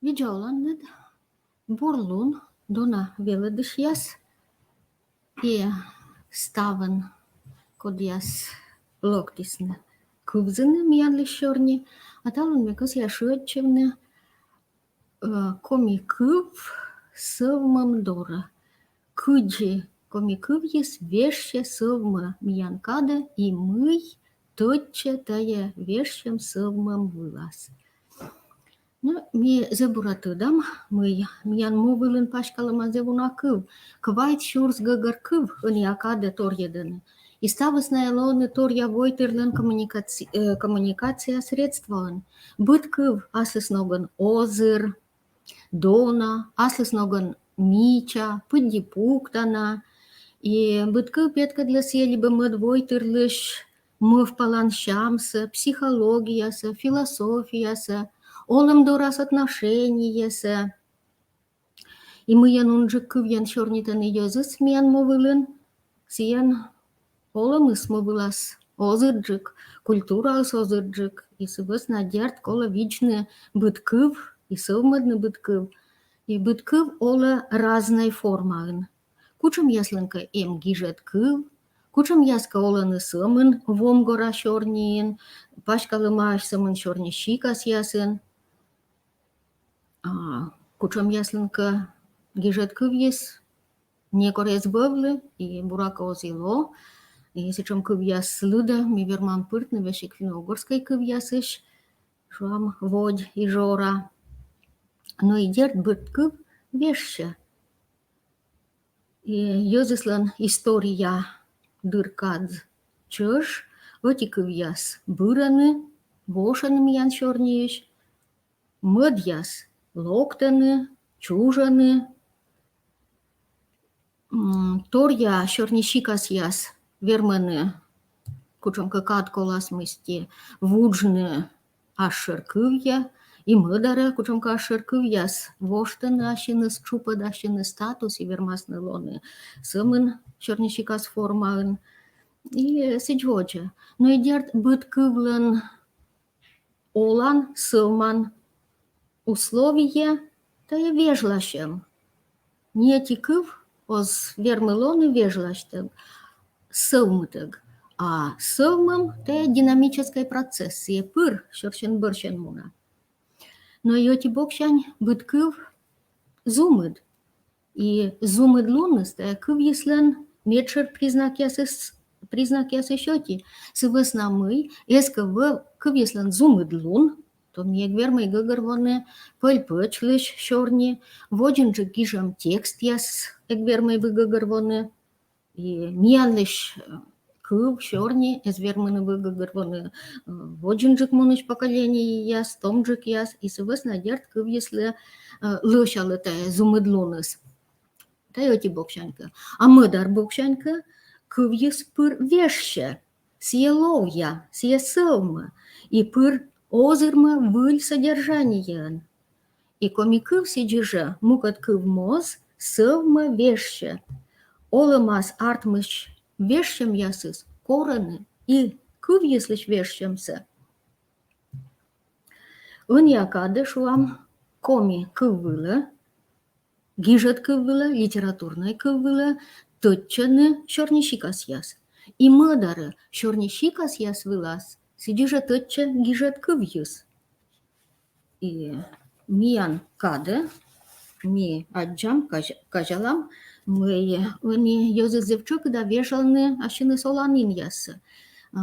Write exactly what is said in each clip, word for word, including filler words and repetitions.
Видза оланныд, бур лун, дона велӧдысьяс и ставӧн, кодъяс локтісны кывзыны миянлысь сёрни. А талун ме кӧсъя шыӧдчывны, э, коми кыв сӧвмӧм дорӧ. Кыдзи коми кывйыс вежсьӧ сӧвмӧ миян кадӧ и мый тӧдчӧ тайӧ вежсьӧм сӧвмӧм вылас. Но ми зэв бура тӧдам, мый миян му вылын паськалӧма зэв уна кыв, квайт сюрс гӧгӧр кыв ӧнія кадӧ торйӧдӧны. И ставыс найӧ лоӧны торъя войтырлӧн коммуникаци-, э, коммуникация средствоӧн. Быд кыв аслыс ногӧн озыр, дона, аслыс ногӧн мича, пыдди пуктана. И быд кыв петкӧдлӧ сійӧ либӧ мӧд войтырлысь мӧвпалан сямсӧ, психологиясӧ, философиясӧ, олӧм дорас отношениесӧ. И мыйӧн унджык кывйӧн сёрнитӧны йӧзыс миян му вылын, сійӧн олӧмыс му вылас озырджык, культураыс озырджык, и сы вӧсна, дерт, колӧ видзны быд кыв и сӧвмӧдны быд кыв. И быд кыв олӧ разнӧй формаын. Кутшӧмъяслӧн кӧ эм гижӧд кыв, кутшӧмъяс кӧ олӧны сӧмын вомгора сёрниын, паськалӧмаӧсь сӧмын сёрнисикасъясын. А кутшӧмъяслӧн кӧ гижӧд кывйыс некор эз вӧвлы и, буракӧ, оз и ло. И сэтшӧм кывъяс лыдӧ ми вермам пыртны весиг финно-угорскӧй кывъясысь, шуам, водь и жора. Но и дерт, быд кыв вежсьӧ. И йӧзыслӧн история дыр кадз чӧж, ӧти кывъяс бырӧны, вошӧны миян сёрниысь, мӧдъяс локтӧны, чужӧны. М, торъя сёрнисикасъяс вермӧны кутшӧмкӧ кад колас мысти вуджны асшӧр кывйӧ, и мӧдарӧ кутшӧмкӧ асшӧр кывъяс воштӧны ассьыныс, тшупӧд ассьыныс статус и вермасны лоны сӧмын сёрнисикас формаын. И сідз водзӧ. Но и дерт, быд кывлӧн олан, сӧвман условие — тайӧ вежласьӧм. Ни ӧти кыв оз вермы лоны вежласьтӧг, сӧвмытӧг. А сӧвмӧм — тайӧ динамическӧй процесс, сійӧ пыр сьӧрсьӧн-бӧрсьӧн мунӧ. Но и ӧти боксянь быд кыв зумыд. И зумыдлуныс — тайӧ кывйыслӧн медшӧр признакъясыс, признакъясысь ӧти. Сы вӧсна мый эз кӧ вӧв кывйыслӧн зумыдлун, то ми эг вермӧй гӧгӧрвоны пӧль-пӧчлысь сёрни, водзынджык гижӧм текстъяс эг вермӧй бы гӧгӧрвоны. И миянлысь, э, кыв, сёрни эз вермыны бы гӧгӧрвоны, э, водзынджык мунысь поколениеяс, томджыкъяс, и сы вӧсна, дерт, кывйыслы, э, лӧсялӧ тайӧ зумыдлуныс. Тайӧ ӧти боксянь кӧ. А мӧдар боксянь кӧ, кывйыс пыр вежсьӧ, сійӧ ловъя, сійӧ сӧвмӧ, и пыр озырмӧ выль содержаниеӧн. И коми кыв сідзи жӧ мукӧд кыв моз сӧвмӧ, вежсьӧ. Олӧмас артмысь вежсьӧмъясыс корӧны и кывйыслысь вежсьӧмсӧ. Ӧнія кадӧ, шуам, коми кыв вылӧ, гижӧд кыв вылӧ, литературнӧй кыв вылӧ тӧдчӧны сёрнисикасъяс. И мӧдарӧ сёрнисикасъяс вылас сідзи жӧ тӧдчӧ гижӧд кывйыс. И миян кадӧ ми аддзам, казя-, казялам, мый ӧні йӧзыс зэв тшӧкыда вежлӧны ассьыныс оланінъяссӧ. А,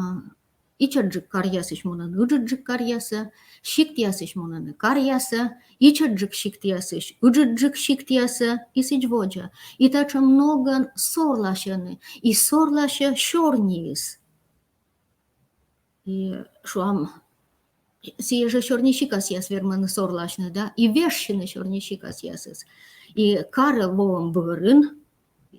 ичӧтджык каръясысь мунӧны ыджыдджык каръясӧ, сиктъясысь мунӧны каръясӧ, ичӧтджык сиктъясысь ыджыдджык сиктъясӧ и сідз водзӧ. И татшӧм ногӧн сорласьӧны, и сорласьӧ сёрниыс. И, шуам, сійӧ жӧ сёрнисикасъяс вермӧны сорласьны, да, и вежсьыны сёрнисикасъясыс. И карӧ воӧм бӧрын,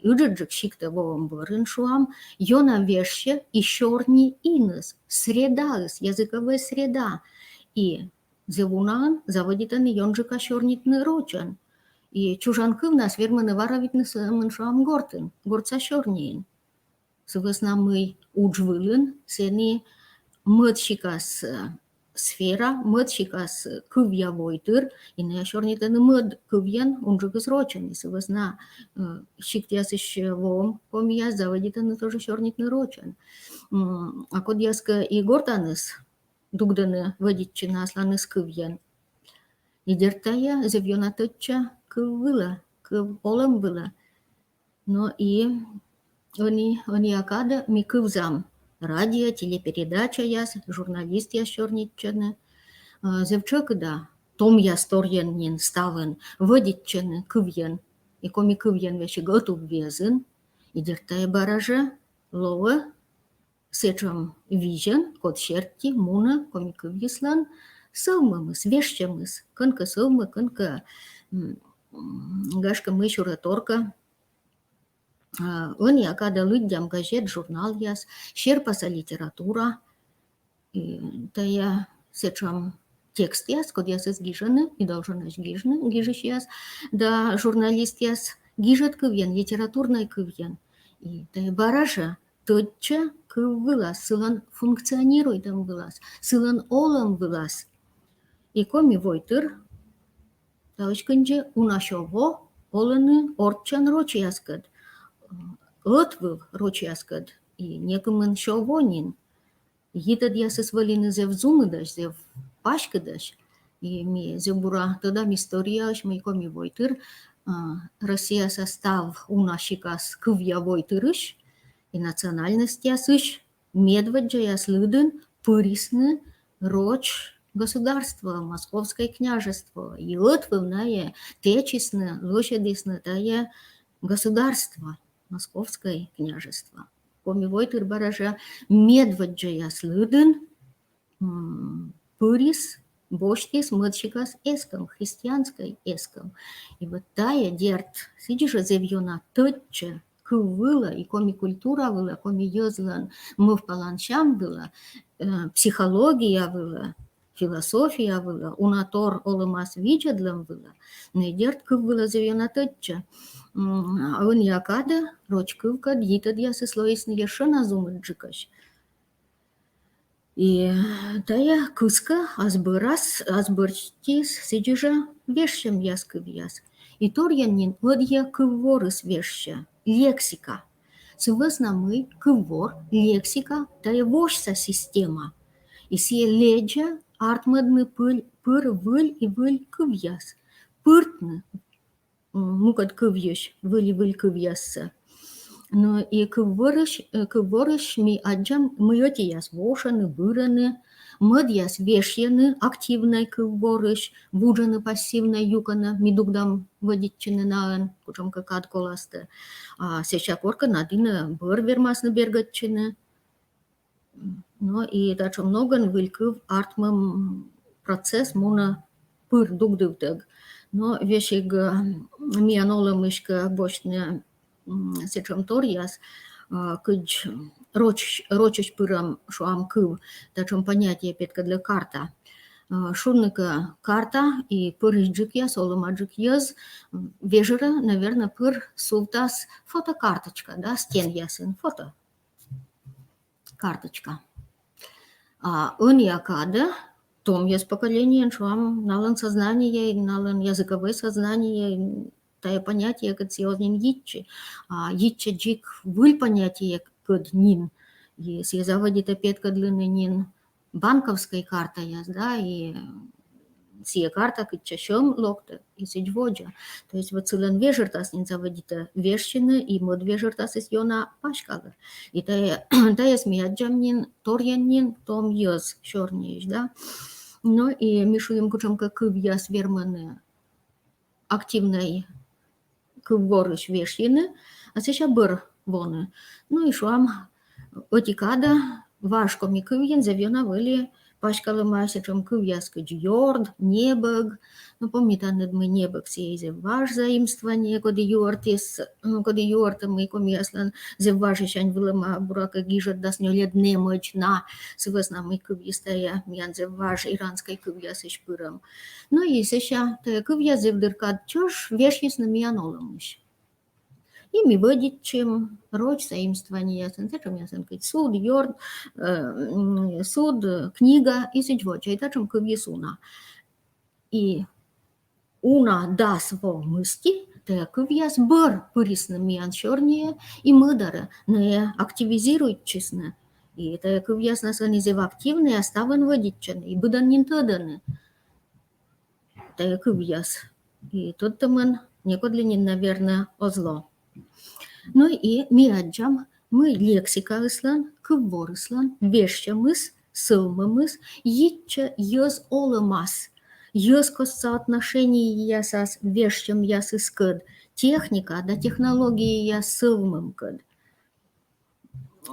ыджыдджык сиктӧ воӧм бӧрын, шуам, ёна вежсьӧ и сёрни иныс, средаыс, языковӧй среда. И зэв унаӧн заводитӧны ёнджыка сёрнитны рочӧн. И чужан кывнас вермӧны варовитны сӧмын, шуам, гортын, гортса сёрниын. Сы вӧсна мый удж вылын сэні мӧд сикас, э, сфера, мӧд сикас кывъя войтыр, и найӧ сёрнитӧны мӧд кывйӧн, унджыкыс рочӧн, и сы вӧсна, э, сиктъясысь воӧм комияс заводитӧны тоже сёрнитны рочӧн. М, а кодъяскӧ и гортаныс дугдӧны вӧдитчыны асланыс кывйӧн. И дерт тайӧ зэв ёна тӧдча кыв вылӧ, кыв олӧм вылӧ. Но и ӧні, ӧнія кадӧ ми кывзам радио, телепередачаяс, журналистъяс сёрнитчӧны. Э, зэв тшӧкыда томъяс торйӧн нин ставӧн вӧдитчӧны кывйӧн, и коми кывйӧн весиг ӧтуввезйын. И дерт тайӧ бара жӧ лоӧ сэтшӧм визьӧн, код серти мунӧ коми кывйыслӧн сӧвмӧмыс, вежсьӧмыс, кӧнкӧ сӧвмӧ, кӧнкӧ, м, м, гашкӧ, мый сюрӧ торкӧ. А, ӧнія кадӧ лыддям газет, журналъяс, серпаса литература, и тайӧ сэтшӧм текстъяс, кодъясӧс гижӧны и долженӧсь гижны гижысьяс да журналистъяс гижӧд кывйӧн, литературнӧй кывйӧн. И тайӧ бара жӧ тӧдчӧ кыв вылас, сылӧн функционируйтӧм вылас, сылӧн олӧм вылас. И коми войтыр, таысь кындзи, уна сё во олӧны орччӧн рочьяскӧд, ӧтвыв рочьяскӧд, и некымын сё во нин. Йитӧдъясыс вӧліны зэв зумыдӧсь, зэв паськыдӧсь. И ми зэв бура тӧдам историяысь, мый коми войтыр, а, Россияса став уна сикас кывъя войтырысь и национальностьясысь медводдзаяс лыдын пырисны роч государствоӧ, Московскӧй княжествоӧ. И ӧтвыв найӧ тэчисны, лӧсьӧдісны тайӧ государство, Московскӧй княжество. Коми войтыр бара жӧ медводдзаяс лыдын, м, пырис, босьтіс мӧд сикас эскӧм, христианскӧй эскӧм. И вот тайӧ, дерт, сідзи жӧ зэв ёна тӧдчӧ кыв вылӧ и коми культура вылӧ, коми йӧзлӧн мӧвпалансям вылӧ, э, психология вылӧ, философия вылӧ, уна тор олӧмас видзӧдлӧм вылӧ. Но и дерт кыв вылӧ зэв ёна тӧдчӧ. М, а ӧнія кадӧ роч кывкӧд йитӧдъясыс лоисны ещӧ на зумыдджыкӧсь. И тайӧ кыскӧ ас бӧрас, ас бӧртіыс сідзи жӧ вежсьӧмъяс кывъяс. И торйӧн нин ӧдйӧ кывворыс вежсьӧ, лексика. Сы вӧсна мый кыввор, лексика — тайӧ восьса система. И сійӧ лэдзӧ артмӧдны пыр, пыр выль и выль кывъяс, пыртны м, мукӧд кывйысь выль и выль кывъяссӧ. Но и кывворысь, э, кывворысь ми аддзам, мый ӧтияс вошӧны, бырӧны, мӧдъяс вежсьӧны активнӧй кывворысь, вуджӧны пассивнӧй юкӧнӧ, ми дугдам вӧдитчыны наӧн кутшӧмкӧ кад коластӧ. А сэсся коркӧ на дінӧ бӧр вермасны бергӧдчыны. Но и татшӧм ногӧн выль кыв артмӧм процесс мунӧ пыр дугдывтӧг. Но весиг, э, миян олӧмысь кӧ босьтны, м, сэтшӧм торъяс, э, кыдз роч, рочысь пырӧм, шуам, кыв, татшӧм понятие петкӧдлӧ карта. Э, шуны кӧ карта, и пӧрысьджыкъяс, олӧмаджык йӧз, м, вежӧрӧ, наверно, пыр сувтас фотокарточка, да, стенъясын фото. Карточка. А ӧнія кадӧ том йӧз поколениеын, шуам, налӧн сознание, налӧн языковӧй сознание, тайӧ понятиекӧд сійӧ оз нин йитчы. А йитчӧ дзик выль понятиекӧд нин. И сійӧ заводитӧ петкӧдлыны нин банковскӧй картаяс, да, и сійӧ карта кытчӧ сьӧм локтӧ, и сідз водзӧ. То есть вот сылӧн вежӧртас нин заводитӧ вежсьыны, и мӧд вежӧртасыс ёна паськалӧ. И тайӧ, тайӧс ми аддзам нин торйӧн нин том йӧз сёрниысь, да. Но и ми шуим, кутшӧмкӧ кывъяс вермӧны активнӧй кывворысь вежсьыны, а сэсся бӧр воны. Ну и шуам, ӧти кадӧ важ коми кывйын зэв ёна вӧлі паськалӧма сэтшӧм кывъяс кыдз ёрд, небӧг. Ну, помнитанныд, мый небӧг — сійӧ зэв важ заимствование, коді юӧртіс, м, коді юӧртӧ, мый комияслӧн зэв важысянь вӧлӧма, буракӧ, гижӧддас нёльӧд нэмӧдз на, сы вӧсна мый кывйыс тайӧ миян зэв важ иранскӧй кывъясысь пырӧм. Но и сэсся тайӧ кывъяс зэв дыр кад чӧж вежсисны миян олӧмысь. И ми вӧдитчим роч заимствованиеясӧн, сэтшӧмъясӧн кыдз суд, ёрт, э, м, суд, э, книга и сідз водзӧ, и татшӧм кывйыс уна. И уна дас во мысти тайӧ кывъяс бӧр пырисны миян сёрниӧ и мӧдарӧ, найӧ активизируйтчисны. И тайӧ кывъяснас ӧні зэв активнӧя ставӧн вӧдитчӧны, и быдӧн нин тӧдӧны тайӧ кывъяс. И тӧдтӧмӧн некодлы нин, наверно, оз ло. Ну и ми аддзам, мый лексикаыслӧн, кывворыслӧн вежсьӧмыс, сӧвмӧмыс йитчӧ йӧз олӧмас, йӧзкостса отношениясас вежсьӧмъясыскӧд, техника да технологияяс сӧвмӧмкӧд.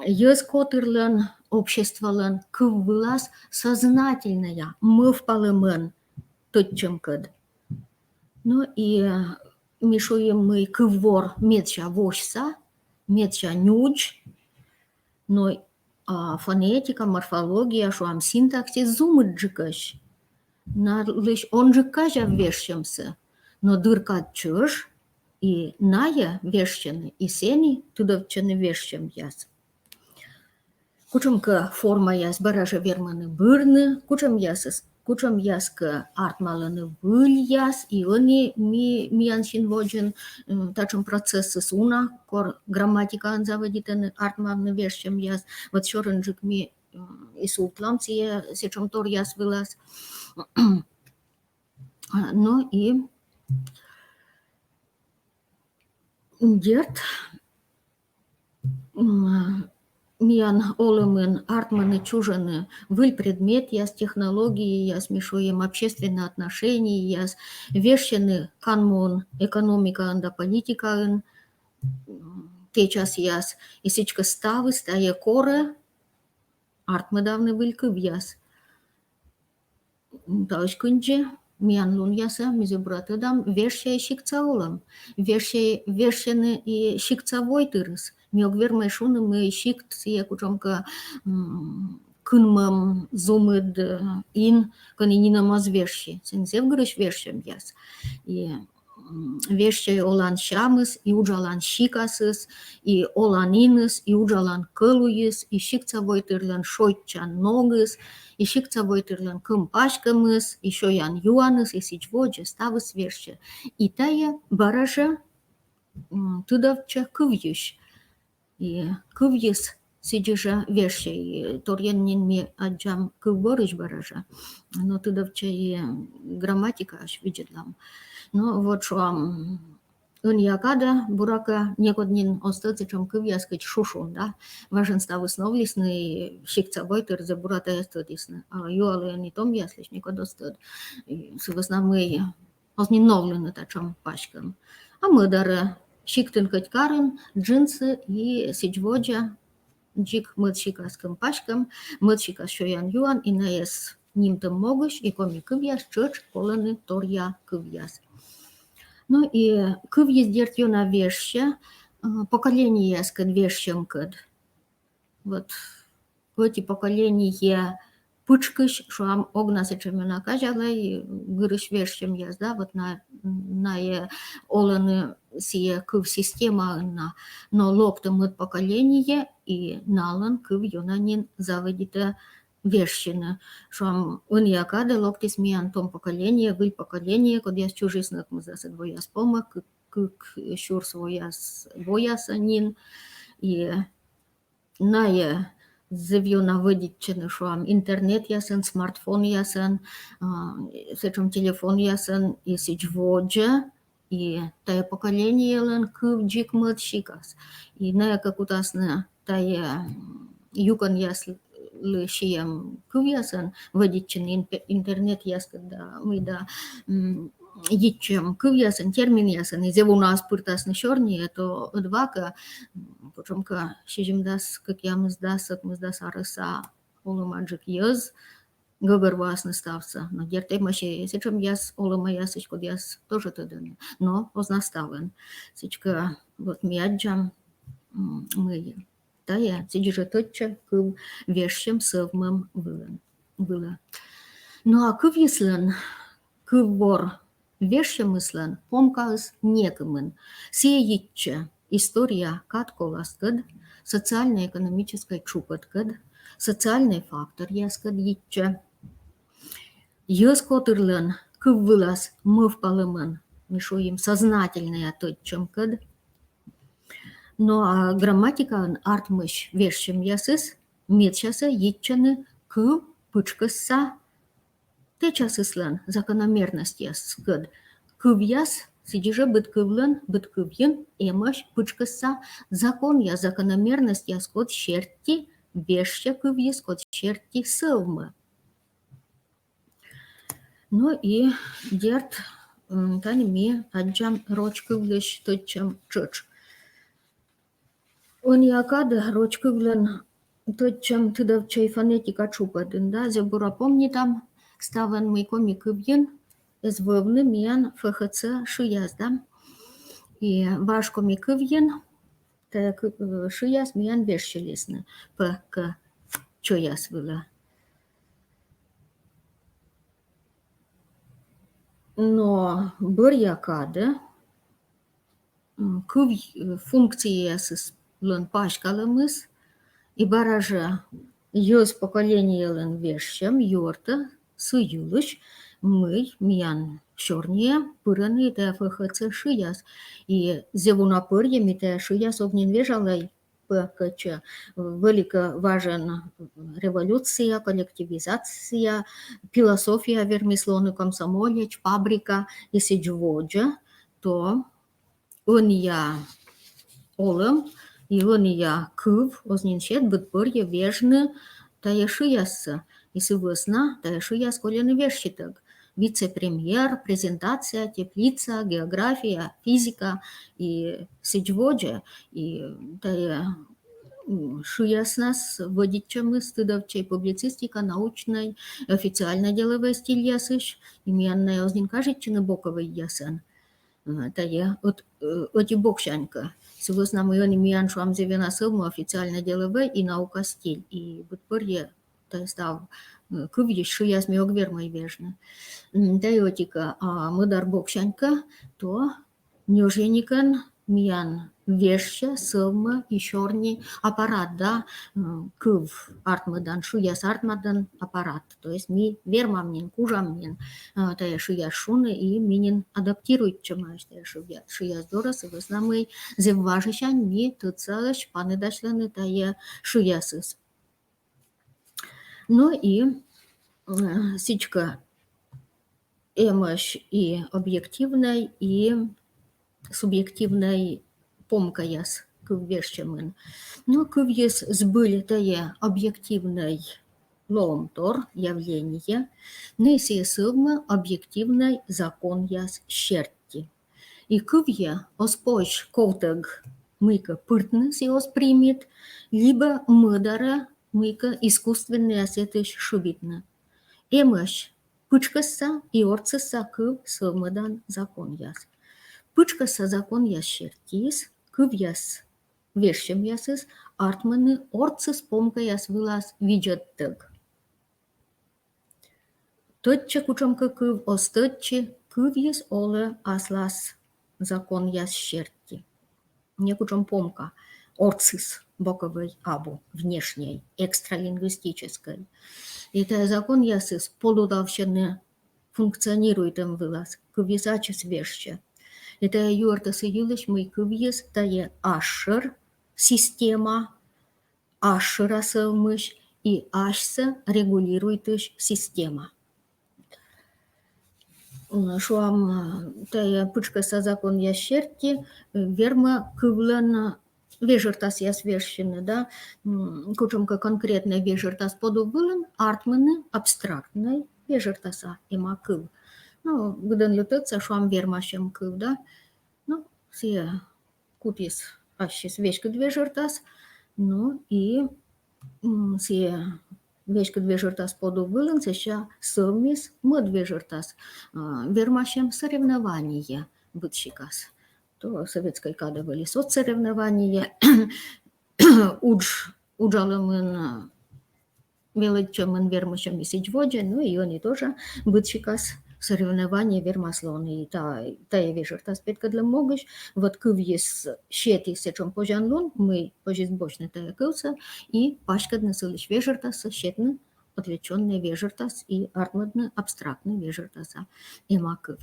Йӧз котырлӧн обществолӧн кыв вылас сознательнӧя, мӧвпалӧмӧн тӧдчӧмкӧд. Ну и, э, ми шуим, мый кыввор медся восьса, медся нюдз, но, а, фонетика, морфология, шуам, синтаксис зумыдджыкӧсь. Налысь онджык казяв вежсьӧмсӧ, но дыр кад чӧж и найӧ вежсьӧны, и сэні тыдовтчӧны вежсьӧмъяс. Кутшӧмкӧ формаяс бара жӧ вермӧны бырны, кутшӧмъясыс, кутшӧмъяскӧ артмалӧны выльяс, и ӧні ми, миян син водзын, м, татшӧм процессыс уна, кор грамматикаын заводитӧны артмавны вежсьӧмъяс. Вот сёрӧнджык ми, м, и сувтлам сійӧ сэтшӧм торъяс вылас. А, ну и дерт, м, миян олӧмын артмӧны чужӧны выль предметъяс, технологияяс, ми шуим, общественнӧй отношенияяс, вежсьӧны канмун экономикаын да политикаын, м, тэ часъяс, и сідзкӧ ставыс тайӧ корӧ артмӧдавны выль кывъяс. Таысь кындзи миян лунъясӧ, ми зэв бура тӧдам, вежсьӧ и сиктса олӧм, вежсьӧ, вежсьӧны и сиктса войтырыс. Ми ог вермӧй шуны, мый сикт сійӧ кутшӧмкӧ, м, кынмӧм зумыд, э, ин, кӧні нинӧм оз вежсьы. Сэн зэв гырысь вежсьӧмъяс. И м, вежсьӧ олан сямыс и уджалан сикасыс, и олан иныс, и уджалан кӧлуйыс, и сиктса войтырлӧн шойччан ногыс, и сиктса войтырлӧн кӧм паськӧмыс, и сёян-юаныс, и сідз водзӧ, ставыс вежсьӧ. И тайӧ бара жӧ, м, тыдовтчӧ кывйысь. И кывйыс сідзи жӧ вежсьӧ, и торйӧн нин ми аддзам кывворысь бара жӧ. Но тыдовтчӧ и грамматикаысь, видзӧдлам. Но вот шуам, ӧнія кадӧ, буракӧ, некод нин оз тӧд сэтшӧм кывъяс, кыдз шушун, да. Важӧн ставыс новлісны, и сиктса войтырыс зэв бура тайӧс тӧдісны. А юалӧй ӧні томъяслысь, некод оз тӧд. И сы вӧсна мый оз нин новлыны татшӧм паськӧм. А мӧдарӧ, сиктын кӧть карын джинсы и сідз водзӧ, дзик мӧд сикас кӧм паськӧм, мӧд сикас сёян-юан, и найӧс нимтӧм могысь и коми кывъяс тшӧтш колӧны торъя кывъяс. Ну и кывйыс, дерт, ёна вежсьӧ, э, поколениеяскӧд вежсьӧмкӧд. Вот ӧти поколение пытшкысь, шуам, ог на сэтшӧм ёна казялӧй гырысь вежсьӧмъяс, да, вот на, найӧ олӧны сійӧ кыв системаын на, но локтӧ мӧд поколение, и налӧн кыв ёна нин заводитӧ вежсьыны. Шуам, ӧнія кадӧ локтіс миян том поколение, выль поколение, кодъяс чужисны ӧкмысдасӧд вояс помӧ, кык, кык сюрс вояс, воясӧ нин, и найӧ зэв ёна вӧдитчӧны, шуам, интернетъясӧн, смартфонъясӧн, а, сэтшӧм телефонъясӧн и сідз водзӧ, и тайӧ поколениелӧн кыв дзик мӧд сикас. И найӧ кӧ кутасны тайӧ, м, юкӧнъяслы сиӧм кывъясӧн вӧдитчыны, ин-, интернетъяскӧд да, мый да, м, йитчӧм кывъясӧн, терминъясӧн, и зэв унаӧс пыртасны сёрниӧ, то ӧдвакӧ, м, кутшӧмкӧ сизимдас кӧкъямысдас, ӧкмысдас арӧса олӧмаджык йӧз гӧгӧрвоасны ставсӧ. Но дерт, эмӧсь и сэтшӧмъяс олӧмаясысь, кодъяс тоже тӧдӧны, но оз на ставӧн. Сідзкӧ, вот ми аддзам, м, мый тайӧ сідзи жӧ тӧдчӧ кыв вежсьӧм, сӧвмӧм вылӧ. Но а кывйыслӧн, кыввор вежсьӧмыслӧн помкаыс некымын. Сійӧ йитчӧ история кад-коласкӧд, социально-экономическӧй чукӧткӧд, социальнӧй факторъяскӧд йитчӧ. Йӧз котырлӧн кыв вылас мӧвпалӧмӧн, ми шуим, сознательнӧя тӧдчӧмкӧд. Но а грамматикаын артмысь вежсьӧмъясыс медсясӧ йитчӧны кыв пытшкӧсса тэчасыслӧн закономерностьяскӧд. Кывъяс, сідзи жӧ быд кывлӧн, быд кывйын эмӧсь пытшкӧсса законъяс, закономерностьяс, код серти вежсьӧ кывйыс, код серти сӧвмӧ. Ну и дерт, м, тані ми аддзам роч кывлысь тӧдчӧм тшӧтш. Ӧнія кадӧ роч кывлӧн тӧдчӧм тыдовтчӧ фонетика чукӧртын, да, зэв бура помнитам ставӧн, мый коми кывйын эз вӧвны миян Ф Х Ц шыяс, да. И важ коми кывйын тайӧ кы-, э, шыяс миян вежсьылісны П, К, Ч-яс вылӧ. Но бӧръя кадӧ, м, кыв, э, функцияясыслӧн паськалӧмыс и бара жӧ йӧз поколениелӧн вежсьӧм юӧртӧ сы йылысь, мый миян сёрниӧ пырӧны тайӧ Ф Х Ц шыяс. И зэв уна пӧрйӧ ми тайӧ шыяс ог нин вежалӧй П, К, Ч. Вӧлі кӧ важӧн революция, коллективизация, философия вермис лоны, комсомолец, фабрика и сідз водзӧ, то ӧнія олӧм и ӧнія кыв оз нин сет быд пӧрйӧ вежны тайӧ шыяссӧ, и сы вӧсна тайӧ шыяс кольӧны вежсьытӧг. Вице-премьер, презентация, теплица, география, физика и сідз водзӧ. И тайӧ, м, шыяснас вӧдитчӧмыс тыдовтчӧ публицистика, научнӧй, официально-деловӧй стильясысь, и миян найӧ оз нин кажитчыны боковӧйясӧн. Э, тайӧ ӧт-, э, ӧти боксянь кӧ. Сы вӧсна мый ӧні миян, шуам, зэв ёна сӧвмӧ официально-деловӧй и наука стиль. И быд пӧрйӧ тайӧ став, э, кывйысь шыяс ми ог вермӧй вежны. М, тайӧ ӧти кӧ, а мӧдар боксянь кӧ, то ньӧжйӧникӧн миян вежсьӧ, сӧвмӧ и сёрни аппарат, да, м, кыв артмӧдан, шыяс артмӧдан аппарат. То есть ми вермам нин, кужам нин, а, тайӧ шыяс шуны, и ми нин адаптируйтчӧмаӧсь тайӧ шыя-, шыяс дорӧ, сы вӧсна мый зэв важысянь ми тӧдсаӧсь паныдасьлыны тайӧ шыясыс. Ну и, м, сідзкӧ, эмӧсь и объективнӧй, и субъективнӧй помкаяс кыв вежсьӧмын. Но кывйыс збыль тайӧ объективнӧй лоӧмтор, явление, но и сійӧ сӧвмӧ объективнӧй законъяс серти. И кывйӧ оз позь ковтӧг мыйкӧ пыртны, сійӧ оз примит, либӧ мӧдарӧ мыйкӧ искусственнӧя сэтысь шыбитны. Эмӧсь пытшкӧсса и ортсысса кыв сӧвмӧдан законъяс. Пытшкӧсса законъяс сертиыс кывъяс вежсьӧмъясыс артмӧны ортсыс помкаяс вылас видзӧдтӧг. Тӧдчӧ кутшӧмкӧ кыв, оз тӧдчы, кывйыс олӧ аслас законъяс серти. Некутшӧм помка ортсыс боковӧй абу, внешней, экстралингвистическӧй. И тайӧ законъясыс подудавсьӧны функционируйтӧм вылас, кывйыс ачыс вежсьӧ. И тайӧ юӧртӧ сы йылысь, мый кывйыс тайӧ асшӧр система, асшӧра сӧвмысь и асьсӧ регулируйтысь система. М, шуам, тайӧ пытшкӧсса законъяс серти, э, вермӧ кывлӧн вежӧртасъяс вежсьыны, да, м, кутшӧмкӧ конкретнӧй вежӧртас подув вылын артмыны абстрактнӧй вежӧртаса эма кыв. Ну, быдӧнлы тӧдса, шуам, вермасьӧм кыв, да. Ну, сійӧ кутіс ассьыс веськыд вежӧртас, ну и, м, сійӧ веськыд вежӧртас подув вылын сэсся сӧвмис мӧд вежӧртас, а, вермасьӧм соревнование быдсикас. То советскӧй кадӧ вӧлі соцсоревнование, удж, уджалӧмын, а, велӧдчӧмын вермасьӧм и сідз водзӧ, ну и ӧні тоже быдсикас соревнование вермас лоны и та, тайӧ вежӧртас петкӧдлӧм могысь. Вот кывйыс сетіс сэтшӧм позянлун, мый позис босьтны тайӧ кывсӧ и паськӧдны сылысь вежӧртассӧ, сетны отвлечённӧй вежӧртас и артмӧдны абстрактнӧй вежӧртаса эма кыв.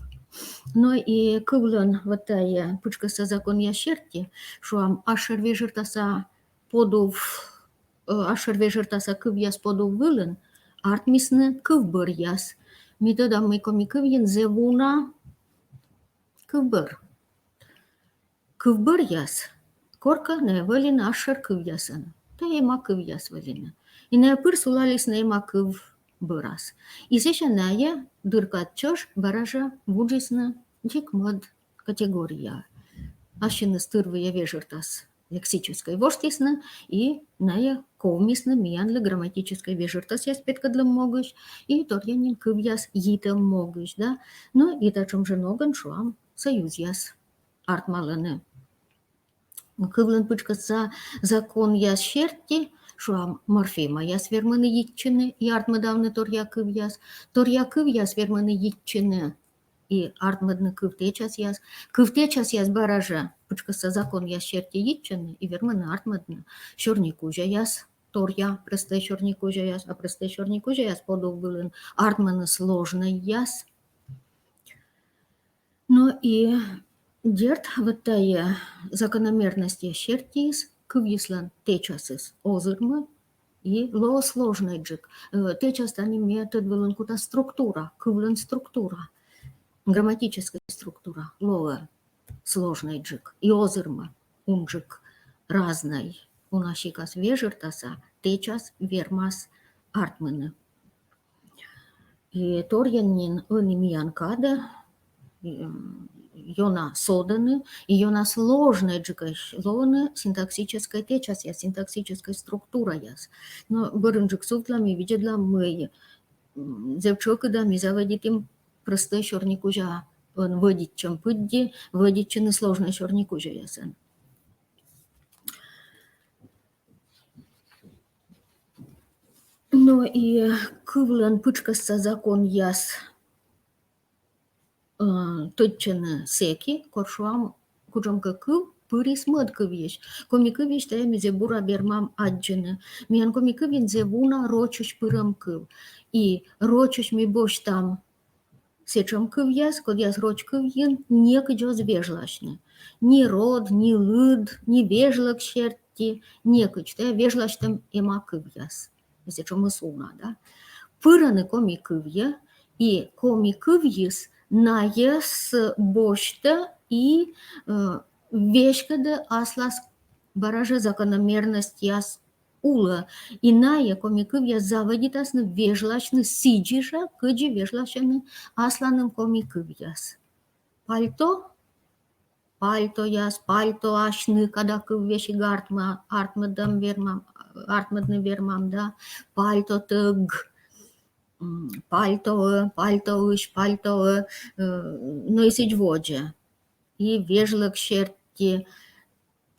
Но и кывлӧн вот тайӧ пытшкӧсса законъяс серти, шуам, асшӧр вежӧртаса подув, э, асшӧр вежӧртаса кывъяс подув вылын артмисны кывбӧръяс. Ми тӧдам, мый коми кывйын зэв уна кывбӧр. Кывбӧръяс коркӧ найӧ вӧліны асшӧр кывъясӧн. Тайӧ эма кывъяс вӧліны. И найӧ пыр сулалісны эма кывбӧрас. И сэсся найӧ дыр кад чӧж бара жӧ вуджисны дзик мӧд категория. Ассьыныс тырвыйӧ вежӧртас лексическӧй воштісны, и найӧ ковмисны миянлы грамматическӧй вежӧртасъяс петкӧдлӧм могысь и торъя нин кывъяс йитӧм могысь, да. Но и татшӧм жӧ ногӧн, шуам, союзъяс артмалӧны. Кывлӧн пытшкӧсса законъяс серти, шуам, морфемаяс вермӧны йитчыны и артмӧдавны торъя кывъяс, торъя кывъяс вермӧны йитчыны и артмӧдны кывтэчасъяс. Кывтэчасъяс бара жӧ пытшкӧсса законъяс серти йитчӧны и вермӧны артмӧдны сёрникузяяс, торъя простӧй сёрникузяяс, а простӧй сёрникузяяс подув вылын артмӧны сложнӧйяс. Но и дерт, вот тайӧ закономерностьяс сертиыс кывйыслӧн тэчасыс озырмӧ и лоӧ сложнӧйджык. Э, тэчас тані ме тӧд вылын кута структура, кывлӧн структура, грамматическӧй структура лоӧ сложнӧйджык и озырмӧ унджык разнӧй. Уна сикас вежӧртаса тэчас вермас артмыны. И торйӧн нин ӧні миян кадӧ, м, ёна содӧны, и ёна сложнӧйджыкӧсь лоӧны синтаксическӧй тэчасъяс, синтаксическӧй структураяс. Но бӧрынджык сувтлам и видзӧдлам, мый, м, зэв тшӧкыда ми заводитім простӧй сёрникузяӧн вӧдитчӧм пыдди вӧдитчыны сложнӧй сёрникузяясӧн. Но и кывлӧн пытшкӧсса законъяс, э, тӧдчӧны сэки, кор, шуам, кутшӧмкӧ кыв пырис мӧд кывйысь. Коми кывйысь тайӧ ми зэв бура вермам аддзыны. Миян коми кывйын зэв уна рочысь пырӧм кыв. И рочысь ми босьтам сэтшӧм кывъяс, кодъяс роч кывйын некыдз оз вежласьны. Ни род, ни лыд, ни вежлӧг серти, некыдз. Тайӧ вежласьтӧм эма кывъяс. Сэтшӧмыс уна, да. Пырӧны коми кывйӧ, и коми кывйыс найӧс босьтӧ и, э, веськӧдӧ аслас бара жӧ закономерностьяс улӧ. И найӧ, коми кывъяс, заводитасны вежласьны сідзи жӧ, кыдзи вежласьӧны асланым коми кывъяс. Пальто, пальтояс, пальто асьны, кадакыв весиг артмӧ, артмӧдӧм вермам, артмӧдны вермам, да, пальтотӧг, м, пальтоӧ, пальтоысь, пальтоӧ, э, но и сідз водзӧ. И вежлӧг серти,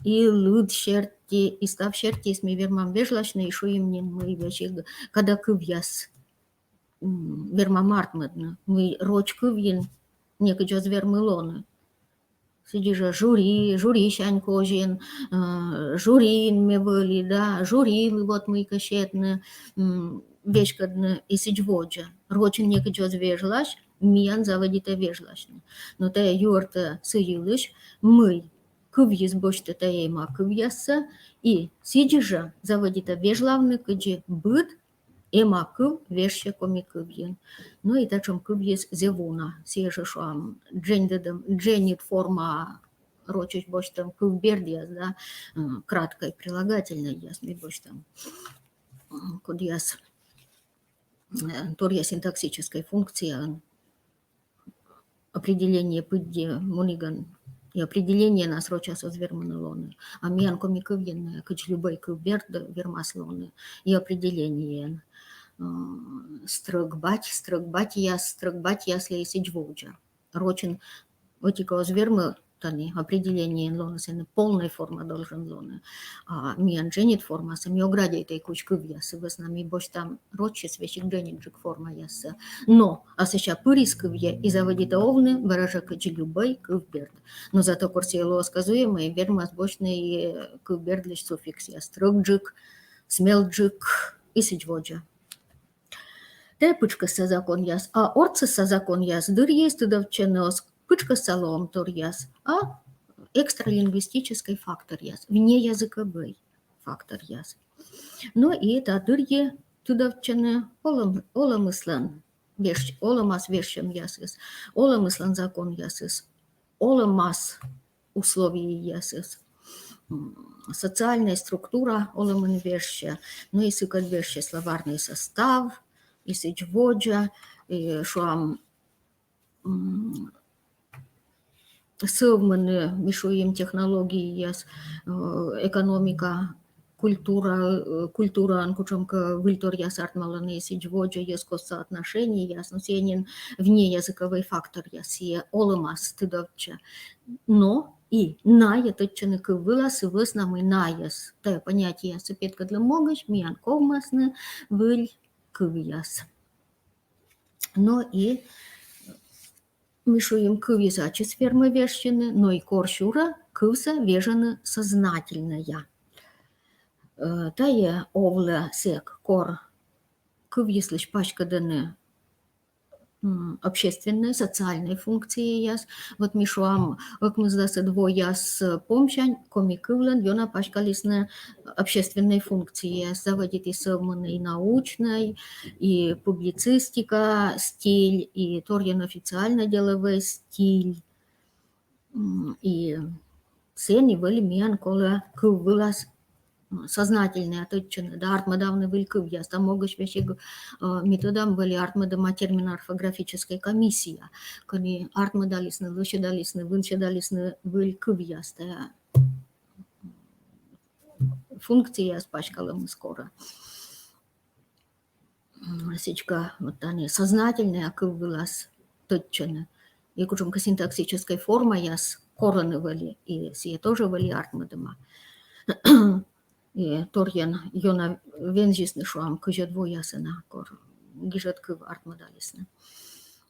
и лыд серти, и став сертиыс ми вермам вежласьны, и шуим нин, мый весиг кадакывъяс, м, вермам артмӧдны, мый роч кывйын некыдз оз вермы лоны. Сідзи жӧ жюри, жюрисянь козин, э, жюриын ме вӧлі, да, жюрилы вот мыйкӧ сетны, м, веськӧдны и сідз водзӧ. Рочын некыдз оз вежлась, миян заводитӧ вежласьны. Но тайӧ юӧртӧ сы йылысь, мый кывйыс босьтӧ тайӧ эма кывъяссӧ, и сідзи жӧ заводитӧ вежлавны, кыдзи быд эма кыв вежсьӧ коми кывйын. Но и татшӧм кывйыс зэв уна. Сійӧ жӧ, шуам, дженьыдӧм, дженьыд форма рочысь босьтӧм кывбердъяс, да, м, краткӧй прилагательнӧйяс ми босьтам. М, кодъяс, э, торъя синтаксическӧй функцияӧн определение пыдди мунігӧн, и определениенас рочас оз вермыны лоны. А миян коми кывйын кыдз любӧй кывберд вермас лоны и определениеӧн. Э, стрӧг бать, стрӧг батьяс, стрӧг батьяслы и сідз водзӧ. Рочын ӧти-кӧ оз вермы Определениеын лоны сэні, полнӧй форма должен лоны. А миян дженьыд формасӧ ми ог радейт кузь кывъяс, сы вӧсна ми босьтам рочыс весиг дженьыдджык формаяссӧ. Но а сэсся пырис кывйӧ и заводитӧ овны бара жӧ кыдзи любӧй кыв берд. Но зато кор сійӧ лоӧ сказуемӧй, вермас босьтны и кыв бердлысь суффиксъяс трӧкджык, смелджык и сідз водзӧ. Тайӧ пытшкӧсса законъяс. А ортсӧсса законъяс дырйиыс тыдовтчӧны оз пытшкӧсса лоӧмторъяс, а экстралингвистическӧй факторъяс, внеязыковӧй факторъяс. Но и та дырйи тыдовтчӧны олӧм-, олӧмыслӧн веж-, олӧмас вежсьӧмъясыс, олӧмыслӧн законъясыс, олӧмас условиеясыс, социальнӧй структура олӧмын вежсьӧ, но и сыкӧд вежсьӧ словарнӧй состав и сідз водзӧ, и, шуам, сӧвмыны, ми шуим, технологияяс, экономика, культура, культураын кутшӧмкӧ выльторъяс артмалӧны и сідз водзӧ, йӧзкостса отношенияяс, но сійӧ нин внеязыковӧй факторъяс, сійӧ олӧмас тыдовтчӧ. Но и найӧ тӧдчӧны кыв вылас сы вӧсна, мый найӧс, тайӧ понятиеяссӧ петкӧдлӧм могысь, миян ковмасны выль кывъяс. Но и, ми шуим, кывйыс ачыс вермӧ вежсьыны, но и корсюрӧ кывсӧ вежӧны сознательнӧя. Тайӧ овлӧ сэк, кор кывйыслысь паськӧдӧны общественнӧй, социальнӧй функцияяс. Вот ми шуам, ӧкмысдасӧд вояс помсянь коми кывлӧн ёна паськалісны общественнӧй функцияяс, заводитіс сӧвмыны и научнӧй, и публицистика стиль, и торйӧн официальнӧй деловӧй стиль. И сэні вӧлі миян колӧ кыв вылас сознательнӧя тӧдчыны да артмӧдавны выль кывъяс. Та могысь весиг, ми тӧдам, вӧлі артмӧдӧма термино-орфографическӧй комиссия, кӧні артмӧдалісны, лӧсьӧдалісны, вынсьӧдалісны выль кывъяс. Та функцияяс паськалӧмыс корӧ. Сідзкӧ, вот тані сознательнӧя кыв вылас тӧдчӧны. И кутшӧмкӧ синтаксическӧй формаяс корӧны вӧлі, и сійӧ тоже вӧлі артмӧдӧма. И торйӧн ёна вензисны, шуам, кызьӧд воясӧ на, кор гижӧд кыв артмӧдалісны.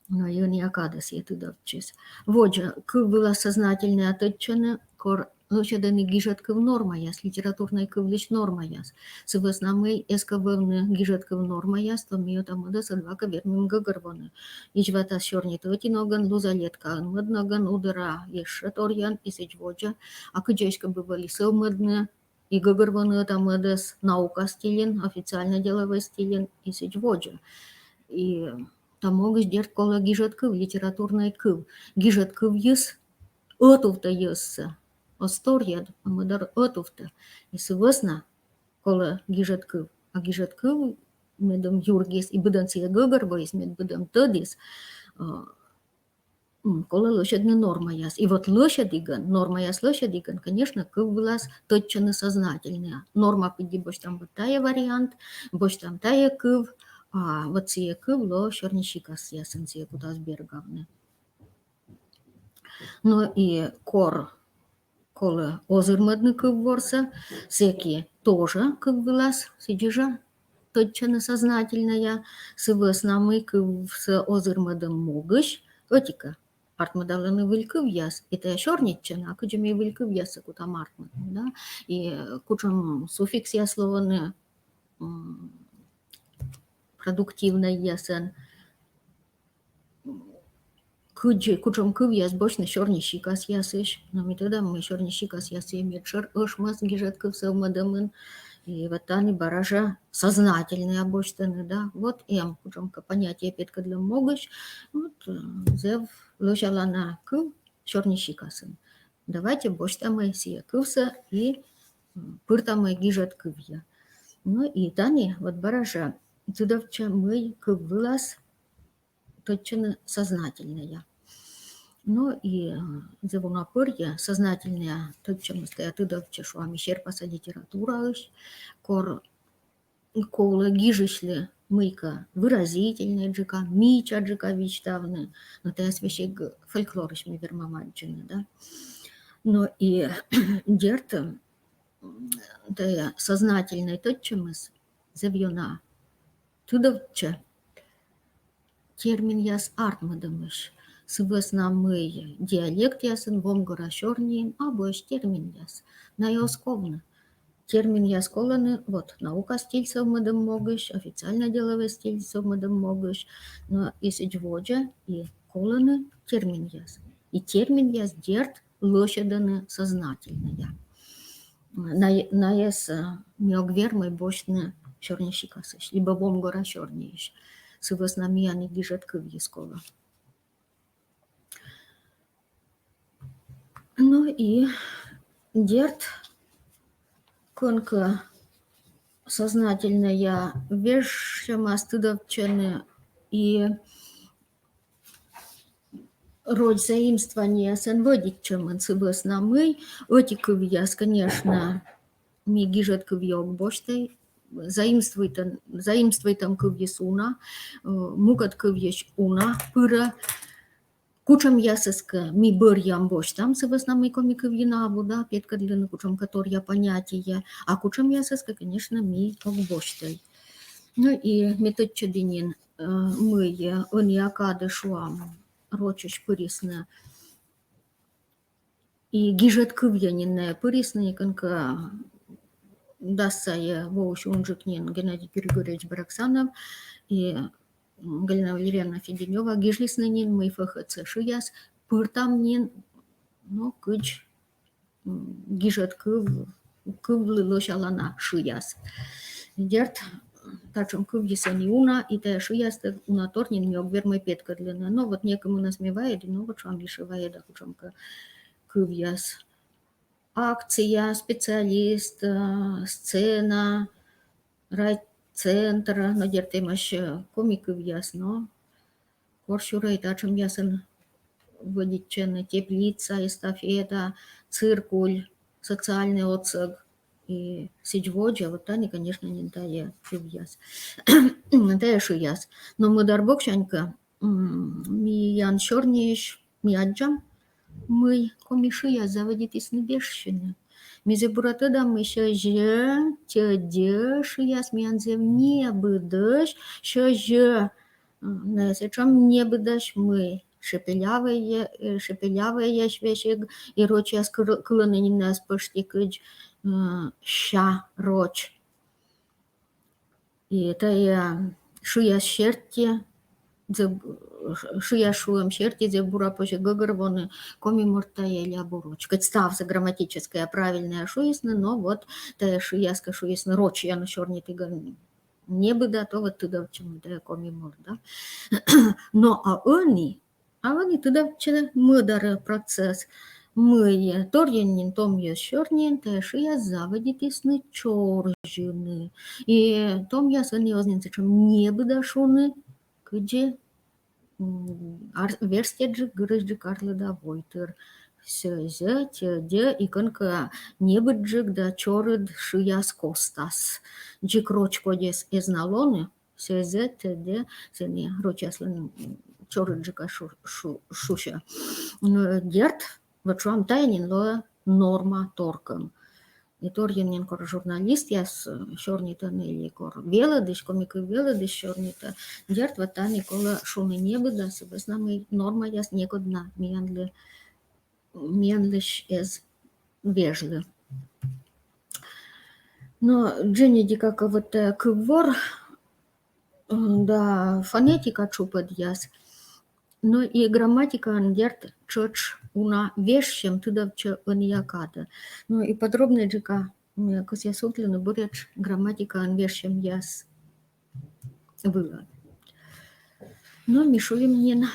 Но и ӧнія кадӧ сійӧ тыдовтчис. Водзӧ, кыв вылас сознательнӧя тӧдчӧны, кор лӧсьӧдӧны гижӧд кыв нормаяс, литературнӧй кывлысь нормаяс. Сы вӧсна мый эз кӧ вӧвны гижӧд кыв нормаяс, то ми ӧта-мӧдӧс ӧдвакӧ вермим гӧгӧрвоны. Изьватас сёрнитӧ ӧти ногӧн, лузалеткаын мӧд ногӧн, удора ещӧ торйӧн и сідз водзӧ. А кыдзи эськӧ бы вӧлі сӧвмӧдны и гӧгӧрвоны ӧта-мӧдӧс наука стильын, официальнӧй деловӧй стильын и сідз водзӧ. И та могысь, дерт, колӧ гижӧд кыв, литературнӧй кыв. Гижӧд кывйыс ӧтувтӧ йӧзсӧ. Оз торйӧд, а мӧдар ӧтувтӧ. И сы вӧсна колӧ гижӧд кыв. А гижӧд кыв, медым юргис и быдӧн сійӧ гӧгӧрвоис, мед быдӧн тӧдіс, колӧ лӧсьӧдны нормаяс. И вот лӧсьӧдігӧн, нормаяс лӧсьӧдігӧн, конечно, кыв вылас тӧдчӧны сознательнӧя. Норма пыдди босьтам вот тайӧ вариант, босьтам тайӧ кыв, а вот сійӧ кыв лоӧ сёрнисикасъясын, сійӧ кутас бергавны. Но и кор колӧ озырмӧдны кыв ворсӧ, сэки тоже кыв вылас сідзи жӧ тӧдчӧны сознательнӧя, сы вӧсна мый кывсӧ озырмӧдӧм могысь ӧти-кӧ артмӧдалӧны выль кывъяс, и тайӧ сёрнитчӧны, а кыдзи ми выль кывъяссӧ кутам артмӧдны, да, и кутшӧм суффиксъяс лоӧны продуктивнӧйясӧн, кыдзи, кутшӧм кывъяс босьтны сёрнисикасъясысь. Но ми тӧдам, мый сёрнисикасъяс и медшӧр ӧшмӧс гижӧд кыв сӧвмӧдӧмын. И вот тані бара жӧ сознательнӧя босьтӧны, да. Вот эм кутшӧмкӧ понятие петкӧдлӧм могысь, вот зэв лӧсялана кыв сёрнисикасын. Давайте босьтамӧй сійӧ кывсӧ и пыртамӧй гижӧд кывйӧ. Но и тані вот бара жӧ тыдовтчӧ, мый кыв вылас тӧдчӧны сознательнӧя. Но и зэв уна пӧрйӧ сознательнӧя тӧдчӧмыс тайӧ тыдовтчӧ, шуам, и серпаса литератураысь, кор колӧ гижысьлы мыйкӧ выразительнӧйджыка, мичаджыка висьтавны, но тайӧс весиг фольклорысь ми вермам аддзыны, да. Но и дерт, тайӧ сознательнӧй тӧдчӧмыс зэв ёна тыдовтчӧ терминъяс артмӧдӧмысь. Сы вӧсна мый диалектъясын, вомгӧра сёрниын абуӧсь терминъяс. Найӧ оз ковны. Терминъяс колӧны, вот, наука стиль сӧвмӧдӧм могысь, официальнӧ деловӧй стиль сӧвмӧдӧм могысь, но и сідз водзӧ и колӧны терминъяс. И терминъяс, дерт, лӧсьӧдӧны сознательнӧя. Найӧс ми ог вермӧй босьтны сёрнисикасысь либӧ вомгӧра сёрниысь. Сы вӧсна миян и гижӧд кывйыс колӧ. Но и дерт, кӧнкӧ сознательнӧя вежсьӧмас тыдовтчӧны и роч заимствованиеясӧн вӧдитчӧмын, сы вӧсна мый ӧти кывъяс, конечно, ми гижӧд кывйӧ ог босьтӧй, заимствуйтӧм, заимствуйтӧм кывйыс уна, мукӧд кывйысь уна пырӧ. Кутшӧмъясӧс кӧ ми бӧръям босьтам, сы вӧсна мый коми кывйын абу да петкӧдлыны кутшӧмкӧ торъя понятие, а кутшӧмъясӧс кӧ, конечно, ми ог босьтӧй. Но и ме тӧдчӧді нин, мый ӧнія кадӧ, шуам, рочысь пырисны и гижӧд кывйӧ нин найӧ пырисны, и кӧнкӧ дас сайӧ воысь унджык нин Геннадий Григорьевич Бараксанов и Галина Валерьевна Феденёва гижлісны нин, мый ФХЦ шыяс пыртам нин, но кыдз гижӧд кыв, кывлы лӧсялана шыяс. Дерт, татшӧм кывйыс ӧні уна, и тайӧ шыястӧг уна тор нин ми ог вермӧй петкӧдлыны. Но вот некымынӧс ме вайӧді, но вот, шуам, ещӧ вайӧда кутшӧмкӧ кывъяс. Акция, специалист, сцена, райцентр, но дерт эмӧсь коми кывъяс, но корсюрӧ и татшӧмъясӧн вӧдитчӧны: теплица, эстафета, циркуль, социальнӧй отсӧг и сідз водзӧ. Вот тані, конечно, нин тайӧ кывъяс, тайӧ шыяс. Но мӧдар боксянь кӧ миян сёрниысь ми аддзам, мый коми шыяс заводитісны вежсьыны. Ми зэв бура тӧдам, мый сьӧзьӧ, тьӧдьӧ шыяс миян зэв небыдӧсь, сьӧзьӧ, найӧ сэтшӧм небыдӧсь, мый шепелявӧйӧсь весиг, и рочьяс кылӧны нин найӧс пӧшти кыдз ся роч. И тайӧ шыяс серти, шыяс шуӧм серти зэв бура позьӧ гӧгӧрвоны, коми морт тайӧ эли абу роч. Кӧть ставсӧ грамматическӧя правильнӧя шуисны, но вот тайӧ шыяс кӧ шуисны рочьян сёрнитігӧн небыда, то вот тыдовтчӧ, мый тайӧ коми морт, да. Но а ӧні А ӧні тыдовтчӧ мӧдарӧ процесс, мый торйӧн нин том йӧз сёрниын тайӧ шыяс заводитісны чорзьыны. И томъяс ӧні оз нин сэтшӧм небыда шуны, кыдзи верстьӧджык, гырысьджык арлыда войтыр. Сьӧзьӧ, тьӧдьӧ и кӧнкӧ небыдджык да чорыд шыяс костас. Дзик роч кодьӧс эз на лоны, сьӧзьӧ, тьӧдьӧ, сэні рочьяслӧн чорыдджыка шу-, шу-, шусьӧ. Дерт, вот, шуам, тайӧ нин лоӧ норма торкӧн. И торйӧн нин, кор журналистъяс сёрнитӧны эли кор велӧдысь, коми кыв велӧдысь сёрнитӧ, дерт, вот тані колӧ шуны небыда, сы вӧсна мый нормаяс некод на миянлы миянлысь эз вежлы. Но дженьыдика кӧ вот кыввор да фонетика тшупӧдъяс, но и грамматикаын, дерт, тшӧтш уна вежсьӧм тыдовтчӧ ӧнія кадӧ. Но и подробнӧйджыка кӧсъя сувтлыны буретш грамматикаын вежсьӧмъяс вылӧ. Но ми шуим нин,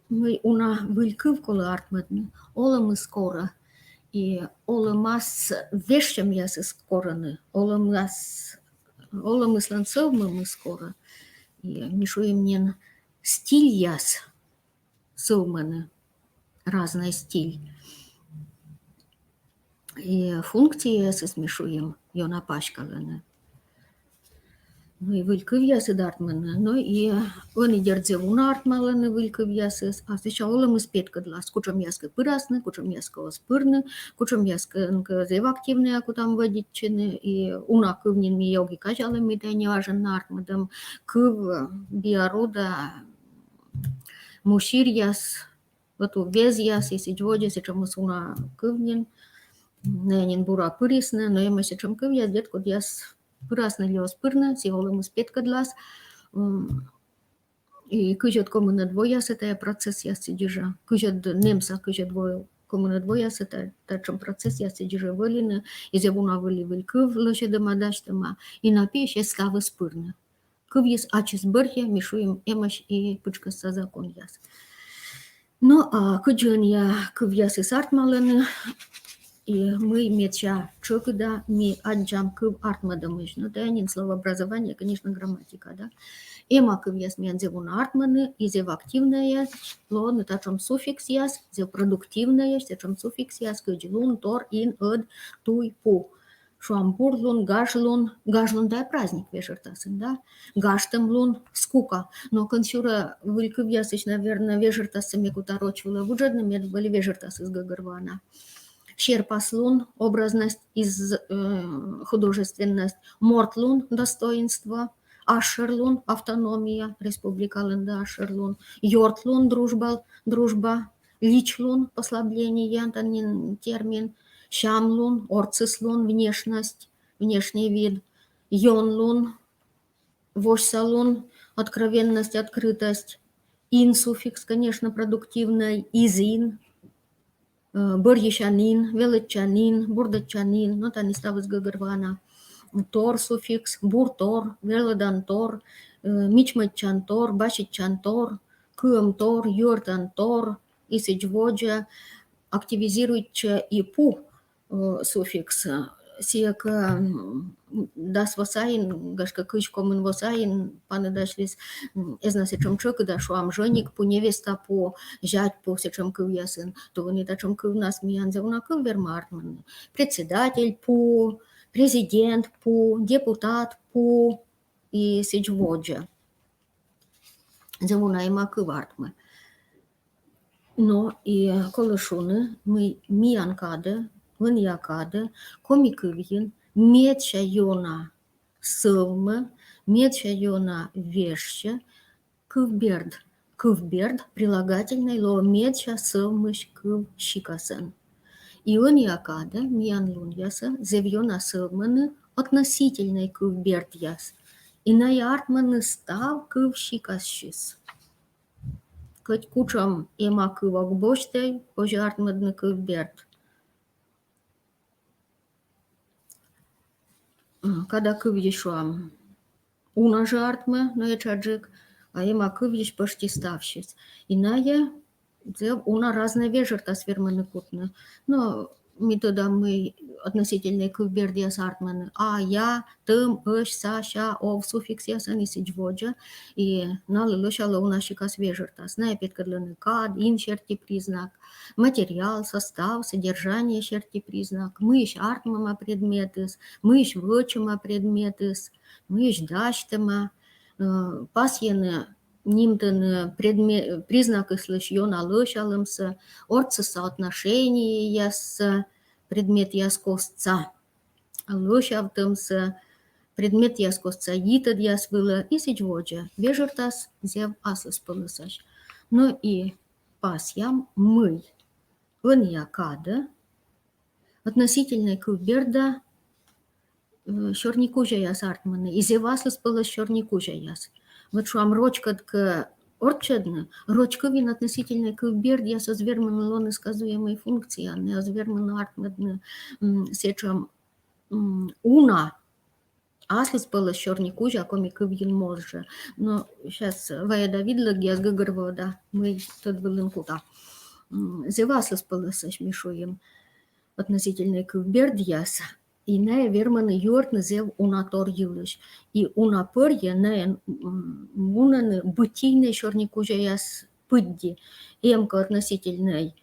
мый уна выль кыв колӧ артмӧдны олӧмыс корӧ, и олӧмас вежсьӧмъясыс корӧны, олӧмас, олӧмыслӧн сӧвмӧмыс корӧ. И ми шуим нин, стильяс сӧвмӧны, разнӧй стиль. И функцияясыс, ми шуим, ёна паськалӧны. Ну и выль кывъясыд артмӧны. Ну и ӧні, дерт, зэв уна артмалӧны выль кывъясыс, а сэсся олӧмыс петкӧдлас, кутшӧмъяскӧ пырасны, кутшӧмъяскӧ оз пырны, кутшӧмъяскӧн кӧ зэв активнӧя кутам вӧдитчыны, и уна кыв нин ми ог и казялӧй, мый тайӧ неважӧн на артмӧдӧм кыв, биоруда, мусиръяс, вот везъяс и сідз водзӧ, сэтшӧмыс уна кыв нин, найӧ нин бура пырисны, но эмӧсь сэтшӧм кывъяс, дерт, кодъяс пырасны ли оз пырны, сійӧ олӧмыс петкӧдлас. И кызьӧд-комынӧд воясӧ тайӧ процессъяс сідзи жӧ, кызьӧд нэмса, кызьӧд во-, комынӧд воясӧ та-, татшӧм процессъяс сідзи жӧ вӧліны, и зэв уна вӧлі выль кыв лӧсьӧдӧма, дасьтӧма, и на пиысь эз ставыс пырны. Кывйыс ачыс бӧрйӧ, ми шуим, эмӧсь и пытшкӧсса законъяс. Но а кыдзи ӧнія кывъясыс артмалӧны, и мый медся тшӧкыда ми аддзам кыв артмӧдӧмысь? Но тайӧ нин словообразование, конечно, грамматика, да. Эма кывъяс миян зэв уна артмӧны, и зэв активнӧйӧсь лоӧны татшӧм суффиксъяс, зэв продуктивнӧйӧсь сэтшӧм суффиксъяс, кыдз лун, тор, ин, ӧд, туй, пу. Шуам, бур лун, гаж лун, гаж лун тайӧ праздник вежӧртасын, да? Гажтӧм лун, скука. Но кӧнсюрӧ выль кывъясысь, наверно, вежӧртассӧ ме кута роч вылӧ вуджӧдны, мед вӧлі вежӧртасыс гӧгӧрвоана. Серпас лун, образность из, э, художественность. Морт лун, достоинство. Асшӧр лун, автономия, республикалӧн да асшӧр лун. Ёрт лун, дружба, дружба. Лич лун, послабление, тані нин термин. Сям лун, ортсыс лун, внешность, внешний вид. Ён лун, восьса лун, откровенность, открытость. Ин суффикс, конечно, продуктивнӧй, из ин, э, бӧрйысянін, велӧдчанін, бурдӧдчанін, но тані ставыс гӧгӧрвоана. Тор суффикс, бур тор, велӧдан тор, э, мичмӧдчан тор, баситчан тор, кыӧм тор, юӧртан тор, и сідз водзӧ, активизируйтчӧ и пу, э, суффикс. Сійӧ кӧ, м, дас во сайын, гашкӧ, кызь-комын во сайын паныдасьліс, м, эз на сэтшӧм тшӧкыда, шуам, жӧник пу, невеста пу, зять пу, сэтшӧм кывъясын. То ӧні татшӧм кывнас миян зэв уна кыв вермӧ артмыны. Председатель пу, президент пу, депутат пу и сідз водзӧ. Зэв уна эма кыв артмӧ. Но и колӧ шуны, мый миян кадӧ, ӧнія кадӧ, коми кывйын медся ёна сӧвмӧ, медся ёна вежсьӧ кывберд. Кывберд прилагательнӧй лоӧ медся сӧвмысь кыв сикасӧн. И ӧнія кадӧ миянлунъясӧ зэв ёна сӧвмӧны относительнӧй кывбердъяс. И найӧ артмӧны став кыв сикассьыс. Кӧть кутшӧм эма кыв ог босьтӧй, позьӧ артмӧдны кывберд. М, када кывйысь, шуам, уна жӧ артмӧ, но этшаджык, а эма кывйысь пӧшти ставсьыс. И найӧ зэв уна разнӧй вежӧртас вермӧны кутны. Но ми тӧдам, мый относительнӧй кывбердъяс артмӧны а, я, тӧм, ӧсь, са, ся, ов суффиксъясӧн и сідз водзӧ, и налы лӧсялӧ уна сикас вежӧртас. Найӧ петкӧдлӧны кад, ин серти признак, материал, состав, содержание серти признак, мыйысь артмӧма предметыс, мыйысь вӧчӧма предметыс, мыйысь дасьтӧма, э, пасйӧны, нимтӧны предме-, признакыслысь ёна лӧсялӧмсӧ, ортсыса отношениеяссӧ предметъяс костса, лӧсявтӧмсӧ предметъяс костса, йитӧдъяс вылӧ и сідз водзӧ. Вежӧртас зэв аслыспӧлӧсӧсь. Но и пасъям, мый ӧнія кадӧ относительнӧй кывберда, э, сёрникузяяс артмӧны, и зэв аслыспӧлӧс сёрникузяяс. Вот, шуам, рочкӧд кӧ орччӧдны, роч кывйын относительнӧй кывбердъяс оз вермыны лоны сказуемӧй функцияӧн, оз вермыны артмӧдны, м, сэтшӧм, м, уна аслыспӧлӧс сёрникузя коми кывйын моз жӧ. Но щас вайӧда видлӧгъяс, гӧгӧрвоӧда, мый тӧд вылын кута. М, зэв аслыспӧлӧсӧсь, ми шуим, относительнӧй кывбердъяс, и найӧ вермӧны юӧртны зэв уна тор йылысь. И уна пӧрйӧ найӧ, м, мунӧны бытийнӧй сёрникузяяс пыдди. Эм кӧ относительнӧй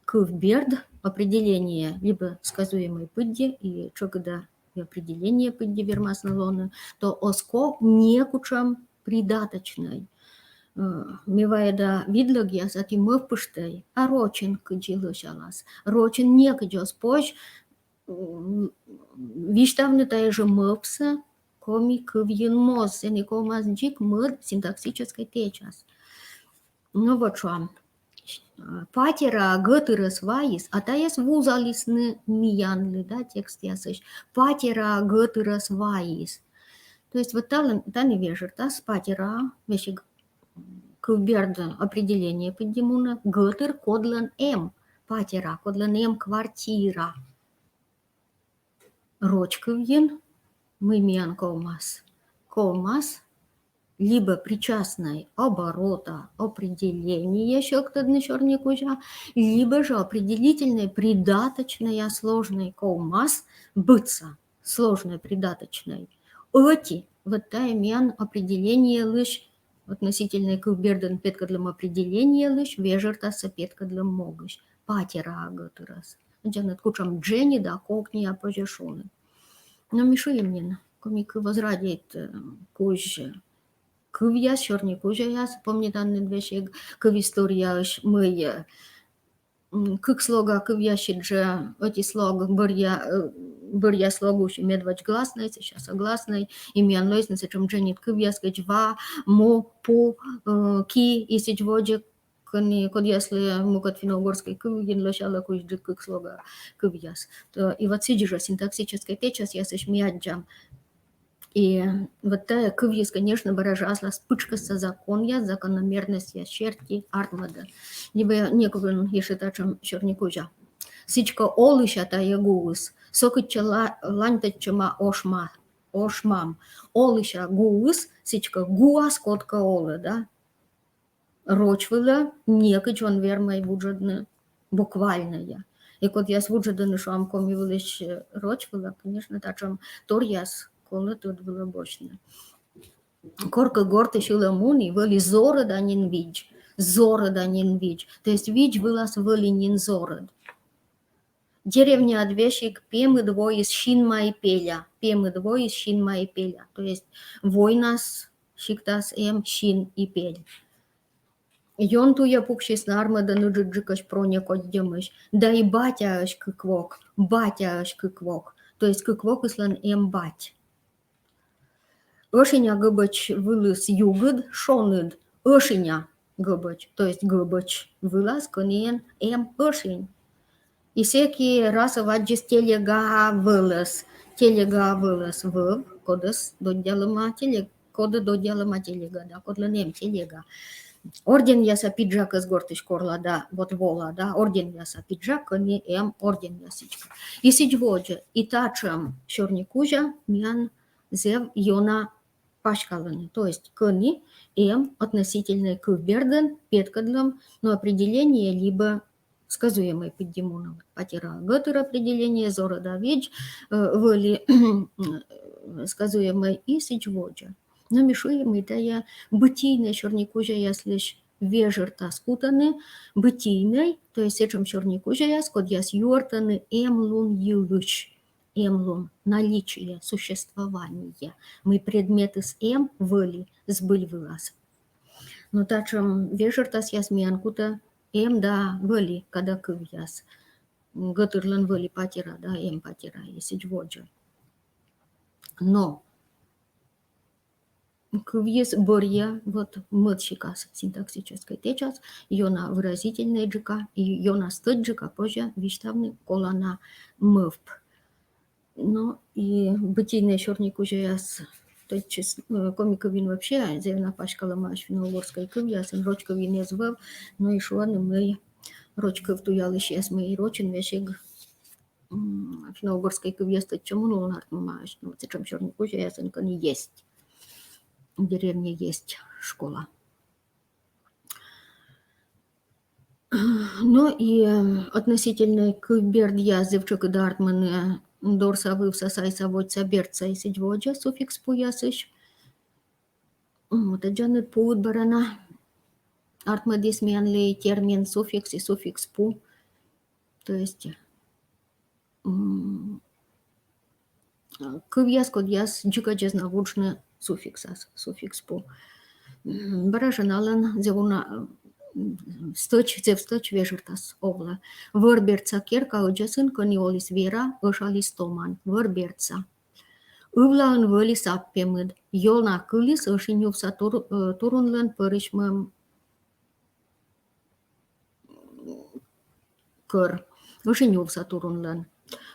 кывберд, определение, либӧ сказуемӧй пыдди, и тшӧкыда определение пыдди вермас на лоны, то оз ков некутшӧм придаточнӧй. Э, ме вайӧда видлӧгъяс, а ті мӧвпыштӧй, а рочӧн кыдзи лӧсялас. Рочӧн некыдз оз позь, м, висьтавны тайӧ жӧ мӧвпсӧ коми кывйын моз, сэні ковмас дзик мӧд синтаксическӧй тэчас. Но вот шуам, патераа гӧтырӧс вайис, а тайӧс вузалісны миянлы, да, текстъясысь. Патераа гӧтырӧс вайис. То есть вот тані, тані вежӧртас патераа, весиг кывберд определение пыдди мунӧ, гӧтыр, кодлӧн эм патераа, кодлӧн эм квартира. Роч кывйын мый миян ковмас? Ковмас либӧ причастнӧй оборота определение сьӧктӧдны сёрникузя, либӧ жӧ определительнӧй придаточнӧя сложнӧй ковмас быдса сложнӧй придаточнӧй. Ӧти вот тайӧ миян определениелысь, относительнӧй кывбердын петкӧдлӧм определениелысь вежӧртасӧ петкӧдлӧм могысь. Патераа гӧтырӧс. Аддзанныд, кутшӧм дженьыда кокниа позьӧ шуны. Но ми шуим нин, коми кыв оз радейт, э, кузь кывъяс, сёрникузяяс. Помнитанныд весиг кывисторияысь, мый, э, м, кык слога кывъясысь жӧ ӧти слог бӧръя, э, бӧръя слог усис медводз гласнӧй, сэсся согласнӧй, и миян лоисны сэтшӧм дженьыд кывъяс, кыдз ва, му, пу, э, ки и сідз водзӧ, кӧні, кодъяслы мукӧд финно-угорскӧй кывйын лӧсялӧ кузьджык кык слога кывъяс. То, и вот сідз жӧ синтаксическӧй тэчасъясысь ми аддзам. И вот тайӧ кывйыс, конечно, бара жӧ аслас пытшкӧсса законъяс, закономерностьяс серти артмӧдӧ. Либӧ некымын ещӧ татшӧм сёрникузя. Сідзкӧ, олыся тайӧ гуыс, со кытчӧ ла-, ланьтӧдчӧма ошма, ошмам. Олыся гуыс, сідзкӧ, гуас кодкӧ олӧ, да? Роч вылӧ некыдз он вермӧй вуджӧдны буквальнӧя. И кодъяс вуджӧдӧны, шуам, коми вылысь, э, роч вылӧ, конечно, татшӧм торъяс колӧ тӧд вылӧ босьтны. Коркӧ гортысь ылӧ муні, вӧлі зорӧда нин видз. Зорӧда нин видз. То есть видз вылас вӧлі нин зорӧд. Деревняад весиг пемыд воис синма и пеля. Пемыд воис синма и пеля. То есть войнас сиктас эм син и пель. Ён туйӧ пуксисны, артмӧдӧ, ыджыдджыкӧсь проня кодьӧмысь. Да и батяӧсь кык вок, батяӧсь кык вок. То есть кык вокыслӧн эм бать. Ӧшиня гӧбӧч вылыс югыд, шоныд, ӧшиня гӧбӧч, то есть гӧбӧч вылас, кӧні эн эм ӧшинь. И сэки Расов аддзис телега вӧлӧс, телега вӧлӧс вӧв, кодӧс доддялӧма телег-, кодӧ доддялӧма телега, да, кодлӧн эм телега. Орденъяса пиджакӧс гортысь корла да, вот вола, да, орденъяса пиджак, кӧні эм орденъяс, сідзкӧ. И сідз водзӧ, и татшӧм сёрникузя миян зэв ёна паськалӧны. То есть кӧні эм относительнӧй кывбердын петкӧдлӧм, но определение либӧ сказуемӧй пыдди мунӧ. Патераа гӧтыр определение, зорӧда видз, э, вӧлі, э, сказуемӧй и сідз водзӧ. Но ми шуим, мый тайӧ бытийнӧй сёрникузяяслысь вежӧртас кутӧны, бытийнӧй, то есть сэтшӧм сёрникузяяс, кодъяс юӧртӧны эмлун йылысь. Эмлун, наличие, существование. Мый предметыс эм вӧлі, збыль вылас. Но татшӧм вежӧртасъяс миян кутӧ эм да вӧлі кадӧ кывъяс. Гӧтырлӧн вӧлі патераа да эм патераа и сідз водзӧ. Но кывйыс бӧрйӧ вот мӧд сикас синтаксическӧй тэчас, ёна выразительнӧйджыка, и ёна стӧчджыка позьӧ висьтавны колана мӧвп. Но и бытийнӧй сёрникузяяс тӧдчис, э, коми кывйын вообще зэв ёна паськалӧмаӧсь финно-угорскӧй кывъясын, роч кывйын эз вӧв, но и шуӧны, мый роч кыв туялысьяс, мый рочын весиг, м, финно-угорскӧй кывъяс тӧдчӧмын улын артмӧмаӧсь, но вот сэтшӧм сёрникузяясын, кӧні есть. В деревне есть школа. Но и, э, относительнӧй кывбердъяс зэв тшӧкыда артмӧны дорса, вывса, сайса, водзса, бердса и сідз водзӧ суффикс пуясысь. М, вот аддзанныд, пуыд бара на артмӧдіс миянлы термин суффикс и суффикс пу. То есть, м, кывъяс, кодъяс дзикӧдз эз на вуджны суффиксас, суффикс пу. Бара жӧ налӧн зэв уна, м, стӧч, зэв стӧч вежӧртас овлӧ. Вӧр бердса керка ӧдзӧсын, кӧні оліс вера, ӧшаліс томан. Вӧр бердса. Ывлаын вӧлі сап пемыд. Ёна кыліс ӧшинь ювса тур-, э, турунлӧн пӧрысьмӧм кӧр. Ӧшинь ювса турунлӧн.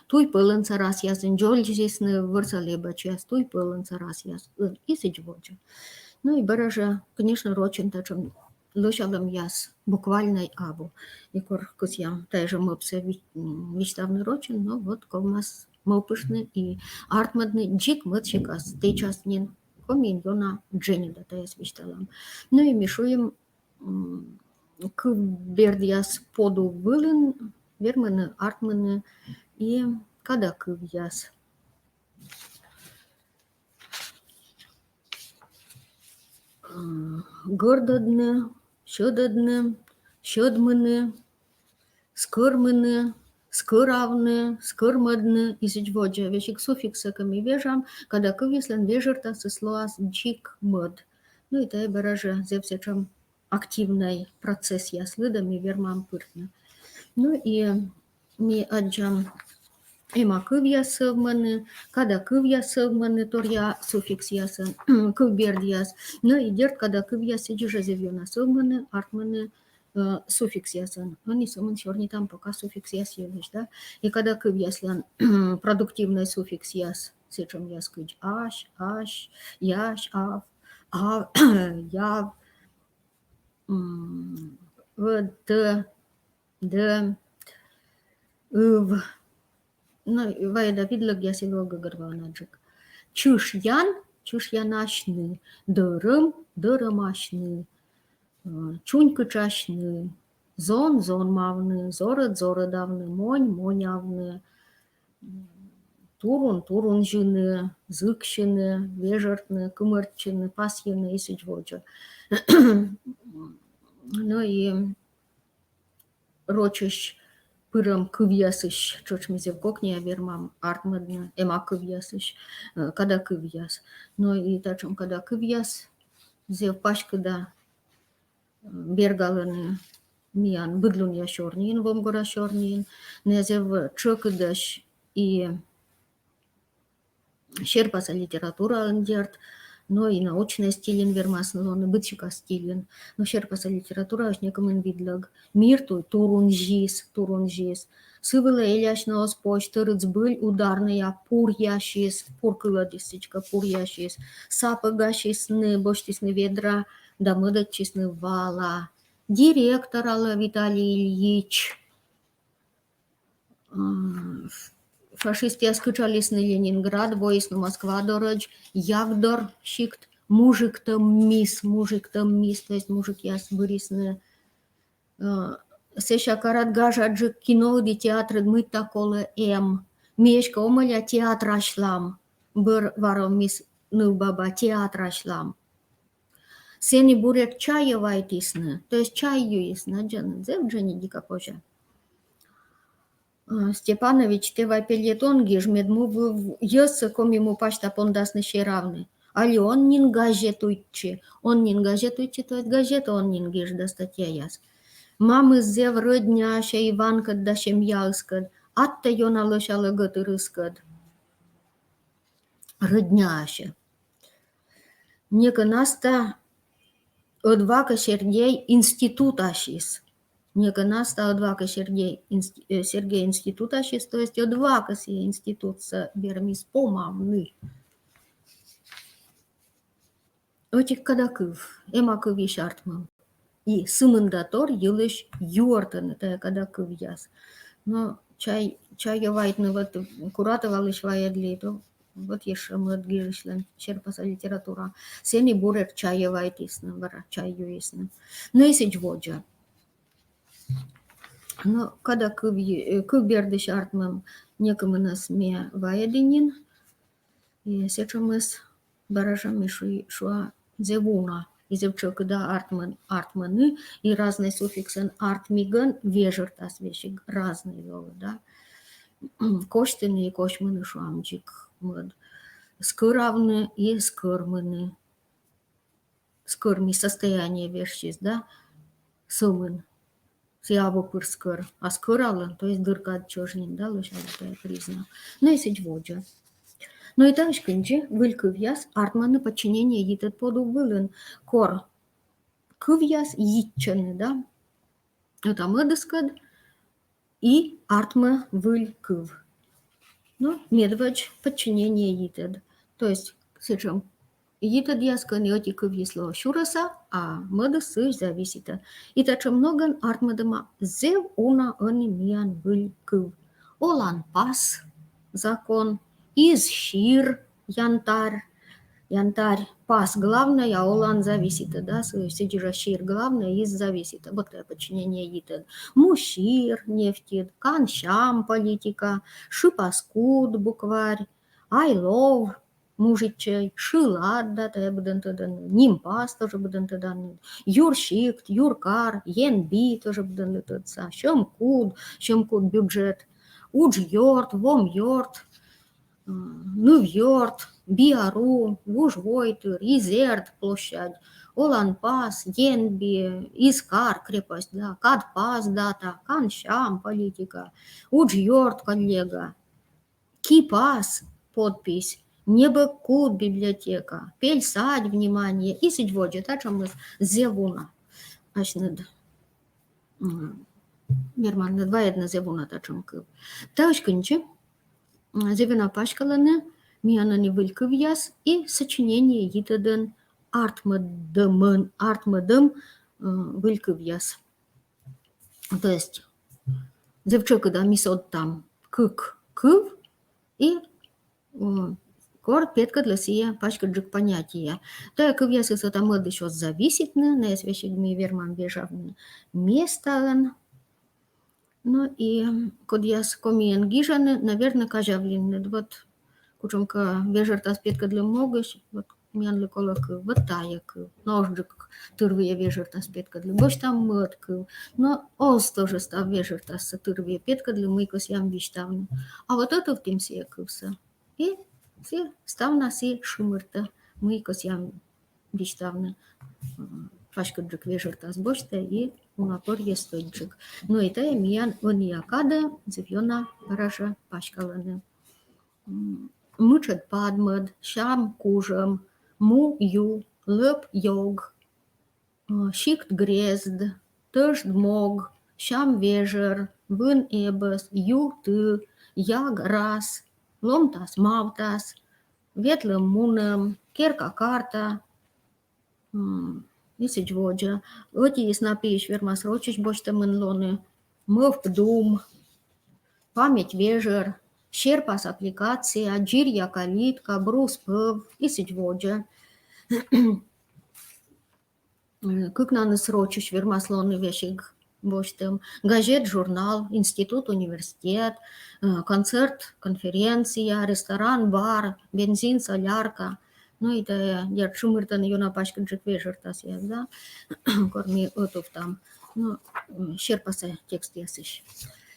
Туй пӧлӧнса расъясын дзользісны вӧрса лэбачьяс, туй пӧлӧнса расъяс. Э, и сідз водзӧ. Ну и бара жӧ, конечно, рочӧн татшӧм лӧсялӧмъяс буквальнӧй абу. И кор кӧсъям тайӧ жӧ мӧвпсӧ ви-, м, висьтавны рочӧн, но вот ковмас мӧвпыштны и артмӧдны дзик мӧд сикас, тэчас нин Комиын ёна дженьыда тайӧс висьталам. Ну и ми шуим, м, кывбердъяс подув вылын вермӧны артмыны и кадакывъяс. М, гӧрдӧдны, сьӧдӧдны, сьӧдмыны, скӧрмыны, скӧравны, скӧрмӧдны и сідз водзӧ. Весиг суффикссӧ кӧ ми вежам, кадакывъяслӧн вежӧртасыс лоас дзик мӧд. Ну и тайӧ бара жӧ зэв сэтшӧм активнӧй процессъяс лыдӧ ми вермам пыртны. Ну и ми аддзам, эмакывъяс сӧвмӧны, кадакывъяс сӧвмӧны торъя суффиксъясӧн, кывбердъяс. Ну и дерт, кадакывъяс сідз жӧ зэв ёна сӧвмӧны, артмӧны, э, суффиксъясӧн. Ӧні сӧмын сёрнитам пока суффиксъяс йылысь, да? И кадакывъяслӧн продуктивнӧй суффиксъяс сэтшӧмъяс кыдз ась, ась, ясь, ав, ав, яв, м, в, т, д, ыв. Ну, вайӧда видлӧгъяс и лоӧ гӧгӧрвоанаджык. Чышъян, чышъянасьны, дӧрӧм, дӧрӧмасьны, э, чунькытшасьны, зон, зонмавны, зорӧд, зорӧдавны, монь, монявны, турун, турунзьыны, зыксьыны, вежӧртны, кымӧртчыны, пасйыны и сідз водзӧ. Ну и рочысь пырӧм кывъясысь тшӧтш ми зэв кокниа вермам артмӧдны эмакывъясысь, э, кадакывъяс. Но и татшӧм кадакывъяс зэв паськыда, э, бергалӧны миян быдлунъя сёрниын, вомгора сёрниын, найӧ зэв тшӧкыдӧсь и серпаса литератураын, дерт, но и научнӧй стильын вермасны лоны, быдсикас стильын. Но серпаса литератураысь некымын видлӧг. Мир туй турунзис, турунзис. Сы вылӧ элясьны оз позь, тӧрыт збыль ударнӧя пуръясис, пур кылӧдіс сідзкӧ, пуръясис. Сапӧгасисны, босьтісны ведра да мӧдӧдчисны вала. Директоралӧ Виталий Ильич. М, фашистъяс кытшалісны Ленинград, воисны Москва дорӧдз, Ягдор сикт, мужиктӧммис, мужиктӧммис, то есть мужикъяс бырисны. Э, сэсся карад гажаджык киноыд и театрыд, мыйта колӧ эм. Ми эськӧ омӧля театрасьлам, бӧр варовмис нывбаба, театрасьлам. Сэні буретш чайӧ вайтісны, то есть чай юисны, аддзанныд, зэв дженьыдика позьӧ. А, Степанович, тэ вай пельӧд он гиж, мед му выв йӧзсӧ Коми му пасьта пондасны серавны. Али он нин газет уджтӧ, он нин газет уджтӧ, то есть газетӧ он нин гиж да статьяяс. Мамыс зэв рӧдняась Иванкӧд да семьяыскӧд, аттӧ ёна лӧсялӧ гӧтырыскӧд. Рӧдняась. Некӧ Настя ӧдвакӧ Сергей институтасьыс. Некӧ Настя ӧдвакӧ Сергей инст-, э, Сергей институтасьыс, то есть ӧдвакӧ сійӧ институтсӧ вермис помавны. Ӧтик кадакыв, эмакывйысь артмӧм. И сы мында тор йылысь юӧртӧны тайӧ кадакывъяс. Но чай, чайӧ вайтны вот Куратовалысь вайӧдлі, то вот ещӧ мӧд гижысьлӧн серпаса литература. Сэні буретш чайӧ вайтісны, бара чай юисны. Но и сідз водзӧ. Но кадакыв, э, кывбердысь артмӧм некымынӧс ме вайӧді нин. И сэтшӧмыс, бара жӧ ми шу-, шуам, зэв уна и зэв тшӧкыда артмӧн-, артмӧны, и разнӧй суффиксӧн артмигӧн вежӧртас весиг разнӧй лоӧ, да. Косьтыны и косьмыны, шуам, дзик мӧд. Скӧравны и скӧрмыны. Скӧрмис — состояние вежсис, да, сӧмын. Сійӧ абу пыр скӧр, а скӧралӧ, то есть дыр кад чӧж нин, да, лӧсялӧ тайӧ признак. Но и сідз водзӧ. Но и таысь кындзи выль кывъяс артмӧны подчинение йитӧд подув вылын, кор кывъяс йитчӧны, да, ӧта-мӧдыскӧд, и артмӧ выль кыв. Но медводз подчинение йитӧд. То есть сэтшӧм йитӧдъяс, кӧні ӧти кывйыс лоӧ сюрӧса, а мӧдыс сыысь зависитӧ. И татшӧм ногӧн артмӧдӧма зэв уна ӧні миян выль кыв. Оланпас — закон, изсир — янтарь, янтарь, пас главнӧй, а олан зависитӧ, да, сідз жӧ сир главнӧй, из зависитӧ. Вот тайӧ подчинение йитӧд. Мусир — нефтьыд, кансям — политика, шыпаскуд — букварь, айлов — мужичӧй, шылад, да, тайӧ быдӧн тӧданныд, нимпас — тоже быдӧн тӧданныд, юрсикт, юркар, енби — тоже быдӧнлы тӧдса, сьӧмкуд — сьӧмкуд бюджет, уджъёрт, вомъёрт, м, нывъёрт, биару — вужвойтыр, изэрд — площадь, оланпас — енби, изкар — крепость, да, кадпас — дата, кансям — политика, уджъёрт — коллега, кипас — подпись, небӧгкуд — библиотека, пельсадь — внимание, и сідз водзӧ. Татшӧмыс зэв уна. Асьныд, м, верманныд вайӧдны зэв уна татшӧм кыв. Таысь кындзи, м, зэв ёна паськалӧны миян ӧні выль кывъяс и сочинение йитӧдын артмӧдӧмын, артмӧдӧм, м, выль кывъяс. То есть зэв тшӧкыда ми содтам кык кыв и, м, кор петкӧдлӧ сійӧ паськыдджык понятие. Тайӧ кывъясыс ӧта-мӧдысь оз зависитны, найӧс весиг ми вермам вежавны местаын. Но и кодъяс комиӧн гижӧны, наверно, казявлінныд. Вот кутшӧмкӧ вежӧртас петкӧдлӧм могысь, вот миянлы колӧ кыв, вот тайӧ кыв. Но озджык тырвыйӧ вежӧртас петкӧдлі. Босьтам мӧд кыв. Но оз тоже став вежӧртассӧ тырвыйӧ петкӧдлі, мый кӧсъям висьтавны. А вот ӧтувтім сійӧ кывсӧ. И сійӧ ставнас и шымыртӧ, мый кӧсъям висьтавны. М, паськыдджык вежӧртас босьтӧ и уна пӧрйӧ стӧчджык. Но и тайӧ миян ӧнія кадӧ зэв ёна бара жӧ паськалӧны. М, мытшӧд-падмӧд, сям-кужӧм, му-ю, лӧп-ёг, э, сикт-грезд, тӧжд-мог, сям-вежӧр, вын-эбӧс, ю-ты, яг-рас, ломтас-мавтас, ветлӧм-мунӧм, керка-карта, м, и сідз водзӧ. Ӧтиыс на пиысь вермас рочысь босьтӧмын лоны: мӧвп-дум, память-вежӧр, серпас аппликация, дзиръя калитка, брус пӧв и сідз водзӧ. Э, кыкнаныс рочысь вермас лоны весиг босьтӧм: газет, журнал, институт, университет, э, концерт, конференция, ресторан, бар, бензин, солярка. Ну и тайӧ, э, дерт, шымыртӧны ёна паськыдджык вежӧртасъяс, да, кор ми ӧтувтам. Ну, м, серпасӧ текстъясысь.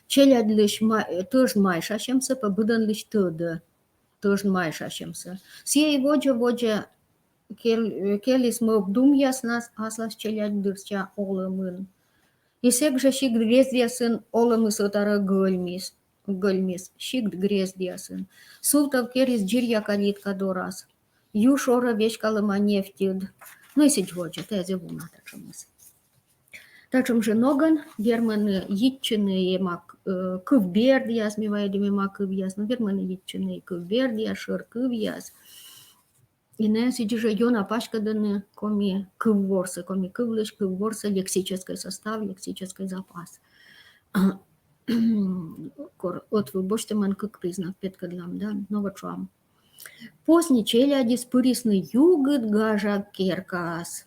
Челядьлысь ма-, э, тӧжд майшасьӧмсӧ пӧ быдӧнлысь тӧдӧ. Тӧжд майшасьӧмсӧ. Сійӧ и водзӧ, водзӧ кел-, э, келіс мӧвп-думъяснас аслас челядьдырся олӧмын. И сэк жӧ сикт-грездъясын олӧмыс ӧтарӧ гӧльмис, гӧльмис сикт-грездъясын. Сувтӧв керис дзиръя калитка дорас. Ю шорӧ веськалӧма нефтьыд. Ну и сідз водзӧ, тайӧ зэв уна татшӧмыс. Татшӧм жӧ ногӧн вермӧны йитчыны и ма к-, э, кывбердъяс, ми вайӧдім и ма кывъяс, но вермӧны йитчыны и кывбердъяс, шӧр кывъяс. И найӧ сідз жӧ ёна паськӧдӧны коми кывворсӧ, коми кывлысь кывворсӧ лексическӧй состав, лексическӧй запас. Кор ӧтвыв босьтӧмӧн кык признак петкӧдлам, да, но вот шуам. Позь нин челядьыс пырисны югыд гажа керкаас.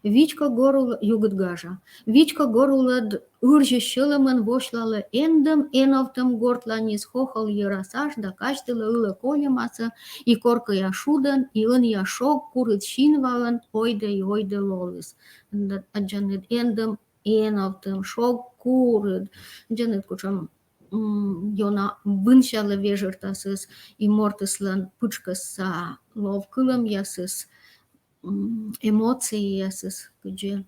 Вичко гор улӧ-, югыд гажа. Вичко гор улӧд ырзысь сьӧлӧмӧн восьлалӧ эндӧм эновтӧм гортланьыс хохол йӧрас аж да казьтылӧ ылӧ кольӧмасӧ и коркӧя шудӧн, и ӧнія шог курыд синваӧн ойдӧ и ойдӧ лолыс. Н-, аддзанныд, эндӧм эновтӧм, шог курыд. Аддзанныд, кутшӧм ёна вынсялӧ вежӧртасыс и мортыслӧн пытшкӧсса лов кылӧмъясыс, эмоцияясыс кыдзи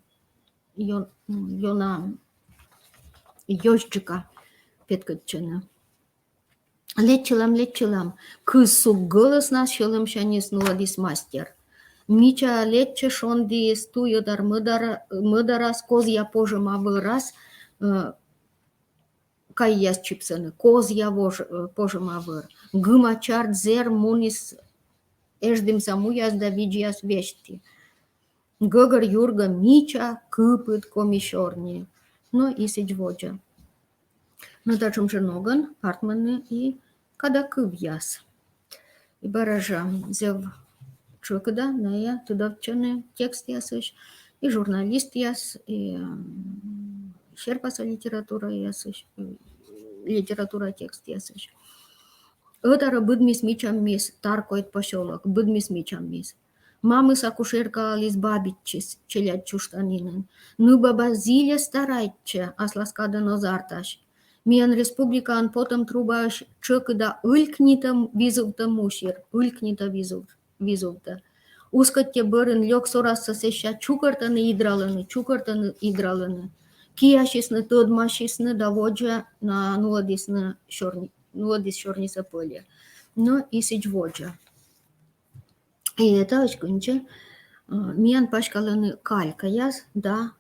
ёна ёзджыка петкӧдчӧны. Лэччылам, лэччылам, кыз сук гӧлӧснас сьӧлӧмсяньыс нуӧдіс мастер. Мича лэччӧ шондіыс туйӧдар мӧдарас, козъя пожӧма вӧрас, кайяс чипсӧны, козъя вож-, пожӧма вӧр. Гыма чард зэр муніс эждымса муяс да видзьяс весьтті. Гӧгӧр юргӧ мича кыпыд коми сёрни. Но и сідз водзӧ. Но татшӧм жӧ ногӧн артмӧны и кадакывъяс. И бара жӧ зэв тшӧкыда найӧ тыдовтчӧны текстъясысь, и журналистъяс, и серпасӧ литератураясысь, литература текстъясысь. Ӧтарӧ быдмис мичаммис Таркойт посёлок, быдмис мичаммис. Мамыс акушеркааліс бабитчис челядь чужтанінын. Нывбаба зільӧ старайтчӧ, аслас кадӧн оз артась. Миян республикаын потӧм трубаысь тшӧкыда ылькнитӧ визувтӧ мусир, ылькнитӧ визув-, визувтӧ. Ускӧттьӧ бӧрын лёк сорассӧ сэсся чукӧртӧны, идралӧны, чукӧртӧны, идралӧны. Киясисны, тӧдмасисны да водзӧ на нуӧдісны сёрни-, нуӧдіс сёрнисӧ пӧльӧ. Но и сідз водзӧ. И этаысь кындзи миян паськалӧны калькаяс да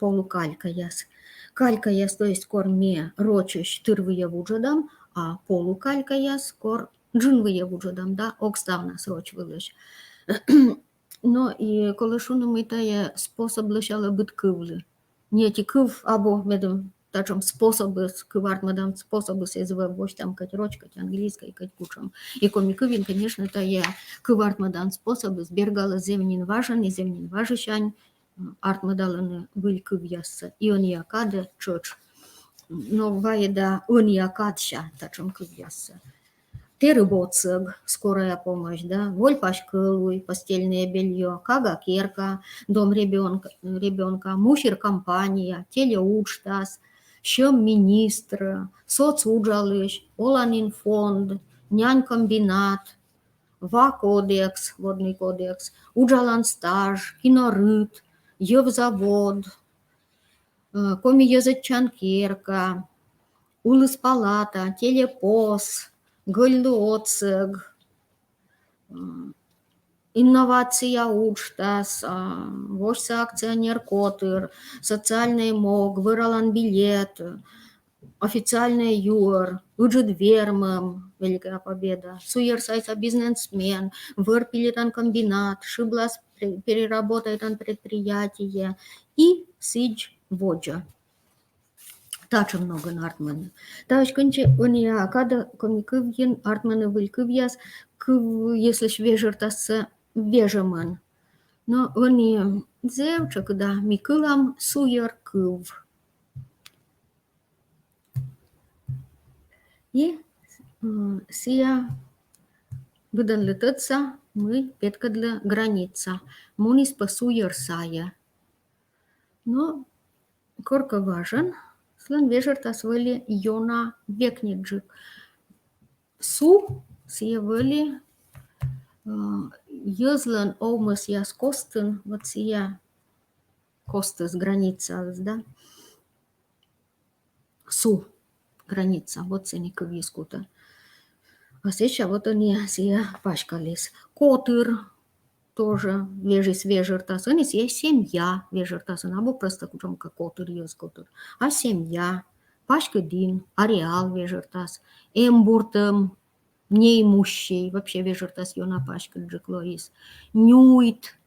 полукалькаяс. Калькаяс, то есть кор ме рочысь тырвыйӧ вуджӧдам, а полукалькаяс кор джынвыйӧ вуджӧдам да ог ставнас роч вылысь. Но и колӧ шуны, мый тайӧ способ лӧсялӧ быд кывлы. Ньӧти кыв абу, медым татшӧм способыс, кыв артмӧдан способыс эз вӧв, восьтам кӧть роч, кӧть английскӧй, кӧть кутшӧм. И коми кывйын, конечно, тайӧ кыв артмӧдан способыс бергалӧ зэв нин важӧн и зэв нин важысянь артмӧдалӧны выль кывъяссӧ. И ӧнія кадӧ тшӧтш. Но вайӧ да ӧнія кадся татшӧм кывъяссӧ. Тэрыб отсӧг, скорая помощь, да, вольпась кӧлуй, постельное бельё, кага керка, дом ребёнка, ребёнка, мусир кампания, телеуджтас, сьӧм министр, соцуджалысь, оланін фонд, нянь комбинат, ва кодекс, водный кодекс, уджалан стаж, кинорыт, йӧв завод, коми йӧзӧдчан керка, улыс палата, телепос, гӧльлы отсӧг, инновация уджтас, восьса акционер котыр, социальнӧй мог, вӧралан билет, официальнӧй юӧр, ыджыд вермӧм, Великая Победа, суйӧр сайса бизнесмен, вӧр пилитан комбинат, шыблас переработайтан предприятие и сідз водзӧ. Татшӧм ногӧн артмӧны. Таысь кындзи ӧнія кадӧ коми кывйын артмӧны выль кывъяс, кывъяслысь вежӧртассӧ вежӧмӧн. Но ӧні зэв тшӧкыда ми кылам суйӧр кыв. И сійӧ быдӧнлы тӧдса, мый петкӧдлӧ граница. Муніс пӧ суйӧр сайӧ. Но коркӧ важӧн сылӧн вежӧртас вӧлі ёна векньыдджык. Су сійӧ вӧлі йӧзлӧн овмӧсъяс костын, вот сійӧ костыс, границаыс, да. Су, граница, вот сэні кывйыс кутӧ. А сэсся вот ӧні сійӧ паськаліс. Котыр тоже вежис вежӧртас. Ӧні сійӧ семья вежӧртас. Ӧні абу просто кутшӧмкӧ котыр, йӧз котыр. А семья, паськыдін, ареал вежӧртас. Эмбуртӧм, неимущий, вообще вежӧртас ёна паськыдджык лоис. Нюйт,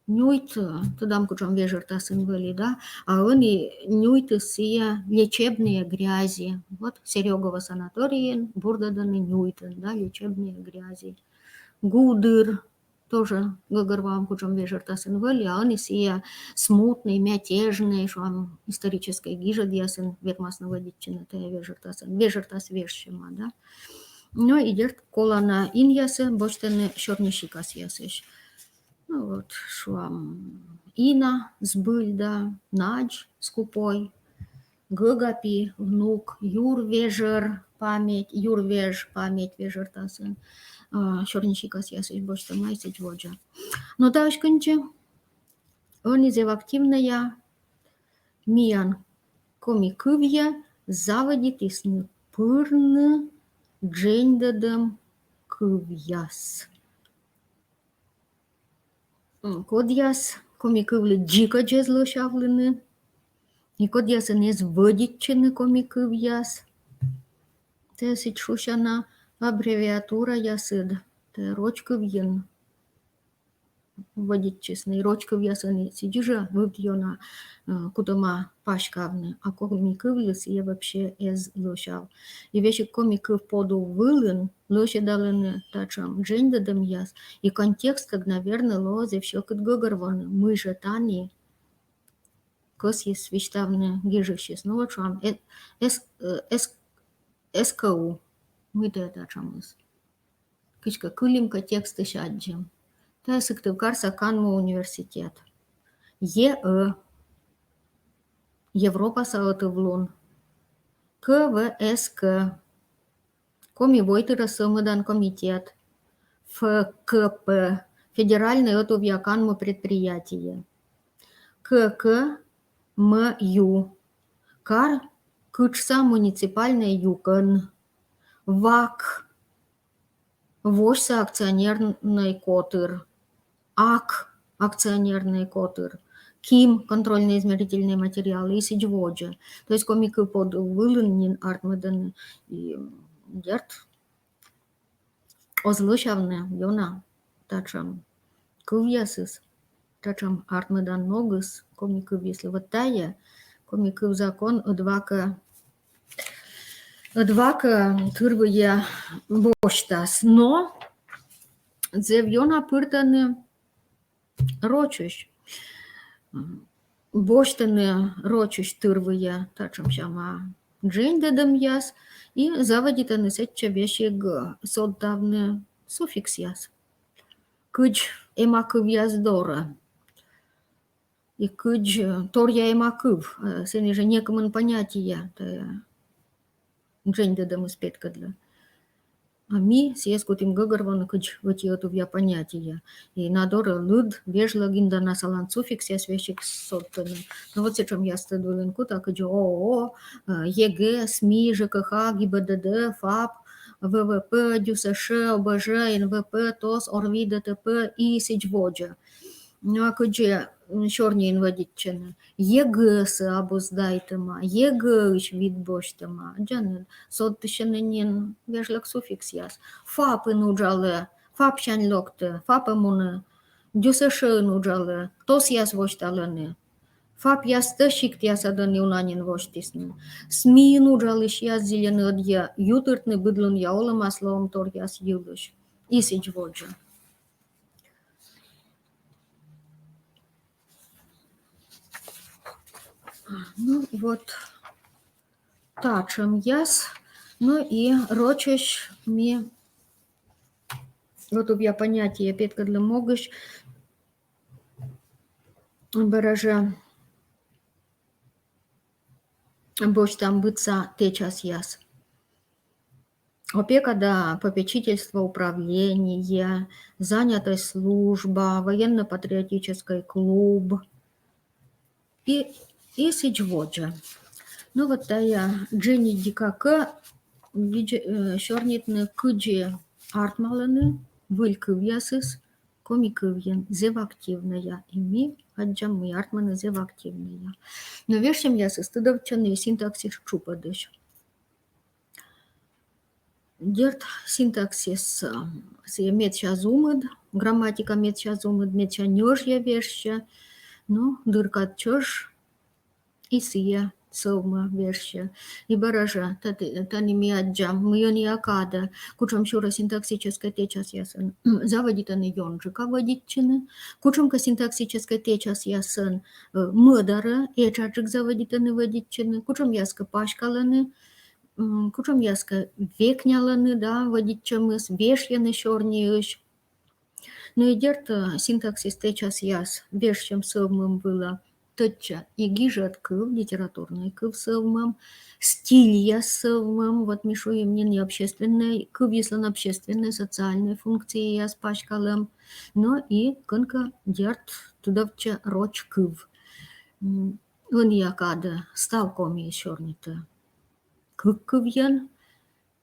нюйт, тӧдам, кутшӧм вежӧртасын вӧлі, да? А ӧні нюйтыс сійӧ лечебные грязи. Вот Серёгово санаторийын бурдӧдӧны нюйтӧн, да, лечебные грязи. Гудыр, тоже гӧгӧрвоам, кутшӧм вежӧртасын вӧлі, а ӧні сійӧ смутный, мятежный, шуам, историческӧй гижӧдъясын вермасны вӧдитчыны тайӧ вежӧртасын. Вежӧртас вежсьӧма, да? Но и дерт колана инъясӧ босьтӧны сёрнисикасъясысь. Ну вот, шуам, Ина, збыль да, надз, скупой. гӧгӧрпи, внук, юр вежӧр, память, юр веж, память вежӧртасӧн, а, сёрнисикасъясысь босьтӧма и сідз водзӧ. Но таысь кындзи, ӧні зэв активнӧя миян коми кывйӧ заводитісны пырны дженьдӧдӧм кывъяс. М, кодъяс коми кывлы дзикӧдз эз лӧсявлыны, и кодъясӧн эз вӧдитчыны коми кывъяс. Тэ сідз шусяна аббревиатураясыд, тэ роч кывйын вӧдитчисны, и роч кывъясӧн и сідз жӧ вывті ёна, э, кутӧма паськавны, а коми кывлы сійӧ вообще эз лӧсяв. И весиг коми кыв подув вылын лӧсьӧдалӧны татшӧм дженьдӧдӧмъяс, и контекстӧг, наверно, лоӧ зэв сьӧкыд гӧгӧрвоны, мый жӧ тані кӧсйис висьтавны гижысьыс. Ну вот шуам, э-, эс-, э, эс-, эс ка у, мый тайӧ татшӧмыс. Кыдзкӧ кылимкӧ текстысь аддзим. Тайӧ Сыктывкарса канму университет. Е Ӧ, Европаса ӧтувлун. К В С К, Коми войтырӧс сӧвмӧдан комитет. Ф К П, федеральнӧй ӧтувъя канму предприятие. К К М Ю, Кар-Кытшса муниципальнӧй юкӧн. ВАК, Восьса акционернӧй котыр. АК, акционернӧй котыр. КИМ, контрольно-измерительные материалы, и сідз водзӧ. То есть коми кыв подув вылын нин артмӧдӧны и, м, дерт, оз лӧсявны ёна татшӧм кывъясыс, татшӧм артмӧдан ногыс коми кывйыслы. Вот тайӧ коми кыв закон ӧдвакӧ, ӧдвакӧ тырвыйӧ босьтас. Но зэв ёна пыртӧны рочысь. Босьтӧны рочысь тырвыйӧ татшӧм сяма дженьдӧдӧмъяс и заводитӧны сэтчӧ весиг содтавны суффиксъяс. Кыдз эма кывъяс дорӧ. И кыдз, э, торъя эма кыв, э, сэні жӧ некымын понятие, тайӧ дженьдӧдӧмыс петкӧдлӧ. А ми сійӧс кутім гӧгӧрвоны кыдз ӧти ӧтувъя понятие. И на дорӧ лыд вежлӧг инданасалан суффиксъяс весиг содтӧны. Но вот сэтшӧмъяс тӧд вылын кута, кыдз О О О, э, Е Г, СМИ, Ж К Х, Г Б Д Д, ФАП, В В П, Дю С Ш, О Б Ж, Н В П, ТОС, ОРВИ, Д Т П и сідз водзӧ. Но а кыдзи, м, сёрниын вӧдитчӧны? Е Г-сӧ абу сдайтӧма, Е Г-ысь вит босьтӧма. Аддзанныд, содтысьӧны нин вежлӧг суффиксъяс. ФАП-ын уджалӧ, ФАП-сянь локтӧ, ФАП-ӧ мунӧ, Дю С Ш-ын уджалӧ, ТОС-ъяс восьталӧны. ФАП-ъястӧ сиктъясад ӧні уна нин восьтісны. СМИ-ын уджалысьяс зільӧны ӧдйӧ ютыртны быдлунъя олӧмас лоӧмторъяс йылысь. И сідз водзӧ. Ну, вот татшӧмъяс. Ну и рочысь ми ӧтувъя понятие петкӧдлӧм могысь бара жӧ босьтам быдса тэчасъяс. Опека да попечительство, управление, занятость, служба, военно-патриотический клуб и, и сідз водзӧ. Ну вот тайӧ дженьыдика кӧ видз-, э, сёрнитны, кыдзи артмалӧны выль кывъясыс коми кывйын, зэв активнӧя. И ми аддзам, мый артмӧны зэв активнӧя. Но вежсьӧмъясыс тыдовтчӧны синтаксис тшупӧдысь. Дерт, синтаксис, э, сійӧ медся зумыд, грамматика медся зумыд, медся нёжйӧ вежсьӧ, но дыр кад чӧж и сійӧ сӧвмӧ вежсьӧ. И бара жӧ, тані, тані ми аддзам, мый ӧнія кадӧ кутшӧмсюрӧ синтаксическӧй тэчасъясӧн заводитӧны ёнджыка вӧдитчыны, кутшӧмкӧ синтаксическӧй тэчасъясӧн, э, мӧдарӧ этшаджык заводитӧны вӧдитчыны, кутшӧмъяскӧ паськалӧны, м, кутшӧмъяскӧ векнялӧны, да, вӧдитчӧмыс, вешйӧны сёрниысь. Ну и дерт, э, синтаксис тэчасъяс вежсьӧм сӧвмӧм вылӧ тӧдчӧ и гижӧд кыв, литературнӧй кыв сӧвмӧм, стильяс сӧвмӧм, вот ми шуим нин, и общественнӧй, кывйыслӧн общественнӧй, социальнӧй функцияяс паськалӧм, но и кӧнкӧ, дерт, тыдовтчӧ роч кыв. М, ӧнія кадӧ став Комиыс сёрнитӧ кык кывйӧн,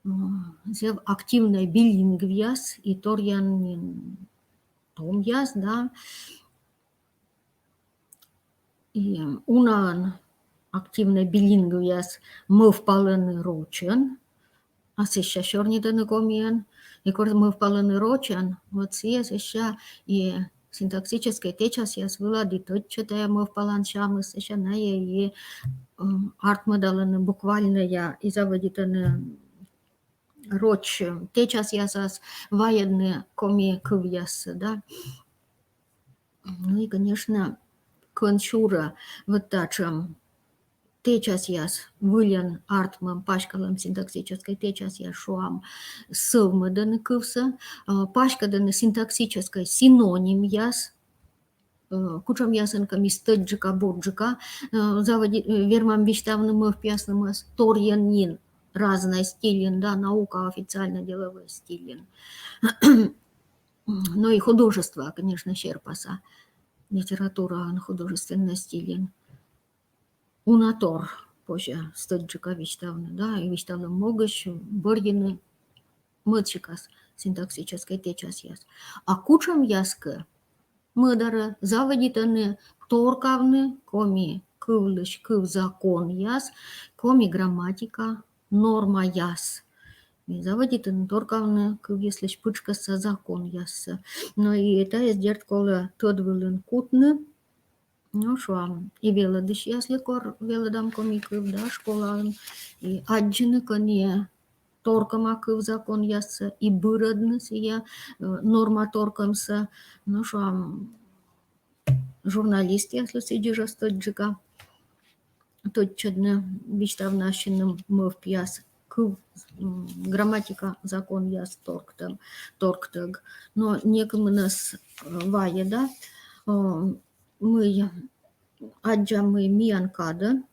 м, зэв активнӧй билингвъяс и торъян нин томъяс, да. И унаӧн активнӧй билингвъяс мӧвпалӧны рочӧн, а сэсся сёрнитӧны комиӧн. И кор мӧвпалӧны рочӧн, вот сійӧ сэсся и синтаксическӧй тэчасъяс вылад и тӧдчӧ тайӧ мӧвпалан сямыс, сэсся найӧ и, м, артмӧдалӧны буквальнӧя и заводитӧны роч, э, тэчасъясас вайӧдны коми кывъяссӧ, да. Ну и, конечно, кӧнсюрӧ вот татшӧм тэчасъяс выльӧн артмӧм, паськалӧм синтаксическӧй тэчасъяс, шуам, сӧвмӧдӧны кывсӧ, а, паськӧдӧны синтаксическӧй синонимъяс, э, кутшӧмъясӧн кӧ ми стӧчджыка, бурджыка, э, заводи-, э, вермам висьтавны мӧвпъяснымӧс, торйӧн нин разнӧй стильын, да, наука официально-деловӧй стильын. Но и художество, конечно, серпаса литератураын художественнӧй стильын. Уна тор позьӧ стӧчджыка висьтавны, да, и висьталӧм могысь бӧрйыны мӧд сикас синтаксическӧй тэчасъяс. А кутшӧмъяс кӧ мӧдарӧ заводитӧны торкавны коми кывлысь кыв законъяс, коми грамматика нормаяс. И заводитӧны торкавны кывйыслысь пытшкӧсса законъяссӧ. Но и тайӧс, дерт, колӧ тӧд вылын кутны. Ну, шуам, и велӧдысьяслы, кор велӧдам коми кыв, да, школаын, и аддзыны кӧнкӧ торкӧма кыв законъяссӧ, и бырӧдны сійӧ, э, норма торкӧмсӧ. Ну, шуам, журналистъяслы сідзи жӧ стӧчджыка тӧдчӧдны, висьтавны ассьыным мӧвпъяс, кыв, м, грамматика законъяс торктӧг, торктӧг. Но некымынӧс, э, вайӧда, э, мый аддзам, мый миян кадӧ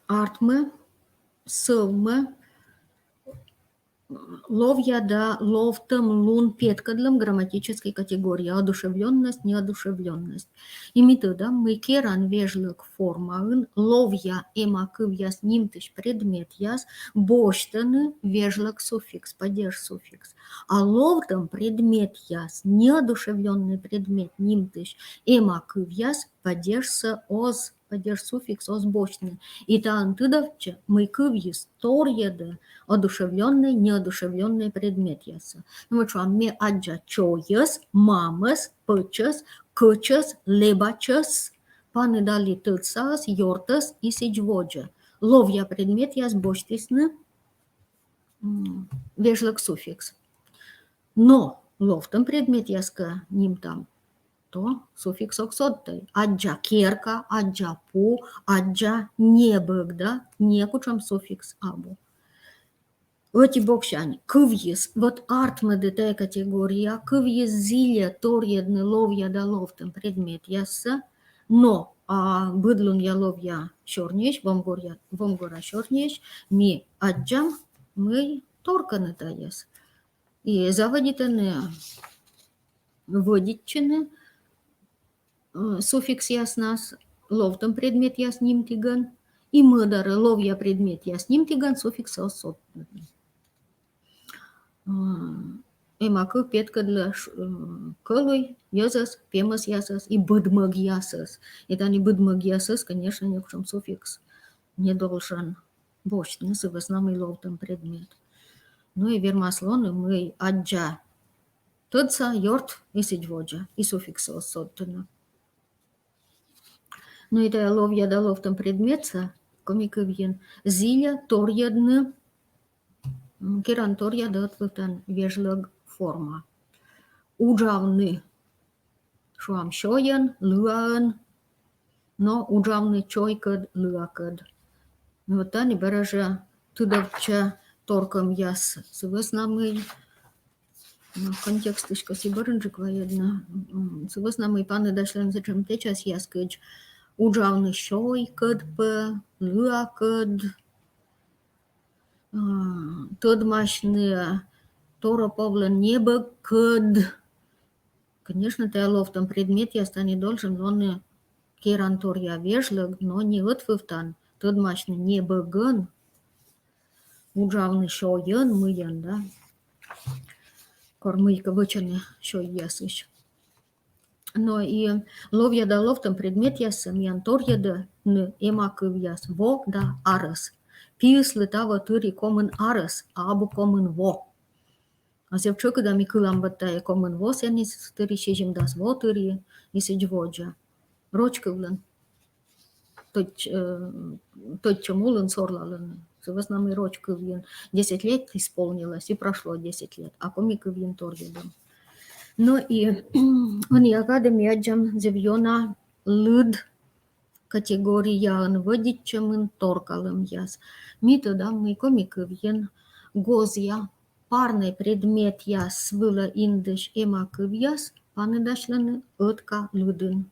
артмӧ, сӧвмӧ ловъя да ловтӧмлун петкӧдлӧм грамматическӧй категория: одушевлённость, неодушевлённость. И ми тӧдам, мый керан вежлӧг формаын ловъя эма кывъяс нимтысь предметъяс босьтӧны вежлӧг суффикс, падеж суффикс. А ловтӧм предметъяс, неодушевлённӧй предмет нимтысь эма кывъяс падежсӧ оз, падеж суффикс оз босьтны. И таӧн тыдовтчӧ, мый кывйыс торйӧдӧ одушевлённӧй, неодушевлённӧй предметъяссӧ. Ну вот, шуам, ме аддза чойӧс, мамӧс, пӧчӧс, кӧчӧс, лэбачӧс, паныдалі тӧдсаӧс, ёртӧс и сідз водзӧ. Ловъя предметъяс босьтісны, м, вежлӧг суффикс. Но ловтӧм предметъяс кӧ нимтам, то суффикс ог содтӧй. Аддза керка, аддза пу, аддза небӧг, да, некутшӧм суффикс абу. Ӧти боксянь кывйыс, вот артмӧдӧ тайӧ категория, кывйыс зільӧ торйӧдны ловъя да ловтӧм предметъяссӧ, но, а, быдлунъя ловъя сёрниысь, вомгоръя, вомгора сёрниысь ми аддзам, мый торкӧны тайӧс. И заводитӧны вӧдитчыны, э, суффиксъяснас ловтӧм предметъяс нимтігӧн, и мӧдарӧ ловъя предметъяс нимтігӧн суффиксӧ оз содтӧны. М, эма кыв петкӧдлӧ ш-, м, кӧлуй йӧзӧс, пемӧсъясӧс и быдмӧгъясӧс. И тані быдмӧгъясӧс, конечно, некутшӧм суффикс не должен босьтны, сы вӧсна мый ловтӧм предмет. Ну и вермас лоны, мый аддза тӧдса, ёрт и сідз водзӧ, и суффиксӧ оз содтыны. Ну и тайӧ ловъя да ловтӧм предметсӧ коми кывйын зільӧ торйӧдны, м, керан торъя да ӧтвывтан вежлӧг форма. Уджавны, шуам, сёйӧн, лыаӧн, но уджавны чойкӧд, лыакӧд. Вот тані бара жӧ тыдовтчӧ торкӧмъяс, сы вӧсна мый Но контекстысь кӧсйи бӧрынджык вайӧдны. М, сы вӧсна мый паныдасьлӧны сэтшӧм тэчасъяс кыдз: уджавны сёйкӧд пӧ, лыакӧд, а, тӧдмасьны Тороповлӧн небӧгкӧд. Конечно, тайӧ ловтӧм предметъяс тані должен лоны керан торъя вежлӧг, но не ӧтвывтан, тӧдмасьны небӧгӧн, уджавны сёйӧн, мыйӧн, да. Кор мыйкӧ вӧчӧны сёйясысь. Но и ловъя да ловтӧм предметъяссӧ миян торйӧдӧны эма кывъяс: во да арӧс. Пиыслы таво тыри комын арӧс, а абу комын во. А зэв тшӧкыда ми кылам вот тайӧ комын во сэні, тыри сизимдас во тыри и сідз водзӧ. Роч кывлӧн тӧдч-, э, тӧдчӧм улын сорлалӧны. Сы вӧсна мый роч кывйын десять лет исполнилось, и прошло десять лет, а коми кывйын торйӧдӧм. Но и ӧнія кадӧ ми аддзам зэв ёна лыд категорияын вӧдитчӧмын торкалӧмъяс. Ми тӧдам, мый коми кывйын гозъя парнӧй предметъяс вылӧ индысь эма кывъяс паныдасьлӧны ӧтка лыдын.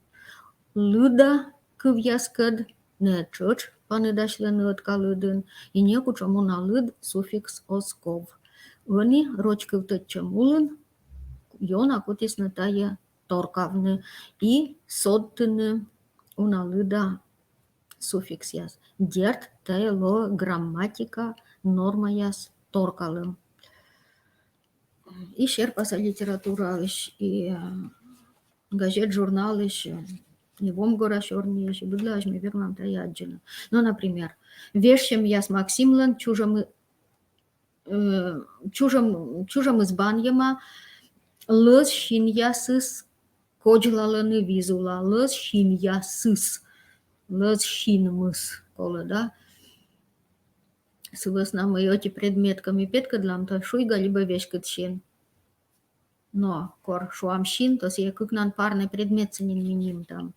Лыда кывъяскӧд найӧ тшӧтш паныдасьлӧны ӧтка лыдын, и некутшӧм уна лыд суффикс оз ков. Ӧні роч кыв тӧдчӧм улын ёна кутісны тайӧ торкавны и содтыны уна лыда суффиксъяс. Дерт, тайӧ лоӧ грамматика нормаяс торкалӧм. И серпаса литератураысь, и, э, газет-журналысь, э, и вомгора сёрниысь, и быдлаысь ми вермам тайӧ аддзыны. Но, например, вежсьӧмъяс Максимлӧн чужӧмыс, э, чужӧм, чужӧмыс банйӧма, лӧз синъясыс кодзлалӧны визула, лӧз синъясыс, лӧз синмыс колӧ, да. Сы вӧсна мый ӧти предмет кӧ ми петкӧдлам, то шуйга либӧ веськыд син. Но кор шуам син, то сійӧ кыкнан парнӧй предметсӧ нин ми нимтам.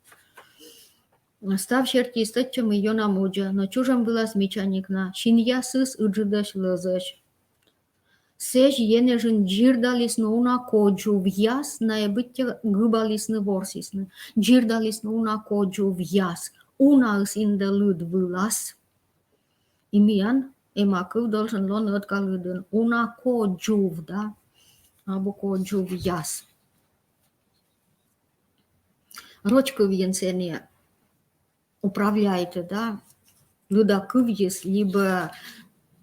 Став сертиыс тӧдчӧ, мый ёна мудзӧ, но чужӧм вылас мичаник на, синъясыс ыджыдӧсь, лӧзӧсь. Сэзь енэжын дзирдалісны уна кодзувъяс, найӧ быттьӧ гыбалісны, ворсісны. Дзирдалісны уна кодзувъяс. Унаыс индӧ лыд вылас. И миян эма кыв должен лоны ӧтка лыдын. Уна кодзув, да? Абу кодзувъяс. Роч кывйын сэні управляйтӧ, да, лыда кывйыс либӧ,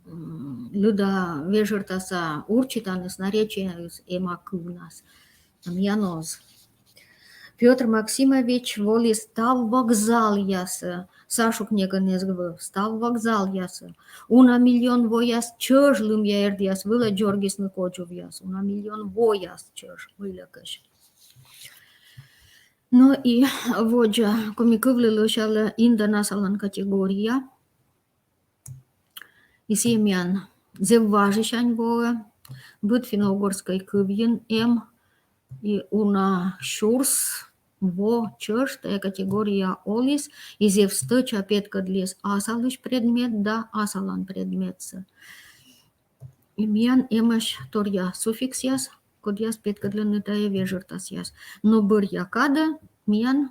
м, лыда вежӧртаса урчитаныс, наречиеыс эма кывнас. А миян оз. Пётр Максимович волі став вокзалъясӧ, Сашук некӧн эз вӧв, став вокзалъясӧ. Уна миллион вояс чӧж лымъя эрдъяс вылӧ дзоргисны кодзувъяс. Уна миллион вояс чӧж, мыйлакӧсь. Но и водзӧ коми кывлы лӧсялӧ индӧн асалан категория. И сійӧ миян зэв важысянь воӧ, быд финно-угорскӧй кывйын эм, и уна сюрс во чӧж тайӧ категория оліс, и зэв стӧча петкӧдліс асалысь предмет да асалан предметсӧ. И миян эмӧсь торъя суффиксъяс, кодъяс петкӧдлӧны тайӧ вежӧртасъяс. Но бӧръя кадӧ миян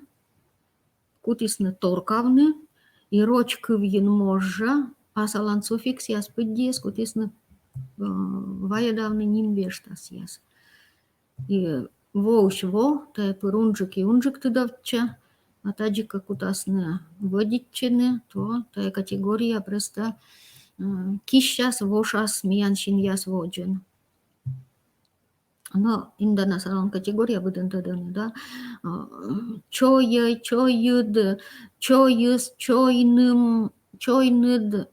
кутісны торкавны, и роч кывйын мож жӧ асалан суффиксъяс пыддиыс кутісны, э, вайӧдавны ним вештасъяс. И воысь во, тайӧ пыр унджык и унджык тыдовтчӧ, а тадзи кӧ кутасны вӧдитчыны, то тайӧ категория просто, э, киссяс, вошас миян синъяс водзын. Но индӧн асалан категория быдӧн тӧдӧны, да. Э, чойӧй, чойыд, чойыс, чойным, чойныд,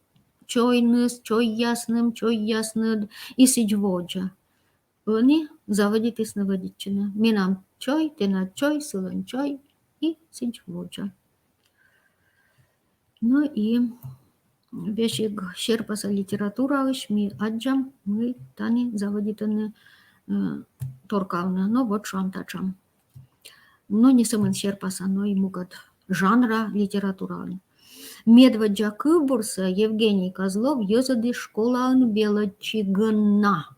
чойныс, чойясным, чойясныд и сідз водзӧ. Ӧні заводитісны вӧдитчыны. Менам чой, тэнад чой, сылӧн чой и сідз водзӧ. Но и весиг серпаса литератураысь ми аддзам, мый тані заводитӧны, э, торкавны. Но вот шуам татшӧм. Но не сӧмын серпаса, но и мукӧд жанра литератураын. Медводдза кывбурсӧ Евгений Козлов йӧзӧдіс школаын велӧдчигӧн на.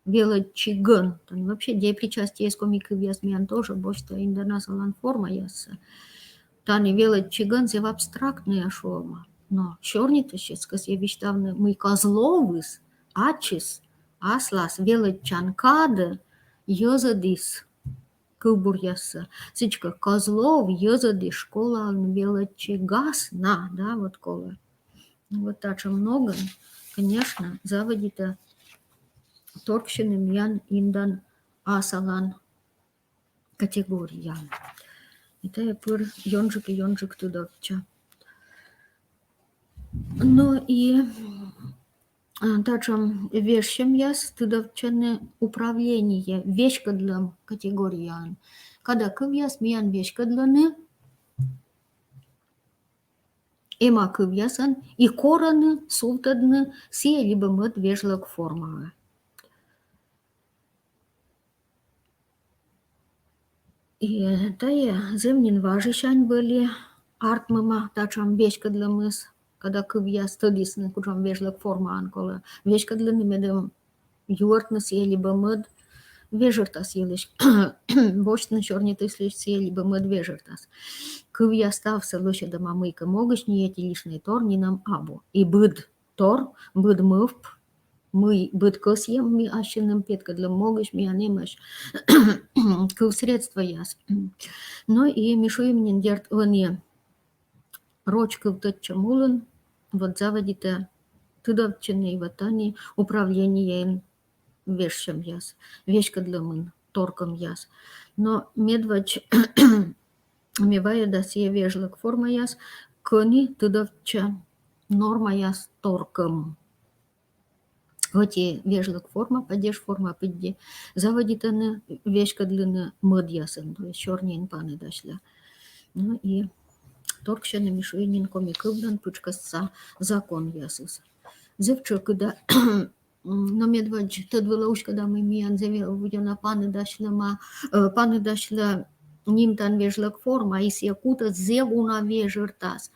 велӧдчигӧн. Тані вообще деепричастиеыс коми кывъяс миян тоже босьтӧ индан асалан формаяссӧ. Тані велӧдчигӧн зэв абстрактнӧй, а шуӧма. Но сёрнитысьыс кӧсйӧ висьтавны, мый Козловыс ачыс аслас велӧдчан кадӧ йӧзӧдіс кывбуръяссӧ. Сідзкӧ, Козлов йӧзӧдіс школаын велӧдчигас на, да, вот колӧ. Вот татшӧм ногӧн, конечно, заводитӧ торксьыны миян индан асалан категория. И тайӧ пыр ёнджыка-ёнджыка тыдовтчӧ. Но и, а, татшӧм вежсьӧмъяс тыдовтчӧны управление, веськӧдлӧм категорияын. Када кывъяс миян веськӧдлӧны эма кывъясӧн и корӧны сувтӧдны сійӧ либӧ мӧд вежлӧк формаӧ. И тайӧ зэв нин важысянь вӧлі артмӧма татшӧм веськӧдлӧмыс, када кывъяс тӧдісны, кутшӧм вежлӧк формаӧн колӧ веськӧдлыны, медым юӧртны сійӧ либӧ мӧд вежӧртас йылысь, босьтны сёрнитыслысь сійӧ либӧ мӧд вежӧртас. Кывъяс ставсӧ лӧсьӧдӧма мыйкӧ могысь, ни ӧти лишнӧй тор нинӧм абу. И быд тор, быд мӧвп, мый быд кӧсйӧм ми ассьыным петкӧдлам, могысь миян эмӧсь кывсредствояс. Но и ми шуим нин, дерт, ӧні роч кыв тӧдчӧм улын, вот заводитӧ тыдовтчыны и вот тані управлениеын вежсьӧмъяс, веськӧдлӧмын торкӧмъяс. Но медводз ме вайӧда сійӧ вежлӧк формаяс, кӧні тыдовтчӧ нормаяс торкӧм. Ӧти вежлӧк форма, падеж форма пыдди заводитӧны веськӧдлыны мӧдъясӧн, то есть сёрниын паныдасьлӧ. Ну и торксьӧны, ми шуим нин, коми кывлӧн пытшкӧсса законъясыс. Зэв тшӧкыда, но медводз тӧд вылӧ уськӧда, мый миян зэв ёна паныдасьлӧма, э, паныдасьлӧ нимтан вежлӧк форма, и сійӧ кутӧ зэв уна вежӧртас.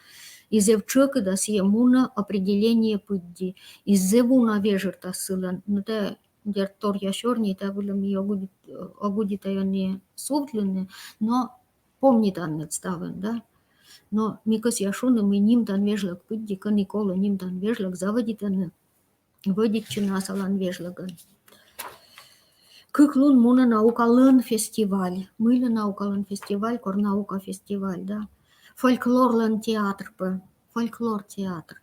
И зэв тшӧкыда сійӧ мунӧ определение пыдди. И зэв уна вежӧртас сылӧн. Но тайӧ, дерт, торъя сёрни, тайӧ вылӧ ми ог удит-, ог удитӧй ӧні сувтлыны, но помнитанныд ставӧн, да? Но ми кӧсъям шуны, мый нимтан вежлӧк пыдди, кӧні колӧ нимтан вежлӧк, заводитӧны вӧдитчыны асалан вежлӧгӧн. Кык лун мунӧ наукалӧн фестиваль. Мыйла наукалӧн фестиваль, кор наука фестиваль, да? Фольклорлӧн театр пӧ, фольклор театр.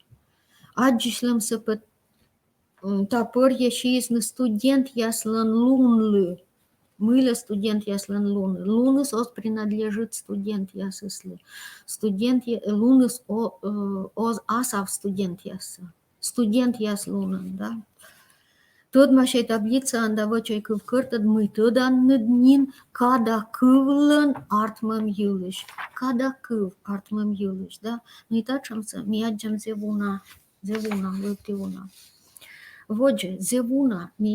Аддзысьлӧмсӧ пӧ, м, та пӧрйӧ сиисны студентъяслӧн лунлы. Мыйла студентъяслӧн лунлы? Луныс оз принадлежит студентъясыслы. Студентъя-, луныс о-, э, оз асав студентъясӧ. Студентъяс лунӧн, да. Тӧдмасьӧй таблицаын да вӧчӧй кывкӧртӧд, мый тӧданныд нин када кывлӧн артмӧм йылысь. Када кыв артмӧм йылысь, да. Ну и татшӧмсӧ ми аддзам зэв уна, зэв уна, лыдди уна. Водзӧ, зэв уна ми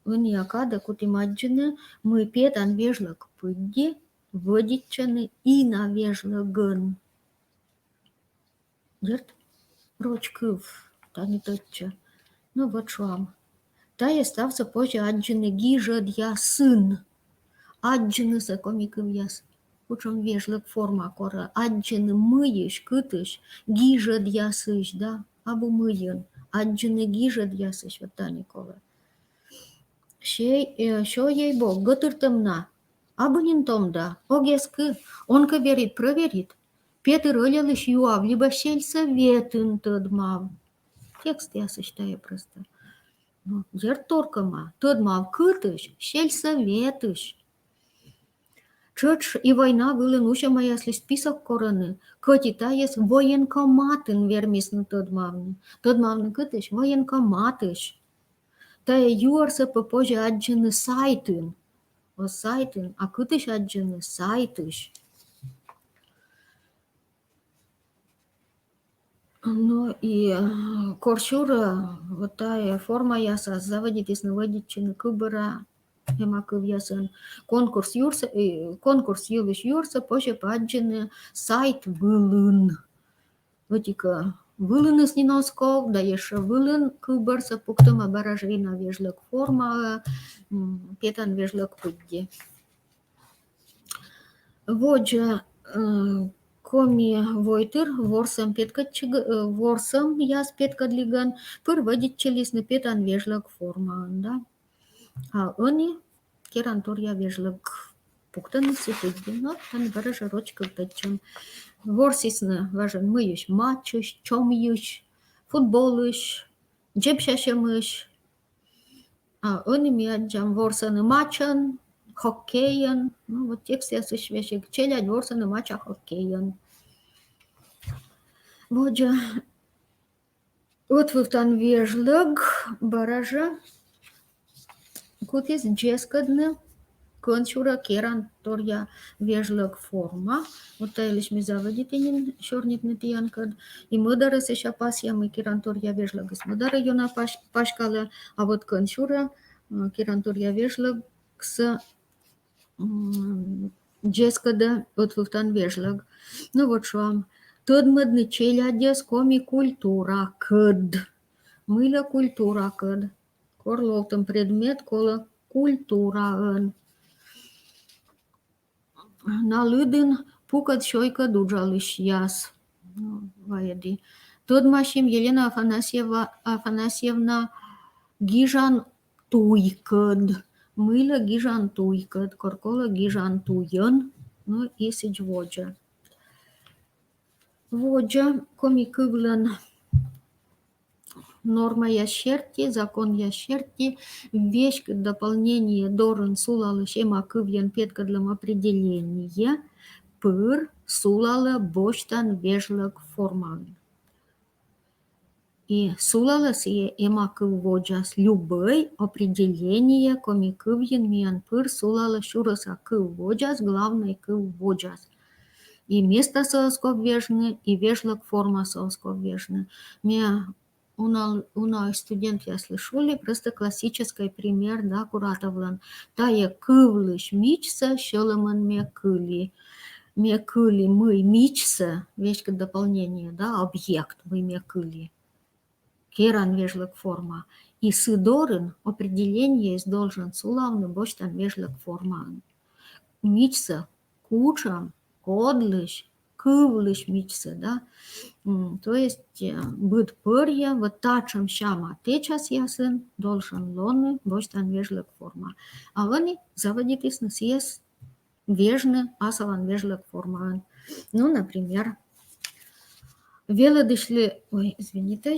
ӧнія кадӧ кутім аддзыны, мый петан вежлӧг пыдди вӧдитчӧны ина вежлӧгӧн. Дерт, роч кыв тані тӧдчӧ. Но вот шуам. Тайӧ ставсӧ позьӧ аддзыны гижӧдъясын. Аддзынысӧ коми кывъяс кутшӧм вежлӧг форма корӧ. Аддзыны мыйысь, кытысь, гижӧдъясысь, да, абу мыйын. Аддзыны гижӧдъясысь, вот тані колӧ. Сё-, э, сё ей бок, гӧтыртӧм на. Абу нин том да, огез кы, он кӧ верит, прӧверит. Петыр ӧльӧлысь юав либӧ сельсӧветын тӧдмав. Текстъясысь тайӧ просто. Ну, дерт, торкӧма, тӧдмав кытысь, сельсӧветысь. Тшӧтш и война вылын усьӧмаяслысь список корӧны, кӧть и тайӧс военкоматын вермисны тӧдмавны. Тӧдмавны кытысь? Военкоматысь. Тайӧ юӧрсӧ пӧ позьӧ аддзыны сайтын. Оз сайтын, а кытысь аддзыны? Сайтысь. Ну и, э, корсюрӧ, вот тайӧ формаясас заводитісны вӧдитчыны кывбура эма кывъясӧн. Конкурс юрсӧ, э, конкурс йылысь юӧрсӧ позьӧ пӧ аддзыны сайт вылын. Ӧтикӧ вылыныс нин оз ков, да ещӧ вылын кывбӧрсӧ пуктӧма, бара жӧ и на вежлӧг формаӧ, м, петан вежлӧг пыдди. Водзӧ, э, коми войтыр ворсӧм петкӧдчигӧ-, э, ворсӧмъяс петкӧдлігӧн пыр вӧдитчылісны петан вежлӧг формаӧн, да. А ӧні керан торъя вежлӧг пуктӧны сы пыдди, но ӧні бара жӧ роч кывтӧдчӧм. Ворсісны важӧн мыйысь: матчысь, чомйысь, футболысь, дзебсясьӧмысь. А ӧні ми аддзам ворсӧны матчӧн, хоккейӧн. Ну, вот текстъясысь весиг: челядь ворсӧны матча хоккейӧн. Водзӧ ӧтвывтан вежлӧг бара жӧ кутіс дзескӧдны кӧнсюрӧ керан торъя вежлӧг форма. Вот та йылысь ме заводиті нин сёрнитны тіянкӧд. И мӧдарӧ сэсся пасъям, и керан торъя вежлӧгыс мӧдарӧ ёна пась-, паськалӧ, а вот кӧнсюрӧ, м, керан торъя вежлӧгсӧ, м, дзескӧдӧ ӧтвывтан вежлӧг. Ну вот шуам: тӧдмӧдны челядьӧс коми культуракӧд. Мыйла культуракӧд? Кор локтӧм предмет колӧ культураӧн. На лыдын пукӧд сёйкӧд уджалысьяс. Ну, вайӧді. Тӧдмасим Елена Афанасьева, Афанасьевна гижан туйкӧд. Мыйла гижан туйкӧд? Кор колӧ гижан туйӧн. Ну, и сідз водзӧ. Водзӧ коми кывлӧн нормаяс серти, законъяс серти веськыд дополнение дорын сулалысь эма кывйӧн петкӧдлӧм определение пыр сулалӧ босьтан вежлӧг формаын. И сулалӧ сійӧ эма кыв водзас. Любӧй определение коми кывйын миян пыр сулалӧ сюрӧса кыв водзас, главнӧй кыв водзас. И местасӧ оз ков вежны, и вежлӧг формасӧ оз ков вежны. Ме уна, уна студентъяслы шулі, просто классическӧй пример, да, Куратовлӧн. Тайӧ кывлысь мичсӧ сьӧлӧмӧн ме кылі. Ме кылі, мый мичсӧ, веськыд дополнение, да, объект, мый ме кылі. Керан вежлӧг форма. И сы дорын определениеыс должен сулавны босьтан вежлӧг формаын. Мичсӧ кутшӧм, кодлысь, кывлысь мичсӧ, да. М, то есть, э, быд пӧръя вот татшӧм сяма тэчасъясын должен лоны босьтан вежлӧг форма. А ӧні заводитісны сійӧс вежны асаван вежлӧг формаӧн. Ну, например, велӧдысьлы, ой, извините,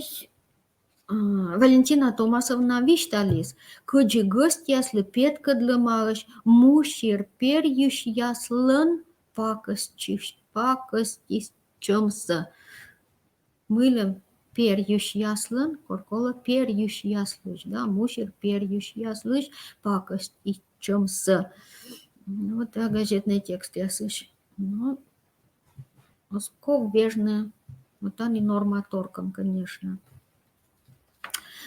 а, Валентина Томасовна висьталіс, кыдзи гӧсьтъяслы петкӧдлӧмаӧсь мусир перйысьяслӧн пакӧстчысь-, пакӧститчӧмсӧ. Мыйла перйысьяслӧн, кор колӧ перйысьяслысь, да, мусир перйысьяслысь пакӧститчӧмсӧ. Ну, вот, а газетнӧй текстъясысь. Ну, оз ков вежны, вот, ӧні норма торкӧм, конечно.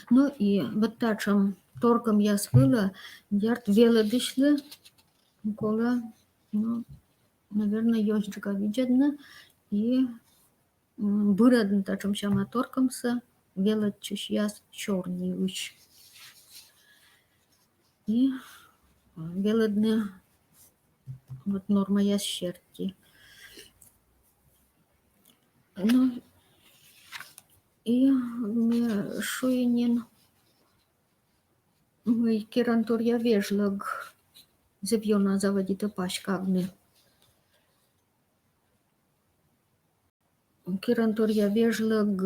Ну и вот татшӧм торкӧмъяс вылӧ, дерт, велӧдысьлы колӧ, ну, наверное, ёнджыка видзӧдны и, м, бырӧдны татшӧм сяма торкӧмсӧ велӧдчысьяс сёрниысь. И, м, велӧдны вот нормаяс серти. Ну, и ме шуи нин, мый керан торъя вежлӧг зэв ёна заводитӧ паськавны. Керан торъя вежлӧг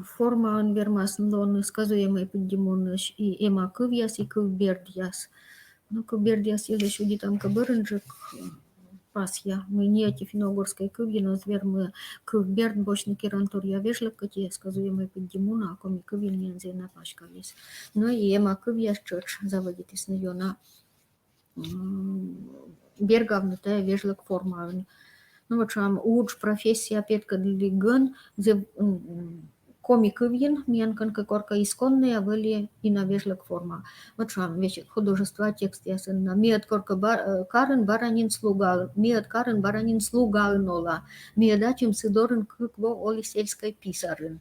формаын вермасны лоны сказуемӧй пыддимунысь и эма кывъяс, и кывбердъяс. Но кывбердъяс йылысь удитам кӧ бӧрынджык, пасъя, мый ни ӧти финно-угорскӧй кывйын оз вермы кывберд босьтны керан торъя вежлӧг, кӧть и сказуемӧй пыддимуны, а коми кывйын миян зэв ёна паськаліс. Но и эма кывъяс тшӧтш заводитісны ёна, м, бергавны тайӧ вежлӧг формаын. Ну вот, шуам, удж, профессия петкӧдлігӧн зэв, м, коми кывйын миян кӧнкӧ коркӧ исконнӧя вӧлі и на вежлӧк форма. Вот шуам, весиг художество текстъясын на. Ми ӧд коркӧ ба-, э, карын бара нин слуга, ми ӧд карын бара нин слугаын ола. Ми ӧд ачым сы дорын кык во олі сельскӧй писарын.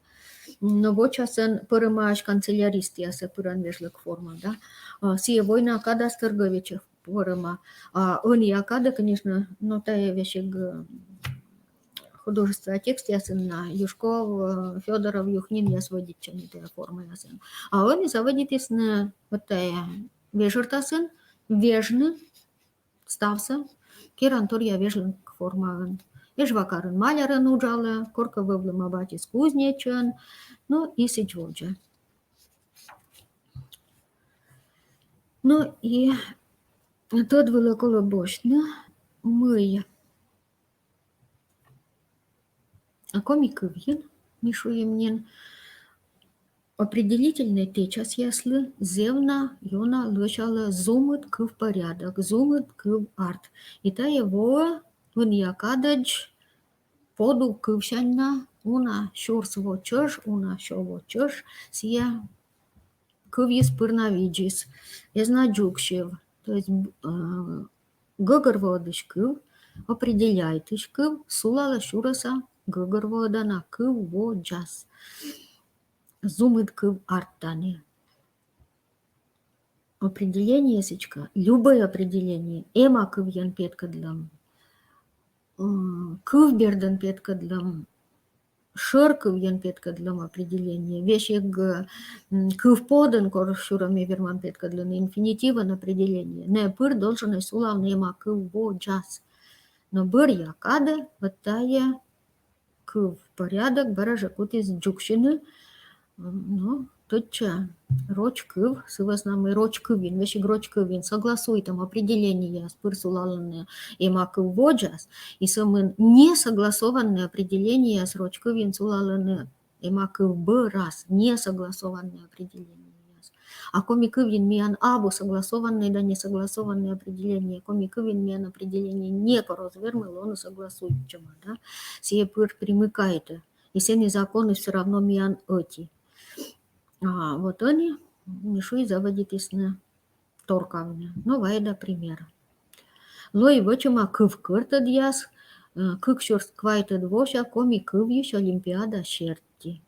Но вочасӧн пӧрӧмаӧсь канцеляристъясӧ пыран вежлӧк форма, да. А, сійӧ война кадас торговецӧ пӧрӧма. А ӧнія кадӧ, конечно, но тайӧ весиг, э, художество текстъясын на, Юшков, э, Фёдоров, Юхнинъяс вӧдитчӧны тайӧ формаясӧн. А ӧні заводитісны вот тайӧ вежӧртасын вежны ставсӧ керан торъя вежлӧк формаӧн. Эжва карын малярӧн уджалӧ, коркӧ вӧвлӧма батьыс кузнечӧн, но и сідз водзӧ. Но и тӧд вылӧ колӧ босьтны, мый коми кывйын, ми шуим нин, определительнӧй тэчасъяслы зэв на ёна лӧсялӧ зумыд кывпорядок, зумыд кыварт. И тайӧ воӧ ӧнія кадӧдз подув кывсянь на, уна сюрс во чӧж, уна сё во чӧж, сійӧ кывйыс пыр на видзис, эз на дзугсьыв. То есть, э, гӧгӧрвоӧдысь кыв, определяйтысь кыв сулалӧ сюрӧса гӧгӧрвоӧдана кыв водзас. Зумыд кыварт тані. Определение сідзкӧ, любӧй определение, эма кывйӧн петкӧдлӧм, м, кывбердӧн петкӧдлӧм, шӧр кывйӧн петкӧдлӧм определение, весиг, м, кывподӧн, кор сюрӧ ми вермам петкӧдлыны, инфинитивӧн определение. Найӧ пыр долженӧсь сулавны эма кыв водзас. Но бӧръя кадӧ вот тайӧ кывпорядок бара жӧ кутіс дзугсьыны, м, но тӧдча, роч кыв, сы вӧсна мый роч кывйын, весиг роч кывйын согласуйтӧм определениеяс пыр сулалӧны эма кыв водзас, и сӧмын несогласованнӧй определениеяс роч кывйын сулалӧны эма кыв бӧрас, несогласованнӧй определениеяс. А коми кывйын миян абу согласованнӧй да несогласованнӧй определение. Коми кывйын миян определение некор оз вермы лоны согласуйтчӧма, да. Сійӧ пыр примыкайтӧ. И сэні законыс всё равно миян ӧти. А вот ӧні, ми шуам, заводитісны торкавны. Но вайӧда пример. Лои вӧчӧма кывкӧртӧдъяс, э, кык сюрс квайтӧд вося коми кывйысь олимпиада серти.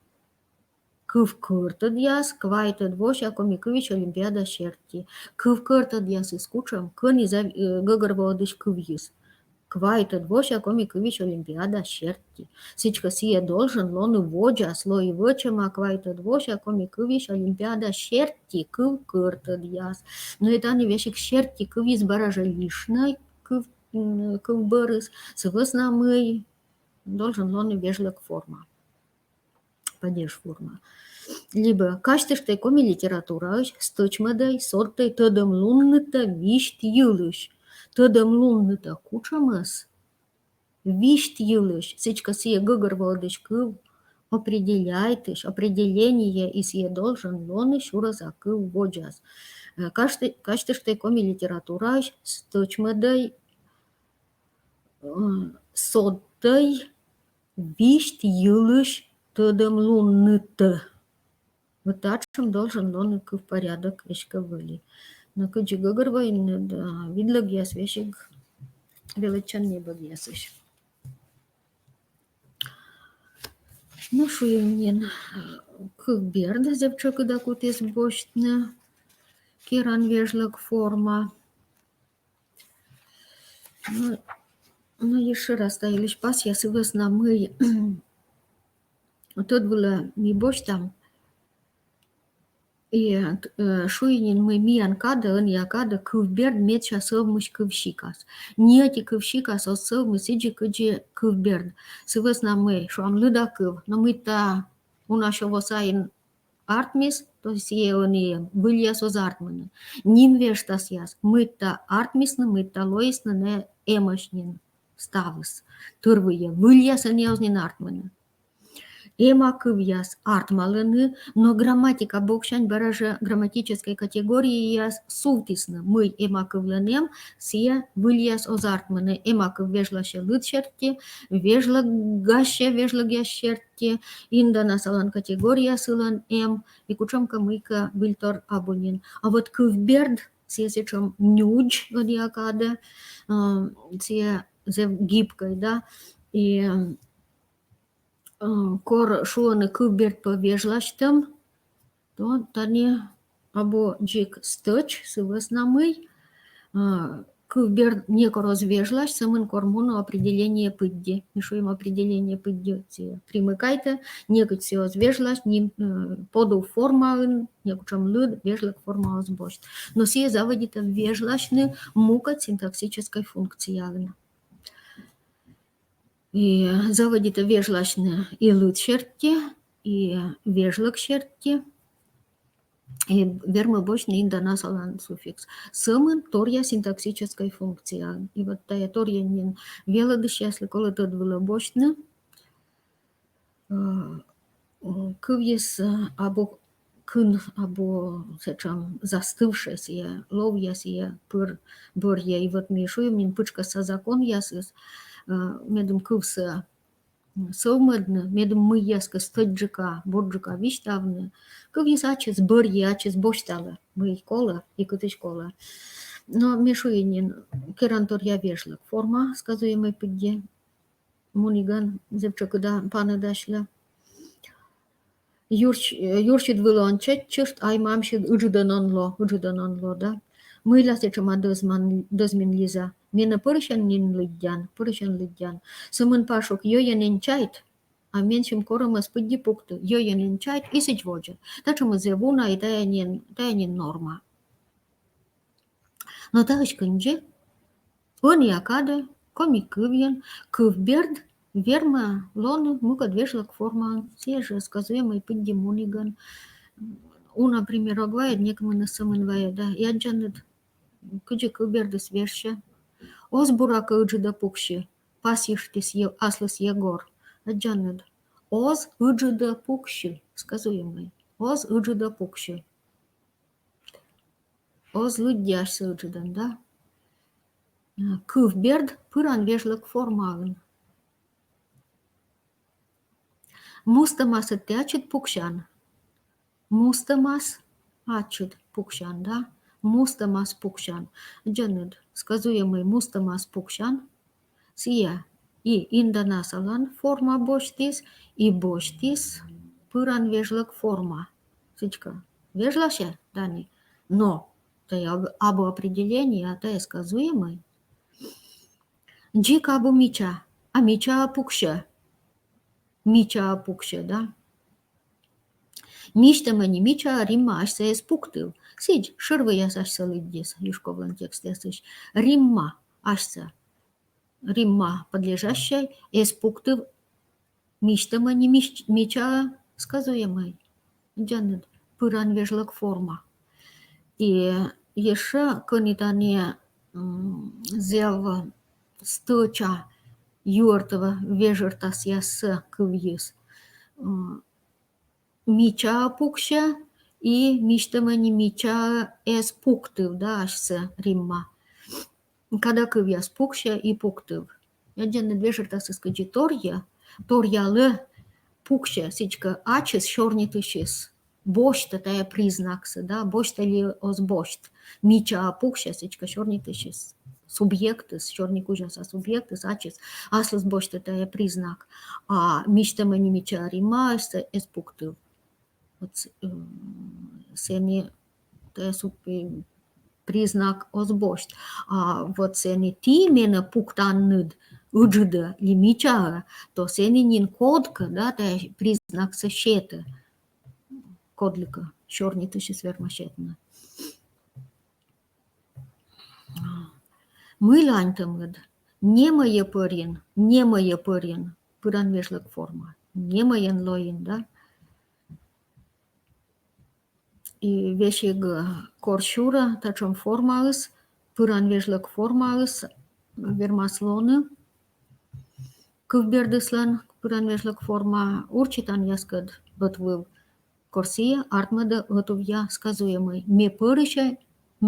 Кывкӧртӧдъяс квайтӧд вося коми кывйысь олимпиада серти. Кывкӧртӧдъясыс кутшӧм? Кӧні зав-, э, гӧгӧрвоӧдысь кывйыс? Квайтӧд вося коми кывйысь олимпиада серти. Сідзкӧ, сійӧ должен лоны водзас: лои вӧчӧма квайтӧд вося коми кывйысь олимпиада серти кывкӧртӧдъяс. Но и тані весиг серти кывйыс бара жӧ лишнӧй кыв, м, кывбӧрыс, сы вӧсна мый должен лоны вежлӧк форма. Падеж форма. Либӧ казьтыштӧй коми литератураысь стӧчмӧдӧй, содтӧй тӧдӧмлуннытӧ висьт йылысь. Тӧдӧмлуннытӧ кутшӧмӧс? Висьт йылысь. Сідзкӧ, сійӧ гӧгӧрвоӧдысь кыв, определяйтысь, определение, и сійӧ должен лоны сюрӧса кыв водзас. Э, казьты-, казьтыштӧй коми литератураысь стӧчмӧдӧй, э, содтӧй висьт йылысь тӧдӧмлуннытӧ. Вот татшӧм должен лоны кывпорядок эськӧ вӧлі. Но кыдзи гӧгӧрвоин, да, видлӧгъяс весиг велӧдчан небӧгъясысь. Но шуим нин, кывберд зэв тшӧкыда кутіс босьтны керан вежлӧк форма. Но, но ещӧ раз та йылысь пасъя, сы вӧсна мый тӧд вылӧ ми босьтам. И, э, шуи нин, мый миян кадӧ, ӧнія кадӧ кывберд медся сӧвмысь кывсикас. Ни ӧти кывсикас оз сӧвмы сідзи, кыдзи кывберд. Сы вӧсна мый, шуам, лыда кыв, но мыйта уна сё во сайын артмис, то сійӧ ӧні эм, выльяс оз артмыны. Ним вештасъяс мыйта артмисны, мыйта лоисны, найӧ эмӧсь нин ставыс. Тырвыйӧ выльяс ӧні оз нин артмыны. Эмакывъяс артмалӧны, но грамматика боксянь бара жӧ грамматическӧй категорияяс сувтісны. Мый эмакывлӧн эм, сійӧ выльяс оз артмыны. Эмакыв вежласьӧ лыд серти, вежлӧгассьӧ вежлӧгъяс серти, инданасалан категория сылӧн эм, и кутшӧмкӧ мыйкӧ выльтор абу нин. А вот кывберд, сійӧ сэтшӧм нюдз ӧдйӧ кадӧ, сійӧ зэв гибкӧй, да, и кор шуӧны кывберд пӧ вежласьтӧм, то тані абу дзик стӧч, сы вӧсна мый кывберд некор оз вежлась, сӧмын кор мунӧ определение пыдди. Ми шуим определение пыдди, сійӧ примыкайтӧ, некытчӧ оз вежлась, ним, подув формаын некутшӧм лыд вежлӧг форма оз босьт. Но сійӧ заводитӧ вежласьны мукӧд синтаксическӧй функцияын. И заводитӧ вежласьны и лыд серти, и вежлӧг серти, и вермӧ босьтны инданасалан суффикс. Сӧмын торъя синтаксическӧй функция. И вот тайӧ торйӧн нин велӧдысьяслы колӧ тӧд вылӧ босьтны. Кывйыс абу кын, абу сэтшӧм застывшӧй, сійӧ ловъя, сійӧ пыр бӧрйӧ. И вот ми шуим нин пытшкӧсса законъясыс, медым кывсӧ сӧвмӧдны, медым мыйяскӧд стӧчджыка, бурджыка висьтавны. Кывйыс ачыс бӧрйӧ, ачыс босьталӧ, мый колӧ и кытысь колӧ. Но ми шуим нин, керан торъя вежлӧг форма сказуемӧй пыдди мунігӧн зэв тшӧкыда паныдасьлӧ. Юрсьыд вылӧ он чеччышт, ай мамсьыд ыджыдӧн он ло, ыджыдӧн он ло, да. Мыйла сэтшӧма дӧзмин, дӧзмин Лиза? Менӧ пӧрысьӧн нин лыддян, пӧрысьӧн лыддян. Сӧмын Пашук йӧйӧн эн чайт, а менсьым корӧмӧс пыдди пукты, йӧйӧн эн чайт, и сідз водзӧ. Татшӧмыс зэв уна, и тайӧ нин, тайӧ нин норма. Но таысь кындзи ӧнія кадӧ коми кывйын кывберд вермӧ лоны мукӧд вежлӧг формаӧн, сійӧ жӧ сказуемӧй пыдди мунігӧн. Уна пример ог вайӧд, некымыныс сӧмын вайӧда. Аддзанныд, кыдзи кывбердыс вежсьӧ? Оз, буракӧ, ыджыдӧ пуксьы, пасйыштіс аслыс Егор. Аддзанныд? Оз ыджыдӧ пуксьы, сказуемӧй. Оз ыджыдӧ пуксьы. Оз лыддьы асьсӧ ыджыдӧн, да? Кывберд пыран вежлӧг формаын. Мустӧмасӧд тэ ачыд пуксян? Мустӧмас ачыд пуксян, да? Мустӧмас пуксян. Аддзанныд, сказуемӧй мустӧмас пуксян. Сійӧ и инданасалан форма босьтіс, и босьтіс пыран вежлӧг форма. Сідзкӧ, вежласьӧ тані. Но тайӧ абу определение, а тайӧ сказуемӧй. Дзик абу мича, а мичаа пуксьӧ. Мичаа пуксьӧ, да? Мисьтӧмӧн и мичаа Римма асьсӧ эз пуктыв. Сідз, шӧрвояс асьсӧ лыддис Юшковлӧн текстъясысь. Римма асьсӧ. Римма подлежащӧй, эз пуктыв. Мисьтӧмӧн и мич-, мичаа сказуемӧй. Аддзанныд, пыран вежлӧг форма. И ещӧ кӧні тані зэв стӧча юӧртӧ вежӧртасъяссӧ кывйыс. Мичаа пуксьӧ и мисьтӧмӧн и мичаа эз пуктыв, да, асьсӧ Римма. Кадакывъяс пуксьӧ и пуктыв. Аддзанныд, вежӧртасыс кыдзи торйӧ, торъялӧ, пуксьӧ, сідзкӧ, ачыс сёрнитысьыс босьтӧ тайӧ признаксӧ, да, босьтӧ ли оз босьт. Мичаа пуксьӧ, сідзкӧ, сёрнитысьыс, субъектыс, сёрни кузяса субъектыс, ачыс аслыс босьтӧ тайӧ признак. А мисьтӧмӧн и мичаа Римма асьсӧ эз пуктыв. Вот сэні тайӧ признак оз босьт. А вот сэні ті менӧ пуктанныд ыджыдӧ ли мичаӧ, то сэні нин кодкӧ, да, тайӧ признаксӧ сетӧ. Кодлыкӧ сёрнитысьыс вермӧ сетны. Мыйла аньтӧмыд? Немӧйӧ пӧрйын, немӧйӧ пӧрйын. Пыран вежлӧг форма. Немӧйӧн лоин, да? И весиг кор сюрӧ, татшӧм формаыс, пыран вежлӧг формаыс вермас лоны кывбердыслӧн, пырӧн вежлӧк форма урчитанъяскӧд ӧтвыв, кор сійӧ артмӧдӧ ӧтувъя сказуемӧй. Ме пӧрыся,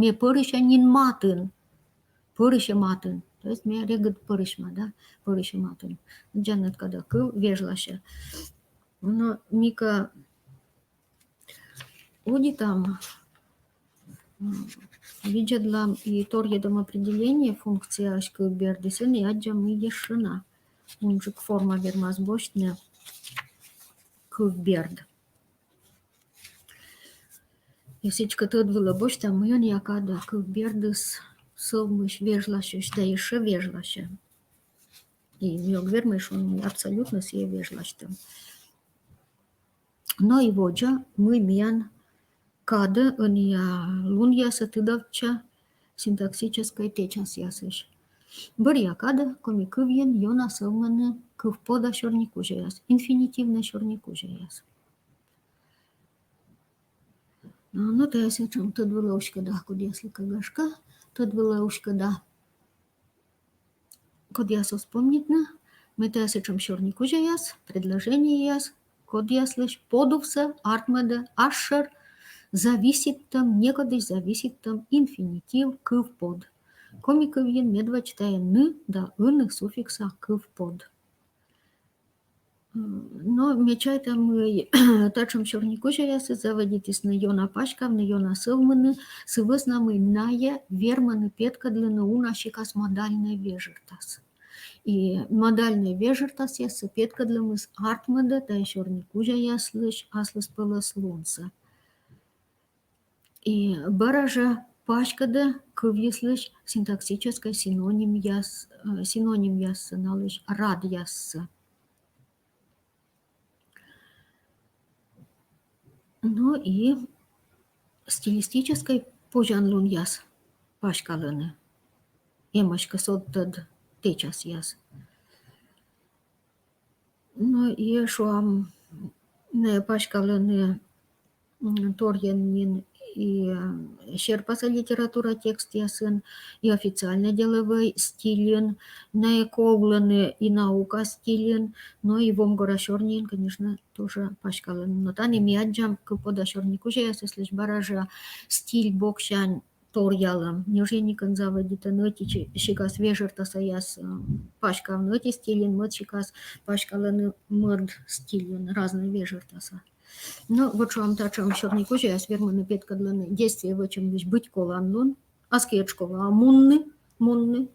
ме пӧрыся нин матын. Пӧрыся матын. То есть ме регыд пӧрысьма, да, пӧрыся матын. Аддзанныд, кадӧ кыв вежласьӧ. Но ми кӧ удитам, м, видзӧдлам и торйӧдам определение функцияысь кывбердысь, и аддзам, мый ещӧ на унджык форма вермас босьтны кывберд. И сідзкӧ, тӧд вылӧ босьтам, мый ӧнія кадӧ кывбердыс сӧвмысь, вежласьысь да ещӧ вежласьӧ. И ог вермы шуны, мый абсолютно сійӧ вежласьтӧм. Но и водзӧ, мый миян кадӧ ӧнія лунъясӧ тыдовтчӧ синтаксическӧй тэчасъясысь. Бӧръя кадӧ коми кывйын ёна сӧвмӧны кыв пода сёрникузяяс, инфинитивнӧй сёрникузяяс. Но тайӧ сэтшӧм тӧд вылӧ уськӧда, кодъяслы кӧ, гашкӧ, тӧд вылӧ уськӧда, кодъясӧс помнитны, мый тайӧ сэтшӧм сёрникузяяс, предложениеяс, кодъяслысь подувсӧ артмӧдӧ асшӧр зависиттӧм, некодысь зависиттӧм инфинитив, кыв под. Коми кывйын медводз тайӧ ны да ыны суффикса кыв под. М, но ме чайта, мый татшӧм сёрникузяясыс заводитісны ёна паськавны, ёна сӧвмыны, сы вӧсна мый найӧ вермӧны петкӧдлыны уна сикас модальнӧй вежӧртас. И модальнӧй вежӧртасъяссӧ петкӧдлӧмыс артмӧдӧ тайӧ сёрникузяяслысь аслыспӧлӧслунсӧ. И бара жӧ паськӧдӧ кывйыслысь синтаксическӧй синонимъяс, э, синонимъяссӧ, налысь радъяссӧ. Но и стилистическӧй позянлунъяс паськалӧны. Эмӧсь кӧ содтӧд тэчасъяс. Но и, шуам, найӧ паськалӧны, м, торйӧн нин и, э, серпасӧ литература текстъясын, и официальнӧй делӧвӧй стильын, найӧ ковлӧны и наука стильын, но и вомгора сёрниын, конечно, тоже паськалӧны. Но тані ми аддзам кыв пода сёрникузяясыслысь бара жӧ стиль боксянь торъялӧм. Ньӧжйӧникӧн заводитӧны ӧти чи-, сикас вежӧртасаяс, э, паськавны ӧти стильын, мӧд сикас паськалӧны мӧд стильын, разнӧй вежӧртаса. Но вот, шуам, татшӧм сёрникузяяс вермӧны петкӧдлыны действие вӧчӧмлысь быть коланлун, аски ӧд школаӧ мунны, мунны,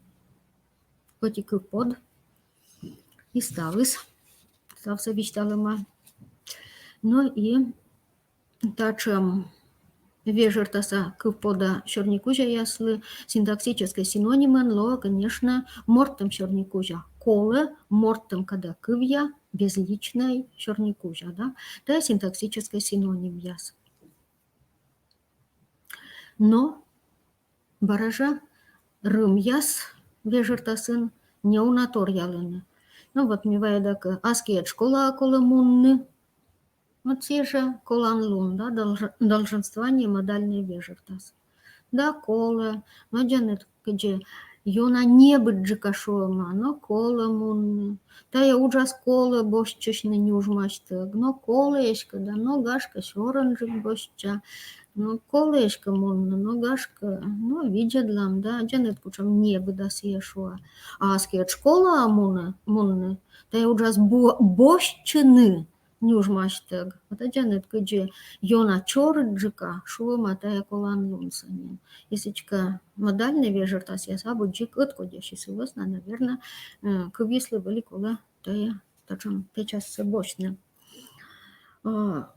ӧти кыв под. И ставыс. Ставсӧ висьталӧма. Но и татшӧм вежӧртаса кыв пода сёрникузяяслы синтаксическӧй синонимӧн лоӧ, конечно, мортӧм сёрникузя. Колӧ мортӧм кадӧ кывъя безличнӧй сёрникузя, да? Тайӧ синтаксическӧй синонимъяс. Но бара жӧ рӧмъяс вежӧртасын неуна торъялӧны. Но вот ми вайӧдам кӧ, аски ӧд школаӧ колӧ мунны. Вот сійӧ жӧ коланлун, да, долж-, долженствование модальнӧй вежӧртас. Да, колӧ, но аддзанныд, кыдзи ёна небыдджыка шуӧма, но колӧ мунны. Тайӧ уджас колӧ босьтчысьны нюжмасьтӧг, но колӧ эськӧ да, но, гашкӧ, сёрӧнджык босьтча. Но колӧ эськӧ мунны, но, гашкӧ, но видзӧдлам да, аддзанныд, кутшӧм небыда сійӧ шуӧ. А аски ӧд школаӧ мунны, мунны, тайӧ уджас бо-, босьтчыны нюжмасьтӧг. Вот аддзанныд, кыдзи ёна чорыдджыка шуӧма тайӧ коланлунсӧ нин. И сідзкӧ, модальнӧй вежӧртасъяс абу дзик ӧткодьӧсь, и сы вӧсна, наверно, э, кывйыслы вӧлі колӧ тайӧ татшӧм тэчассӧ босьтны. А,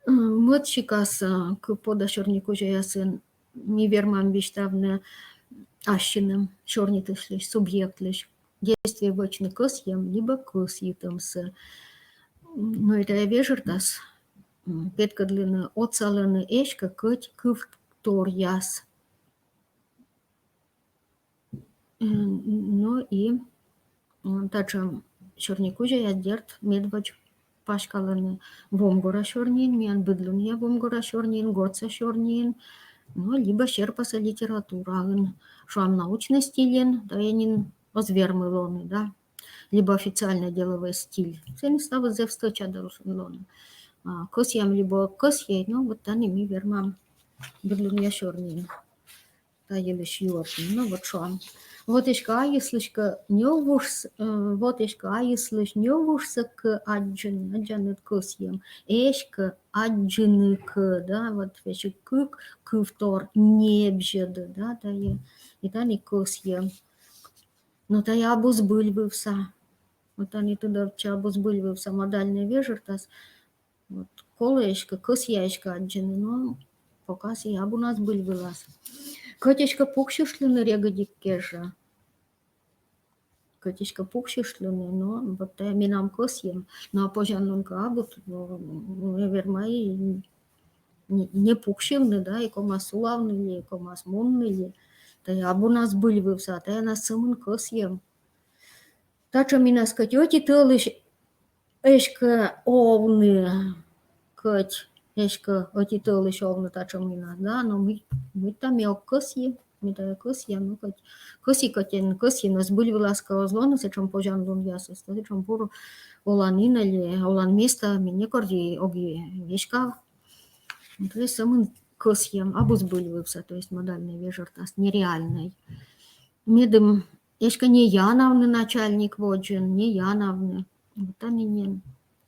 м, мӧд сикас, а, кыв пода сёрникузяясын ми вермам висьтавны ассьыным сёрнитысьлысь, субъектлысь. Действие вӧчны кӧсйӧм либӧ кӧсйытӧмсӧ. Но и тайӧ вежӧртас, м, петкӧдлыны отсалӧны эськӧ кӧть кывторъяс. М, но и, м, татшӧм сёрникузяяс, дерт, медводз паськалӧны вомгора сёрниын, миян быдлунъя вомгора сёрниын, гортса сёрниын, но либӧ серпасӧ литератураын, шуам, научнӧй стильын тайӧ нин оз вермы лоны, да. либо официальный деловой стиль. Сэні ставыс зэв стӧча должен лоны. А, кӧсъям либо кӧсйӧй, но вот тані ми вермам быдлунъя сёрниын та йылысь юӧртны. Ну, вот шуам. Вот эськӧ айыслысь кӧ ньӧввужсӧ, э, вот эськӧ айыслысь ньӧввужсӧ кӧ аддзыны, аддзанныд кӧсйӧм. Эськӧ аддзыны кӧ, да, вот весиг кык кывтор небзьӧдӧ, да, тайӧ. И тані кӧсйӧм. Но тайӧ абу збыльвывса. Вот тані тыдовтчӧ абу збыльвывса модальнӧй вежӧртас. Вот колӧ эськӧ, кӧсъя эськӧ аддзыны, но пока сійӧ абу на збыльвылас. Кӧть эськӧ пуксьыштлыны регыдик кежӧ. Кӧть эськӧ пуксьыштлыны, но вот тайӧ менам кӧсйӧм. Но а позянлун кӧ абу, то, ну, верма и не, не пуксьывны, да, и ковмас сулавны ли, и ковмас мунны ли. Тайӧ абу на збыльвывса, тайӧ на сӧмын кӧсйӧм. Татшӧм инас кӧть ӧти тӧлысь эськӧ овны, кӧть эськӧ ӧти тӧлысь овны татшӧм инас, да, но мый, мыйта ме ог кӧсйы, ме тайӧ кӧсъя, но кӧть кӧсйи, кӧть эн кӧсйы, но збыльвылас кӧ оз лоны сэтшӧм позянлунъясыс, то сэтшӧм бур олан ин ли, олан места ме некор и ог и веськав. То есть сӧмын кӧсйӧм, абу збыльвывса, то есть модальнӧй вежӧртас, нереальнӧй. Медым эськӧ не янавны начальник водзын, не янавны. Вот тані нин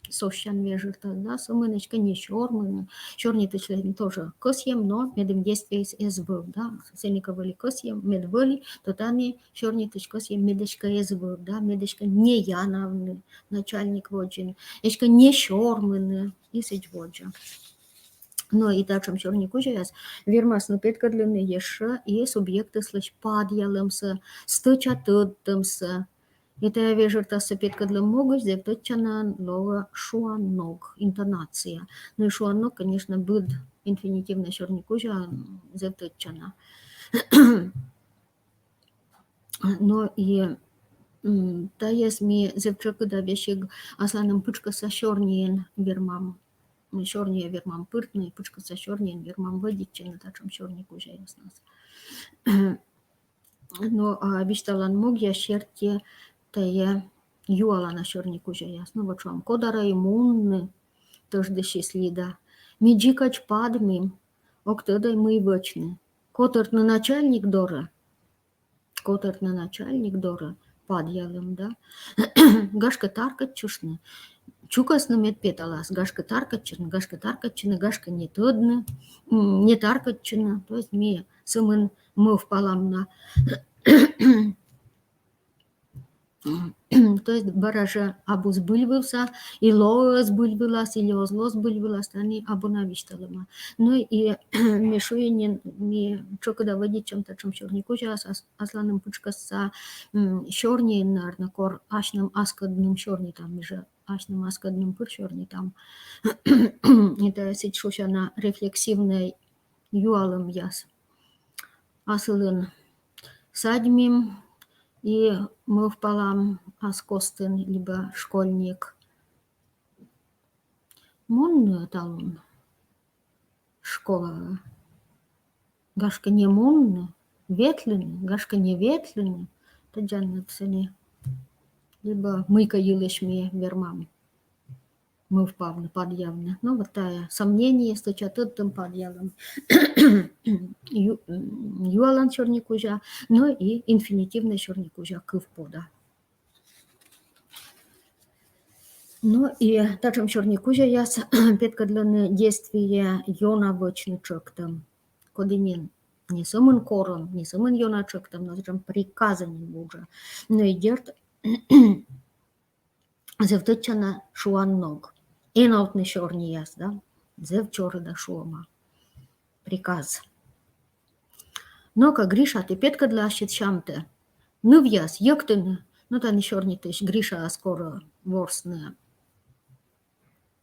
совсем вежӧртас, да, сӧмын эськӧ не сёрмыны. Сёрнитысьлы тоже кӧсйӧм, но медым действиеыс эз вӧв, да. Сэні кӧ вӧлі кӧсйӧм, мед вӧлі, то тані сёрнитысь кӧсйӧм, мед эськӧ эз вӧв, да, мед эськӧ не янавны начальник водзын, эськӧ не сёрмыны и сідз водзӧ. Но и татшӧм сёрни кузяяс вермасны петкӧдлыны ещӧ и субъектыслысь падъялӧмсӧ, стӧча тӧдтӧмсӧ. И тайӧ вежӧртассӧ петкӧдлӧм могысь зэв тӧдчанаӧн лоӧ шуан ног, интонация. Но и шуан ног, конечно, быд инфинитивнӧй сёрни кузя зэв тӧдчана. Но и, м, тайӧс ми зэв тшӧкыда весиг асланым пытшкӧсса сёрниын вермам, сёрниӧ вермам пыртны, пытшкӧсса сёрниын вермам вӧдитчыны татшӧм сёрни кузяяснас. Но а висьталан могъяс серти тайӧ юалана сёрни кузяяс. Ну вот шуам, коді-ӧ и мунны, тӧждысис Лида. Ми дзикӧдз падмим, ог тӧдӧй, мый вӧчны. Котӧртны начальник дорӧ. Котӧртны начальник дорӧ, падъялӧм, да. Гашкӧ, таркӧдчыштны. Чукӧстны, мед петалас. Гашкӧ, таркӧдчыштны, гашкӧ, таркӧдчыны, гашкӧ, не тӧдны, м, не таркӧдчыны. То есть ми сӧмын мӧвпалам на. То есть бара жӧ абу збыльвывса, и лоӧ збыльвылас, или оз ло збыльвылас, тані абу на висьталӧма. Ну и ме шуи нин, ми тшӧкыда вӧдитчам татшӧм сёрни кузяяс ас-, асланым пытшкӧсса, м, сёрниын, наверно, кор асьным аскӧдным сёрнитам, ми жӧ асьным аскӧдным пыр сёрнитам. Это сідз шусяна рефлексивнӧй юалӧмъяс. Асылын садьмим и мӧвпалам ас костын, либӧ школьник. Мунны талун школаӧ. Гашкӧ, не мунны, ветлыны, гашкӧ, не ветлыны. Тӧдчанныд сэні. Либӧ мыйкӧ йылысь ми вермам мӧвпавны, падъявны. Но вот тайӧ сомнение, стӧча тӧдтӧм, падъялӧм. Ю-, м, юалан сёрни кузя, но и инфинитивнӧй сёрни кузя кывпода. Но и татшӧм сёрни кузяяс петкӧдлӧны действие ёна вӧчны тшӧктӧм. Коді нин не сӧмын корӧм, не сӧмын ёна тшӧктӧм, но сэтшӧм приказӧ нин вуджӧ. Но и дерт, зэв тӧдчана шуан ног. Эновтны сёрнияс, да? Зэв чорыда шуӧма. Приказ. Но-ка, Гриша, тэ петкӧдлы ассьыд сямтӧ. Нывъяс, йӧктыны. Но тані сёрнитысь Гришаӧс корӧ ворсны.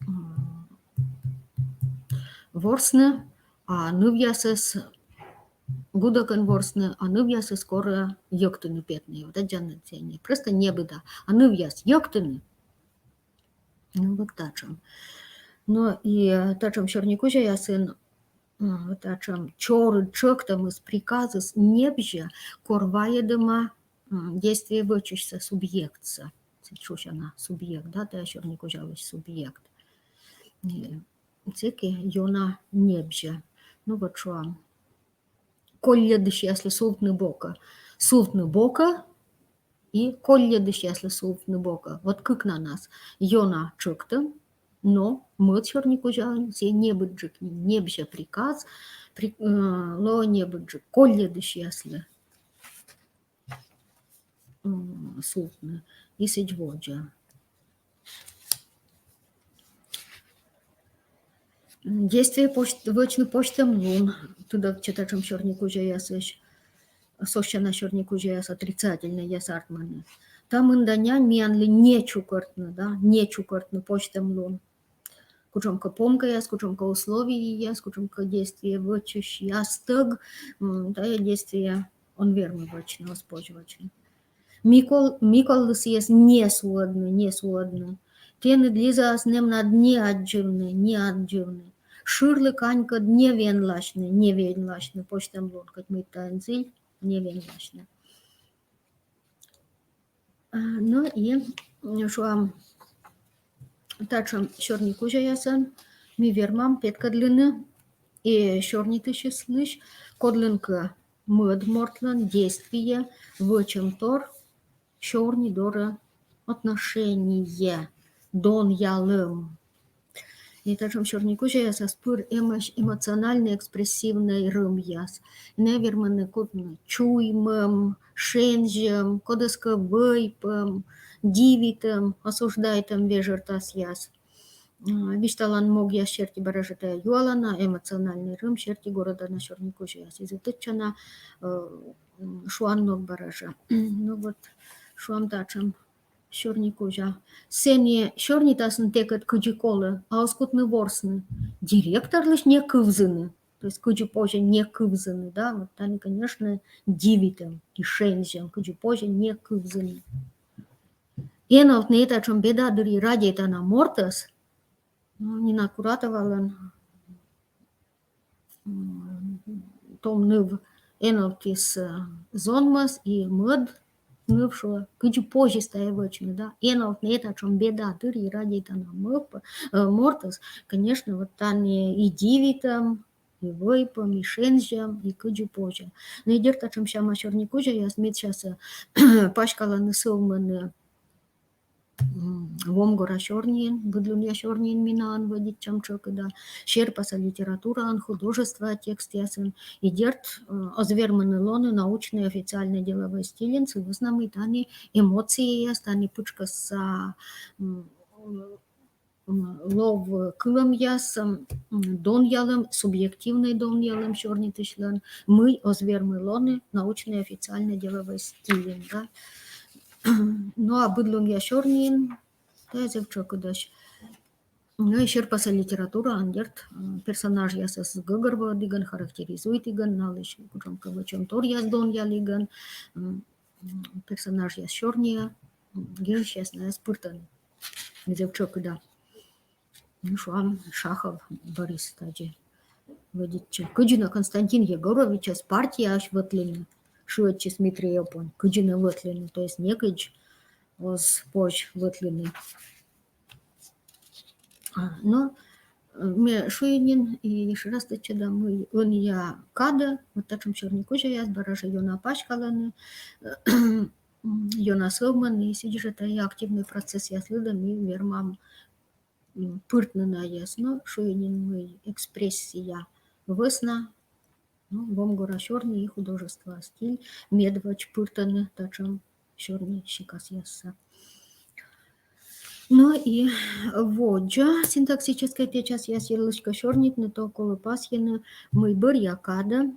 М, ворсны, а нывъясӧс гудӧкӧн ворсны, а нывъясӧс корӧ йӧктыны петны. Вот тадз нин, просто небыда. А нывъяс, йӧктыны. Ну, вот татшӧм. Но и татшӧм сёрни кузяясын, м, вот татшӧм чорыд тшӧктӧмыс, приказыс небзьӧ, кор вайӧдӧма, м, действие вӧчысьсӧ, субъектсӧ. шусяна субъект, да, тайӧ сёрникузялысь субъект. Э, Сэки ёна небзьӧ. Ну вот шуам. Колльӧдысьяслы сувтны бокӧ. Сувтны бокӧ и колльӧдысьяслы сувтны бокӧ. Вот кыкнанас ёна тшӧктӧм, но мӧд сёрникузяын сійӧ небыдджык, небзьӧ приказ, при-, э, лоӧ небыдджык колльӧдысьяслы сувтны. И сідз водзӧ. Действие вӧчны позьтӧмлун. Тыдовтчӧ татшӧм сёрникузяясысь. Сосяна сёрникузяяс отрицательнӧйяс артмӧны. Та мында нянь миянлы не чукӧртны, да, не чукӧртны позьтӧмлун. Кутшӧмкӧ помкӧяс, кутшӧмкӧ условиеяс, кутшӧмкӧ действие вӧчысьястӧг тайӧ действие он вермы вӧчны, оз позь вӧчны. Ми кол-, ми коллы сійӧс не суӧдны, не суӧдны. Тэныд Лизаӧс нэмнад не аддзывны, не аддзывны. Шырлы канькӧд не венласьны, не венласьны, позьтӧмлун, кӧть мый таӧн зіль, не венласьны. А, ну и шуам, татшӧм сёрникузяясӧн ми вермам петкӧдлыны и сёрнитысьыслысь, кодлӧнкӧ мӧд мортлӧн действие вӧчӧмтор сёрни дорӧ отношение, донъялӧм. И татшӧм сёрникузяясас пыр эмӧсь эмоциональнӧй экспрессивнӧй рӧмъяс. Найӧ вермӧны кутны чуймӧм, шензьӧм, кодӧскӧ вӧйпӧм, дивитӧм, осуждайтӧм вежӧртасъяс. Висьталан могъяс серти бара жӧ тайӧ юалана, эмоциональнӧй рӧм серти горӧдана сёрникузяяс. И зэв тӧдчана шуан ног бара жӧ. Ну вот, шуам, татшӧм сёрникузя. Сэні сёрнитасны тэкӧд кыдзи колӧ, а оз кутны ворсны. Директорлысь не кывзыны. То есть кыдзи позьӧ не кывзыны, да, вот тані, конечно, дивитӧм и шензьӧм, кыдзи позьӧ не кывзыны. Эновтны этатшӧм беда дырйи радейтана мортӧс, ну, Нина Куратовалӧн том ныв эновтіс зонмӧс, и мӧд ныв шуӧ, кыдзи позис тайӧ вӧчны, да, эновтны этатшӧм беда дырйи радейтана мӧвпӧ-, мортӧс, конечно, вот тані и дивитӧм, и вӧйпӧм, и шензьӧм, и кыдзи позьӧ. Но и дерт татшӧм сяма сёрникузяяс медсясӧ паськалӧны, сӧвмӧны Вомгора сёрниын, быдлунъя сёрниын, ми наӧн вӧдитчам тшӧкыда, серпаса литератураын, художество текстъясын. И дерт оз вермыны лоны научнӧй официальнӧй деловӧй стильын, сы вӧсна мый тані эмоцияяс, тані пытшкӧсса лов кылӧмъяс, донъялӧм, субъективнӧй донъялӧм сёрнитысьлӧн, мый оз вермы лоны научнӧй официальнӧй деловӧй стильын, да. Ну а быдлунъя сёрниын тайӧ зэв тшӧкыдӧсь. Ну и серпаса литератураын дерт персонажъясӧс гӧгӧрвоӧдігӧн, характеризуйтігӧн, налысь кутшӧмкӧ вӧчӧмторъяс донъялігӧн, персонажъяс сёрниӧ гижысьяс найӧс пыртӧны. Зэв тшӧкыда. Ну, шуам, Шахов Борис тадзи вӧдитчӧ. Кыдзи нӧ Константин Егоровичӧс партияысь вӧтлыны, шыӧдчис Митрей Опонь. Кыдзи нӧ вӧтлыны, то есть некыдз оз позь вӧтлыны. Но ме шуи нин и ещӧ раз тӧдча да, мый ӧнія кадӧ вот татшӧм сёрникузяяс бара жӧ ёна паськалӧны, ёна сӧвмӧны, и сідз жӧ тайӧ активнӧй процессъяс лыдӧ ми вермам пыртны найӧс. Но шуи нин, мый экспрессия вӧсна, ну, Вомгора сёрни и художество стиль медводз пыртӧны татшӧм сёрни сикасъяссӧ. Ну и водзӧ синтаксическӧй тэчасъяс йылысь кӧ сёрнитны, то колӧ пасйыны, мый бӧръя кадӧ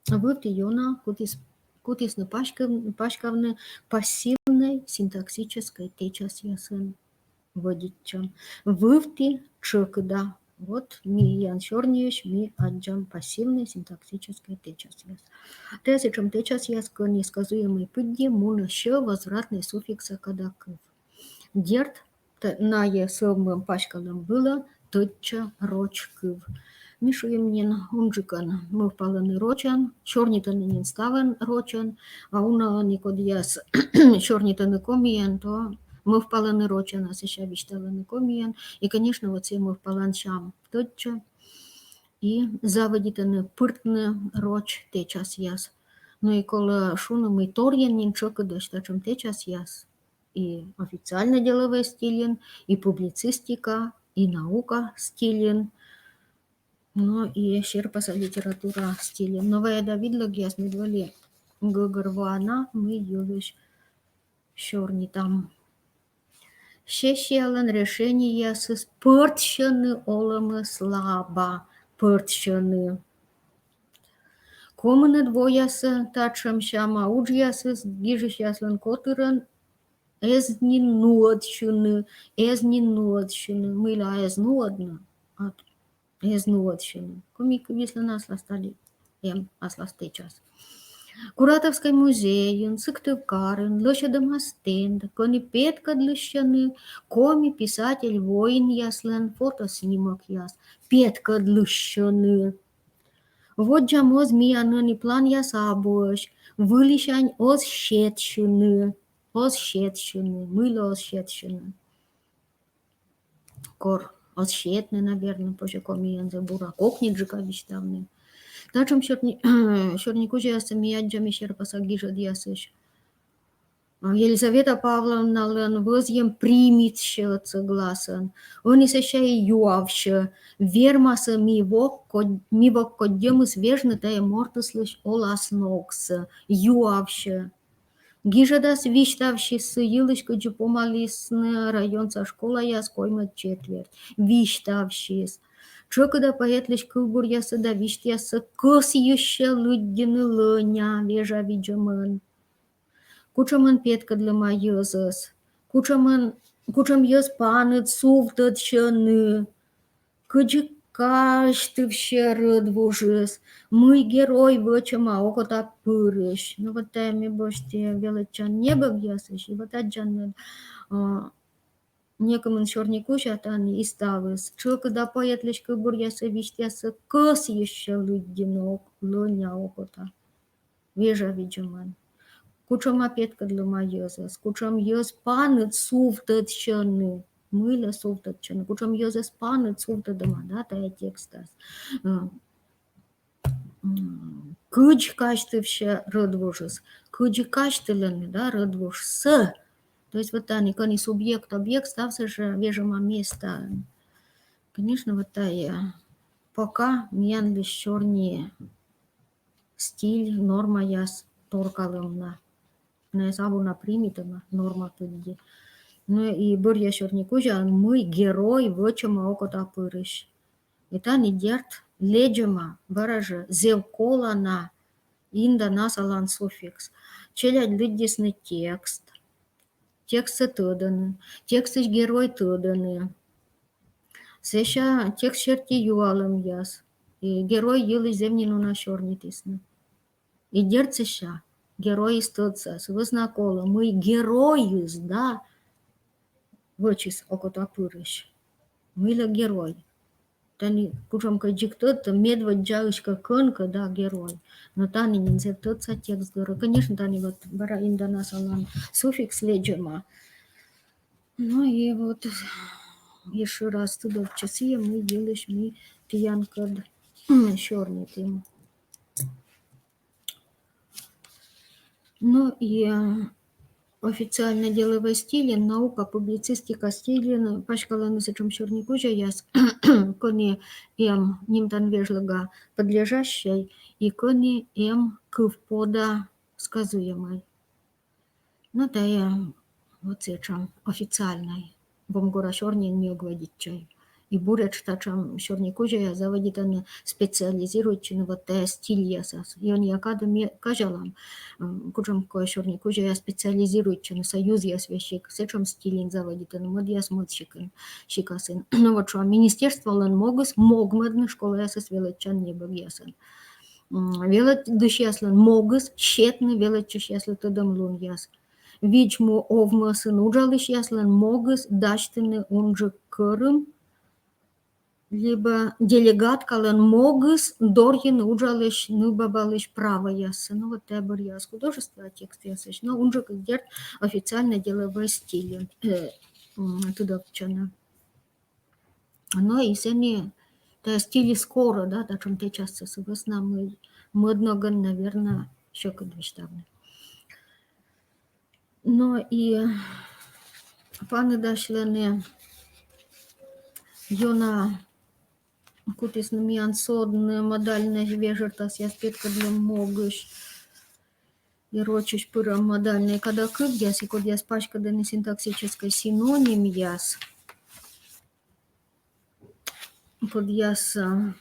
вывті ёна кутіс, кутісны паськав-, паськавны пассивнӧй синтаксическӧй тэчасъясӧн вӧдитчӧм. Вывті тшӧкыда. Вот миян сёрниысь ми аддзам пассивнӧй синтаксическӧй тэчасъяс. Тайӧ сэтшӧм тэчасъяс, кӧні сказуемӧй пыдди мунӧ сьӧ возвратнӧй суффиксӧ кадакыв. Дерт, найӧ сӧвмӧм, паськалӧм вылӧ тӧдчӧ роч кыв. Ми шуим нин, унджыкӧн мӧвпалӧны рочӧн, сёрнитӧны нин ставӧн рочӧн, а унаӧн и кодъяс сёрнитӧны комиӧн, то мӧвпалӧны рочӧн, а сэсся висьталӧны комиӧн. И, конечно, вот сійӧ мӧвпалан сям тӧдчӧ. И заводитӧны пыртны роч тэчасъяс. Но и колӧ шуны, мый торйӧн нин тшӧкыдӧсь татшӧм тэчасъяс и официальнӧй деловӧй стильын, и публицистика, и наука стильын, но и серпаса литература стильын. Но вайӧда видлӧгъяс, мед вӧлі гӧгӧрвоана, мый йылысь сёрнитам. Сессиялӧн решениеясыс пӧртсьӧны олӧмӧ слаба, пӧртсьӧны. Комынӧд воясӧ татшӧм сяма уджъясыс гижысьяслӧн котырӧн эз нин нуӧдчыны, эз нин нуӧдчыны, мыйла эз нуӧдны, а эз нуӧдчыны. Коми кывйыслӧн аслас тадзи эм аслас тэчас. Куратовскӧй музейын, Сыктывкарын, лӧсьӧдӧма стенд, кӧні петкӧдлысьӧны коми писатель-воинъяслӧн фотоснимокъяс. Петкӧдлысьӧны. Водзӧ моз миян ӧні планъяс абуӧсь, вылісянь оз сетчыны, оз сетчыны, мыйла оз сетчыны. Кор оз сетны, наверно, позьӧ комиӧн зэв бура кокниджыка висьтавны. Татшӧм сёрни-, сёрникузяяссӧ ми аддзам серпаса гижӧдъясысь. Елизавета Павловналӧн вӧзйӧм примитсьӧ отсӧгласӧн. Ӧні сэсся и юавсьӧ, вермас-ӧ ми вок код-, ми вок коддьӧмыс вежны тайӧ мортыслысь олас ногсӧ, юавсьӧ. Гижӧдас висьтавсис сы йылысь, кыдзи помалісны районса школаяс коймӧд четверть. Висьтавсис. Тшӧкыда поэтлысь кывбуръяссӧ да висьтъяссӧ кӧсйысьӧ лыддьыны лӧня, вежавидзӧмӧн. Кутшӧмӧн петкӧдлӧма йӧзӧс, кутшӧмӧн, кутшӧм йӧз паныд сувтӧдчӧны, кыдзи казьтывсьӧ рӧдвужыс, мый герой вӧчӧма окота пырысь. Но вот тайӧ ме босьті велӧдчан небӧгъясысь, и вот аддзан, а, некымын сёрникузя тані и ставыс. Тшӧкыда поэтлысь кывбуръяссӧ, висьтъяссӧ кӧсйысьӧ лыддьыны ок-, лӧня окота, вежавидзӧмӧн. Кутшӧма петкӧдлӧма йӧзӧс, кутшӧм йӧз паныд сувтӧдчӧны, мыйла сувтӧдчӧны, кутшӧм йӧзӧс паныд сувтӧдӧма, да, тайӧ текстас. Э, м, кыдз казьтывсьӧ рӧдвужыс, кыдз казьтылӧны, да, рӧдвужсӧ. То есть вот тані кӧні субъект, объект, ставсӧ жӧ вежӧма места. Конечно, вот тайӧ пока миянлысь сёрни стиль, нормаяс торкалӧм на. Найӧс абу на примитӧма норма пыдди. Но и бӧръя сёрникузя, мый герой вӧчӧма окота пырысь. И тані, дерт, лэдзӧма, бара жӧ зэв колана инда насалан суффикс. Челядь лыддисны текст. Текстсӧ тӧдӧны. Текстысь герой тӧдӧны. Сэсся текст серти юалӧмъяс. И герой йылысь зэв нин уна сёрнитісны. И дерт, сэсся геройыс тӧдсас, вӧсна колӧ, мый геройыс, да, вӧчис окота пырысь. Мыйла герой. Тані кутшӧмкӧ дзик тӧдтӧм, медводдзаысь кӧ кӧнкӧ, да, герой. Но тані нин зэв тӧдса текст дорӧ. Конечно, тані вот бара инда насалан суффикс лэдзӧма. Ну и вот ещё раз тыдовтчӧ сійӧ, мый йылысь ми тіянкӧд сёрнитім. Ну и, э, официальнӧй деловӧй стильын, наука, публицистика стильын паськалӧны сэтшӧм сёрникузяяс, кӧні эм нимтан вежлӧга подлежащӧй и кӧні эм кывпода сказуемӧй. Ну, тайӧ вот сэтшӧм официальнӧй. Вомгора сёрниӧн ми ог вӧдитчӧй. И буретш татшӧм сёрникузяяс заводитӧны специализируйтчыны вот тайӧ стильясас. И ӧнія кадӧ ми казялам, м, кутшӧмкӧ сёрникузяяс специализируйтчӧны союзъяс весиг сэтшӧм стильын заводитӧны, мӧдъяс мӧд сикын, сикасын. Но вот шуам, министерстволӧн могыс — могмӧдны школаясас велӧдчан небӧгъясӧн. М, велӧдысьяслӧн могыс — сетны велӧдчысьяслы тӧдӧмлунъяс. Видз-му овмӧсын уджалысьяслӧн могыс — дасьтыны унджык кӧрым либӧ делегаткалӧн могыс дорйыны уджалысь нывбабалысь правояссӧ. Ну вот тайӧ бӧръя оз художество, а текстъясысь. Но унджык, дерт, официальнӧй деловӧй стильын, э, м, тыдовтчӧны. Но и сэні тайӧ стиль скоро, да, татшӧм тэчасыс, сы вӧсна мый мӧд ногӧн, наверно, сьӧкыд висьтавны. Но и паныдасьлӧны ёна, кутісны миян содны модальнӧй вежӧртасъяс петкӧдлӧм могысь и рочысь пырӧм модальнӧй кадакывъяс, и кодъяс паськӧдӧны синтаксическӧй синонимъяс, кодъяс, а,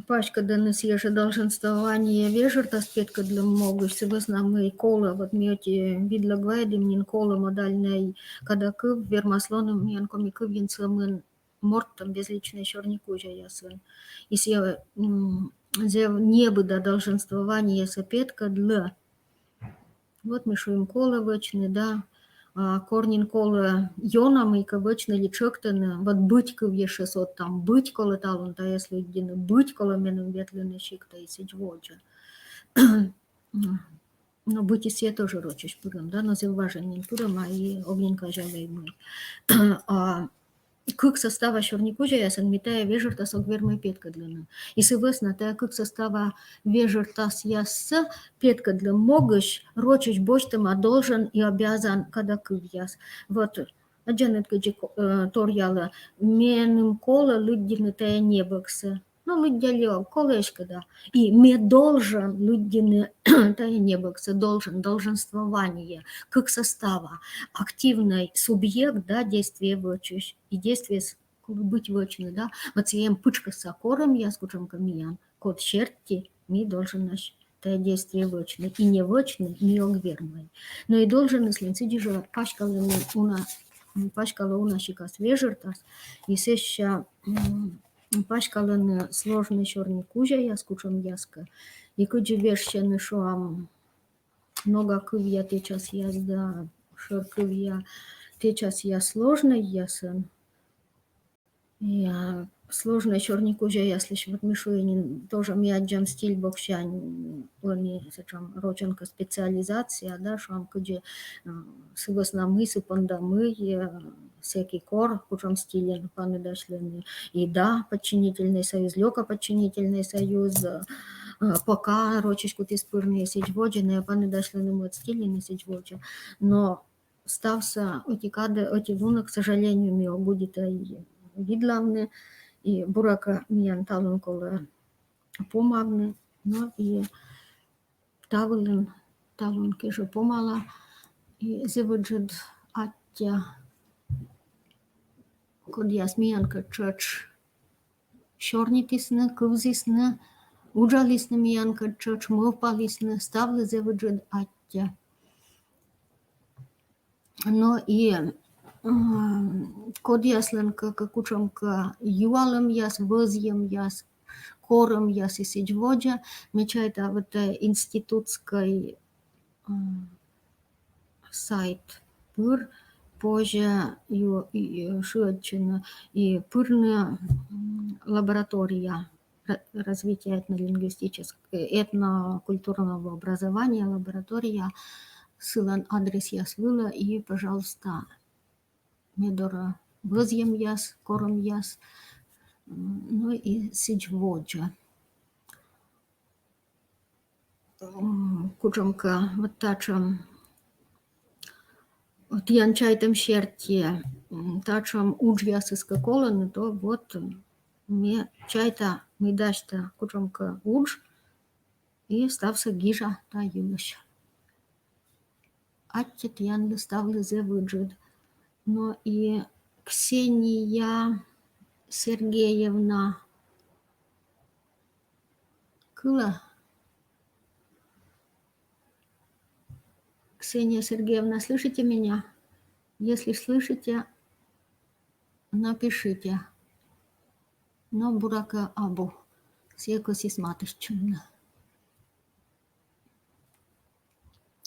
паськӧдӧны сійӧ жӧ долженствование вежӧртас петкӧдлӧм могысь, сы вӧсна мый колӧ, вот ми ӧти видлӧ гвайӧдім нин, колӧ модальнӧй кадакыв вермас лоны миян коми кывйын сӧмын мортӧн безличнӧй сёрникузяясӧн. И сійӧ, м, зэв небыда долженствованиесӧ петкӧдлӧ. Вот ми шуим, колӧ вӧчны, да, а кор нин колӧ ёна мыйкӧ вӧчны ли тшӧктыны, вот быть кывйыс, вот там быть колӧ талун тайӧс лыддьыны, быть колӧ меным ветлыны сиктӧ и сідз водзӧ. Но быть и сійӧ тоже рочысь пырӧм, да, но зэв важӧн нин пырӧма и ог нин казявлы мый. А кык состава сёрникузяясӧн ми тайӧ вежӧртас ог вермӧй петкӧдлыны. И сы вӧсна тайӧ кык состава вежӧртасъяссӧ петкӧдлӧм могысь рочысь босьтӧма должен и обязан кадакывъяс. Вот аддзанныд, кыдзи ко-, э, торъялӧ: меным колӧ лыддьыны тайӧ небӧгсӧ. Но лыддя ли ог, колӧ эськӧ да. И ме должен лыддьыны тайӧ небӧгсӧ, должен, долженствование, кык состава. Активнӧй субъект, да, действие вӧчысь, и действиеыс колӧ быть вӧчны, да. Вот сійӧ эм пытшкӧсса корӧмъяс кутшӧмкӧ миян, код серти ми долженӧсь тайӧ действие вӧчны, и не вӧчны ми ог вермӧй. Но и долженыслӧн сідзи жӧ паськалӧны уна, м, паськалӧ уна сикас вежӧртас, и сэсся, м, паськалӧны сложнӧй сёрникузяяс кутшӧмъяскӧ. И кыдзи вежсьӧны, шуам, нога кывъя тэчасъяс да шӧр кывъя тэчасъяс сложнӧйясӧн. И, а, сложнӧй сёрникузяяслысь, вот ми шуим нин, тоже ми аддзам стиль боксянь, м, ӧні сэтшӧм рочӧн кӧ специализация, да, шуам, кыдзи, м, сы вӧсна мый, сы понда мый, э, сэки кор кутшӧм стильӧн паныдасьлӧны. И да, подчинительный союз, лёкоподчинительный союз, э, э, пока рочысь кутіс пырны и сідз водзӧ, но паныдасьлӧны мӧд стильӧн и сідз водзӧ. Но ставсӧ ӧти кадӧ, ӧти лунӧ, к сожалению, ми ог удитӧй видлавны, и, буракӧ, миян талун колӧ помавны, но и та вылын, талун кежӧ помала, и зэв ыджыд аттьӧ, кодъяс миянкӧд тшӧтш сёрнитісны, кывзісны, уджалісны миянкӧд тшӧтш, мӧвпалісны, ставлы зэв ыджыд аттьӧ. Но и, м, кодъяслӧн кӧ, кӧ кутшӧмкӧ юалӧмъяс, вӧзйӧмъяс, корӧмъяс и сідз водзӧ, ме чайта, вот, э, институтскӧй, м, сайт пыр позьӧ ю-, и, и, шыӧдчыны и пырны, м, лаборатория ра-, развития этнолингвистической, э, этнокультурного образования лаборатория, сылӧн адресъяс вылӧ, и, пожалуйста, ме дорӧ вӧзйӧмъяс, корӧмъяс, м, но и сідз водзӧ. М, кутшӧмкӧ вот татшӧм, вот тіян чайтӧм серти, м, татшӧм уджъясыс кӧ колӧны, то вот, м, ме чайта, мый дасьтӧ кутшӧмкӧ удж, и ставсӧ гижа та йылысь. Аттьӧ тіянлы ставлы зэв ыджыд. Но и Ксения Сергеевна кылӧ. Ксения Сергеевна, слышите меня? Если слышите, напишите. Но, буракӧ, абу. Сійӧ кӧсйис матыстчыны.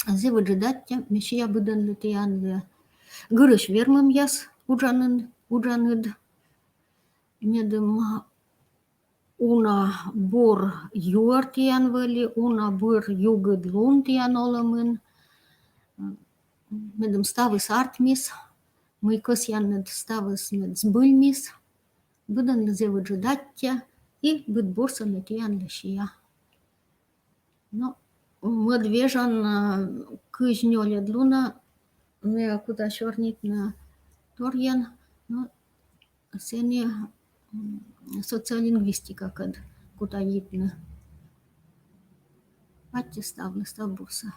Зэв ыджыд аттьӧ, ме сиа быдӧнлы тіянлы гырысь вермӧмъяс уджанын, уджаныд. медым уна бур юӧр тіян вӧлі, уна бур югыд лун тіян олӧмын, медым ставыс артмис, мый кӧсъянныд, ставыс мед збыльмис, быдӧнлы зэв ыджыд аттьӧ и быд бурсӧ ме тіянлы сия. Но мӧд вежон, кызь нёльӧд лунӧ ме кута сёрнитны торйӧн, но сэні социолингвистикакӧд кута йитны. Аттьӧ ставлы, став бурсӧ.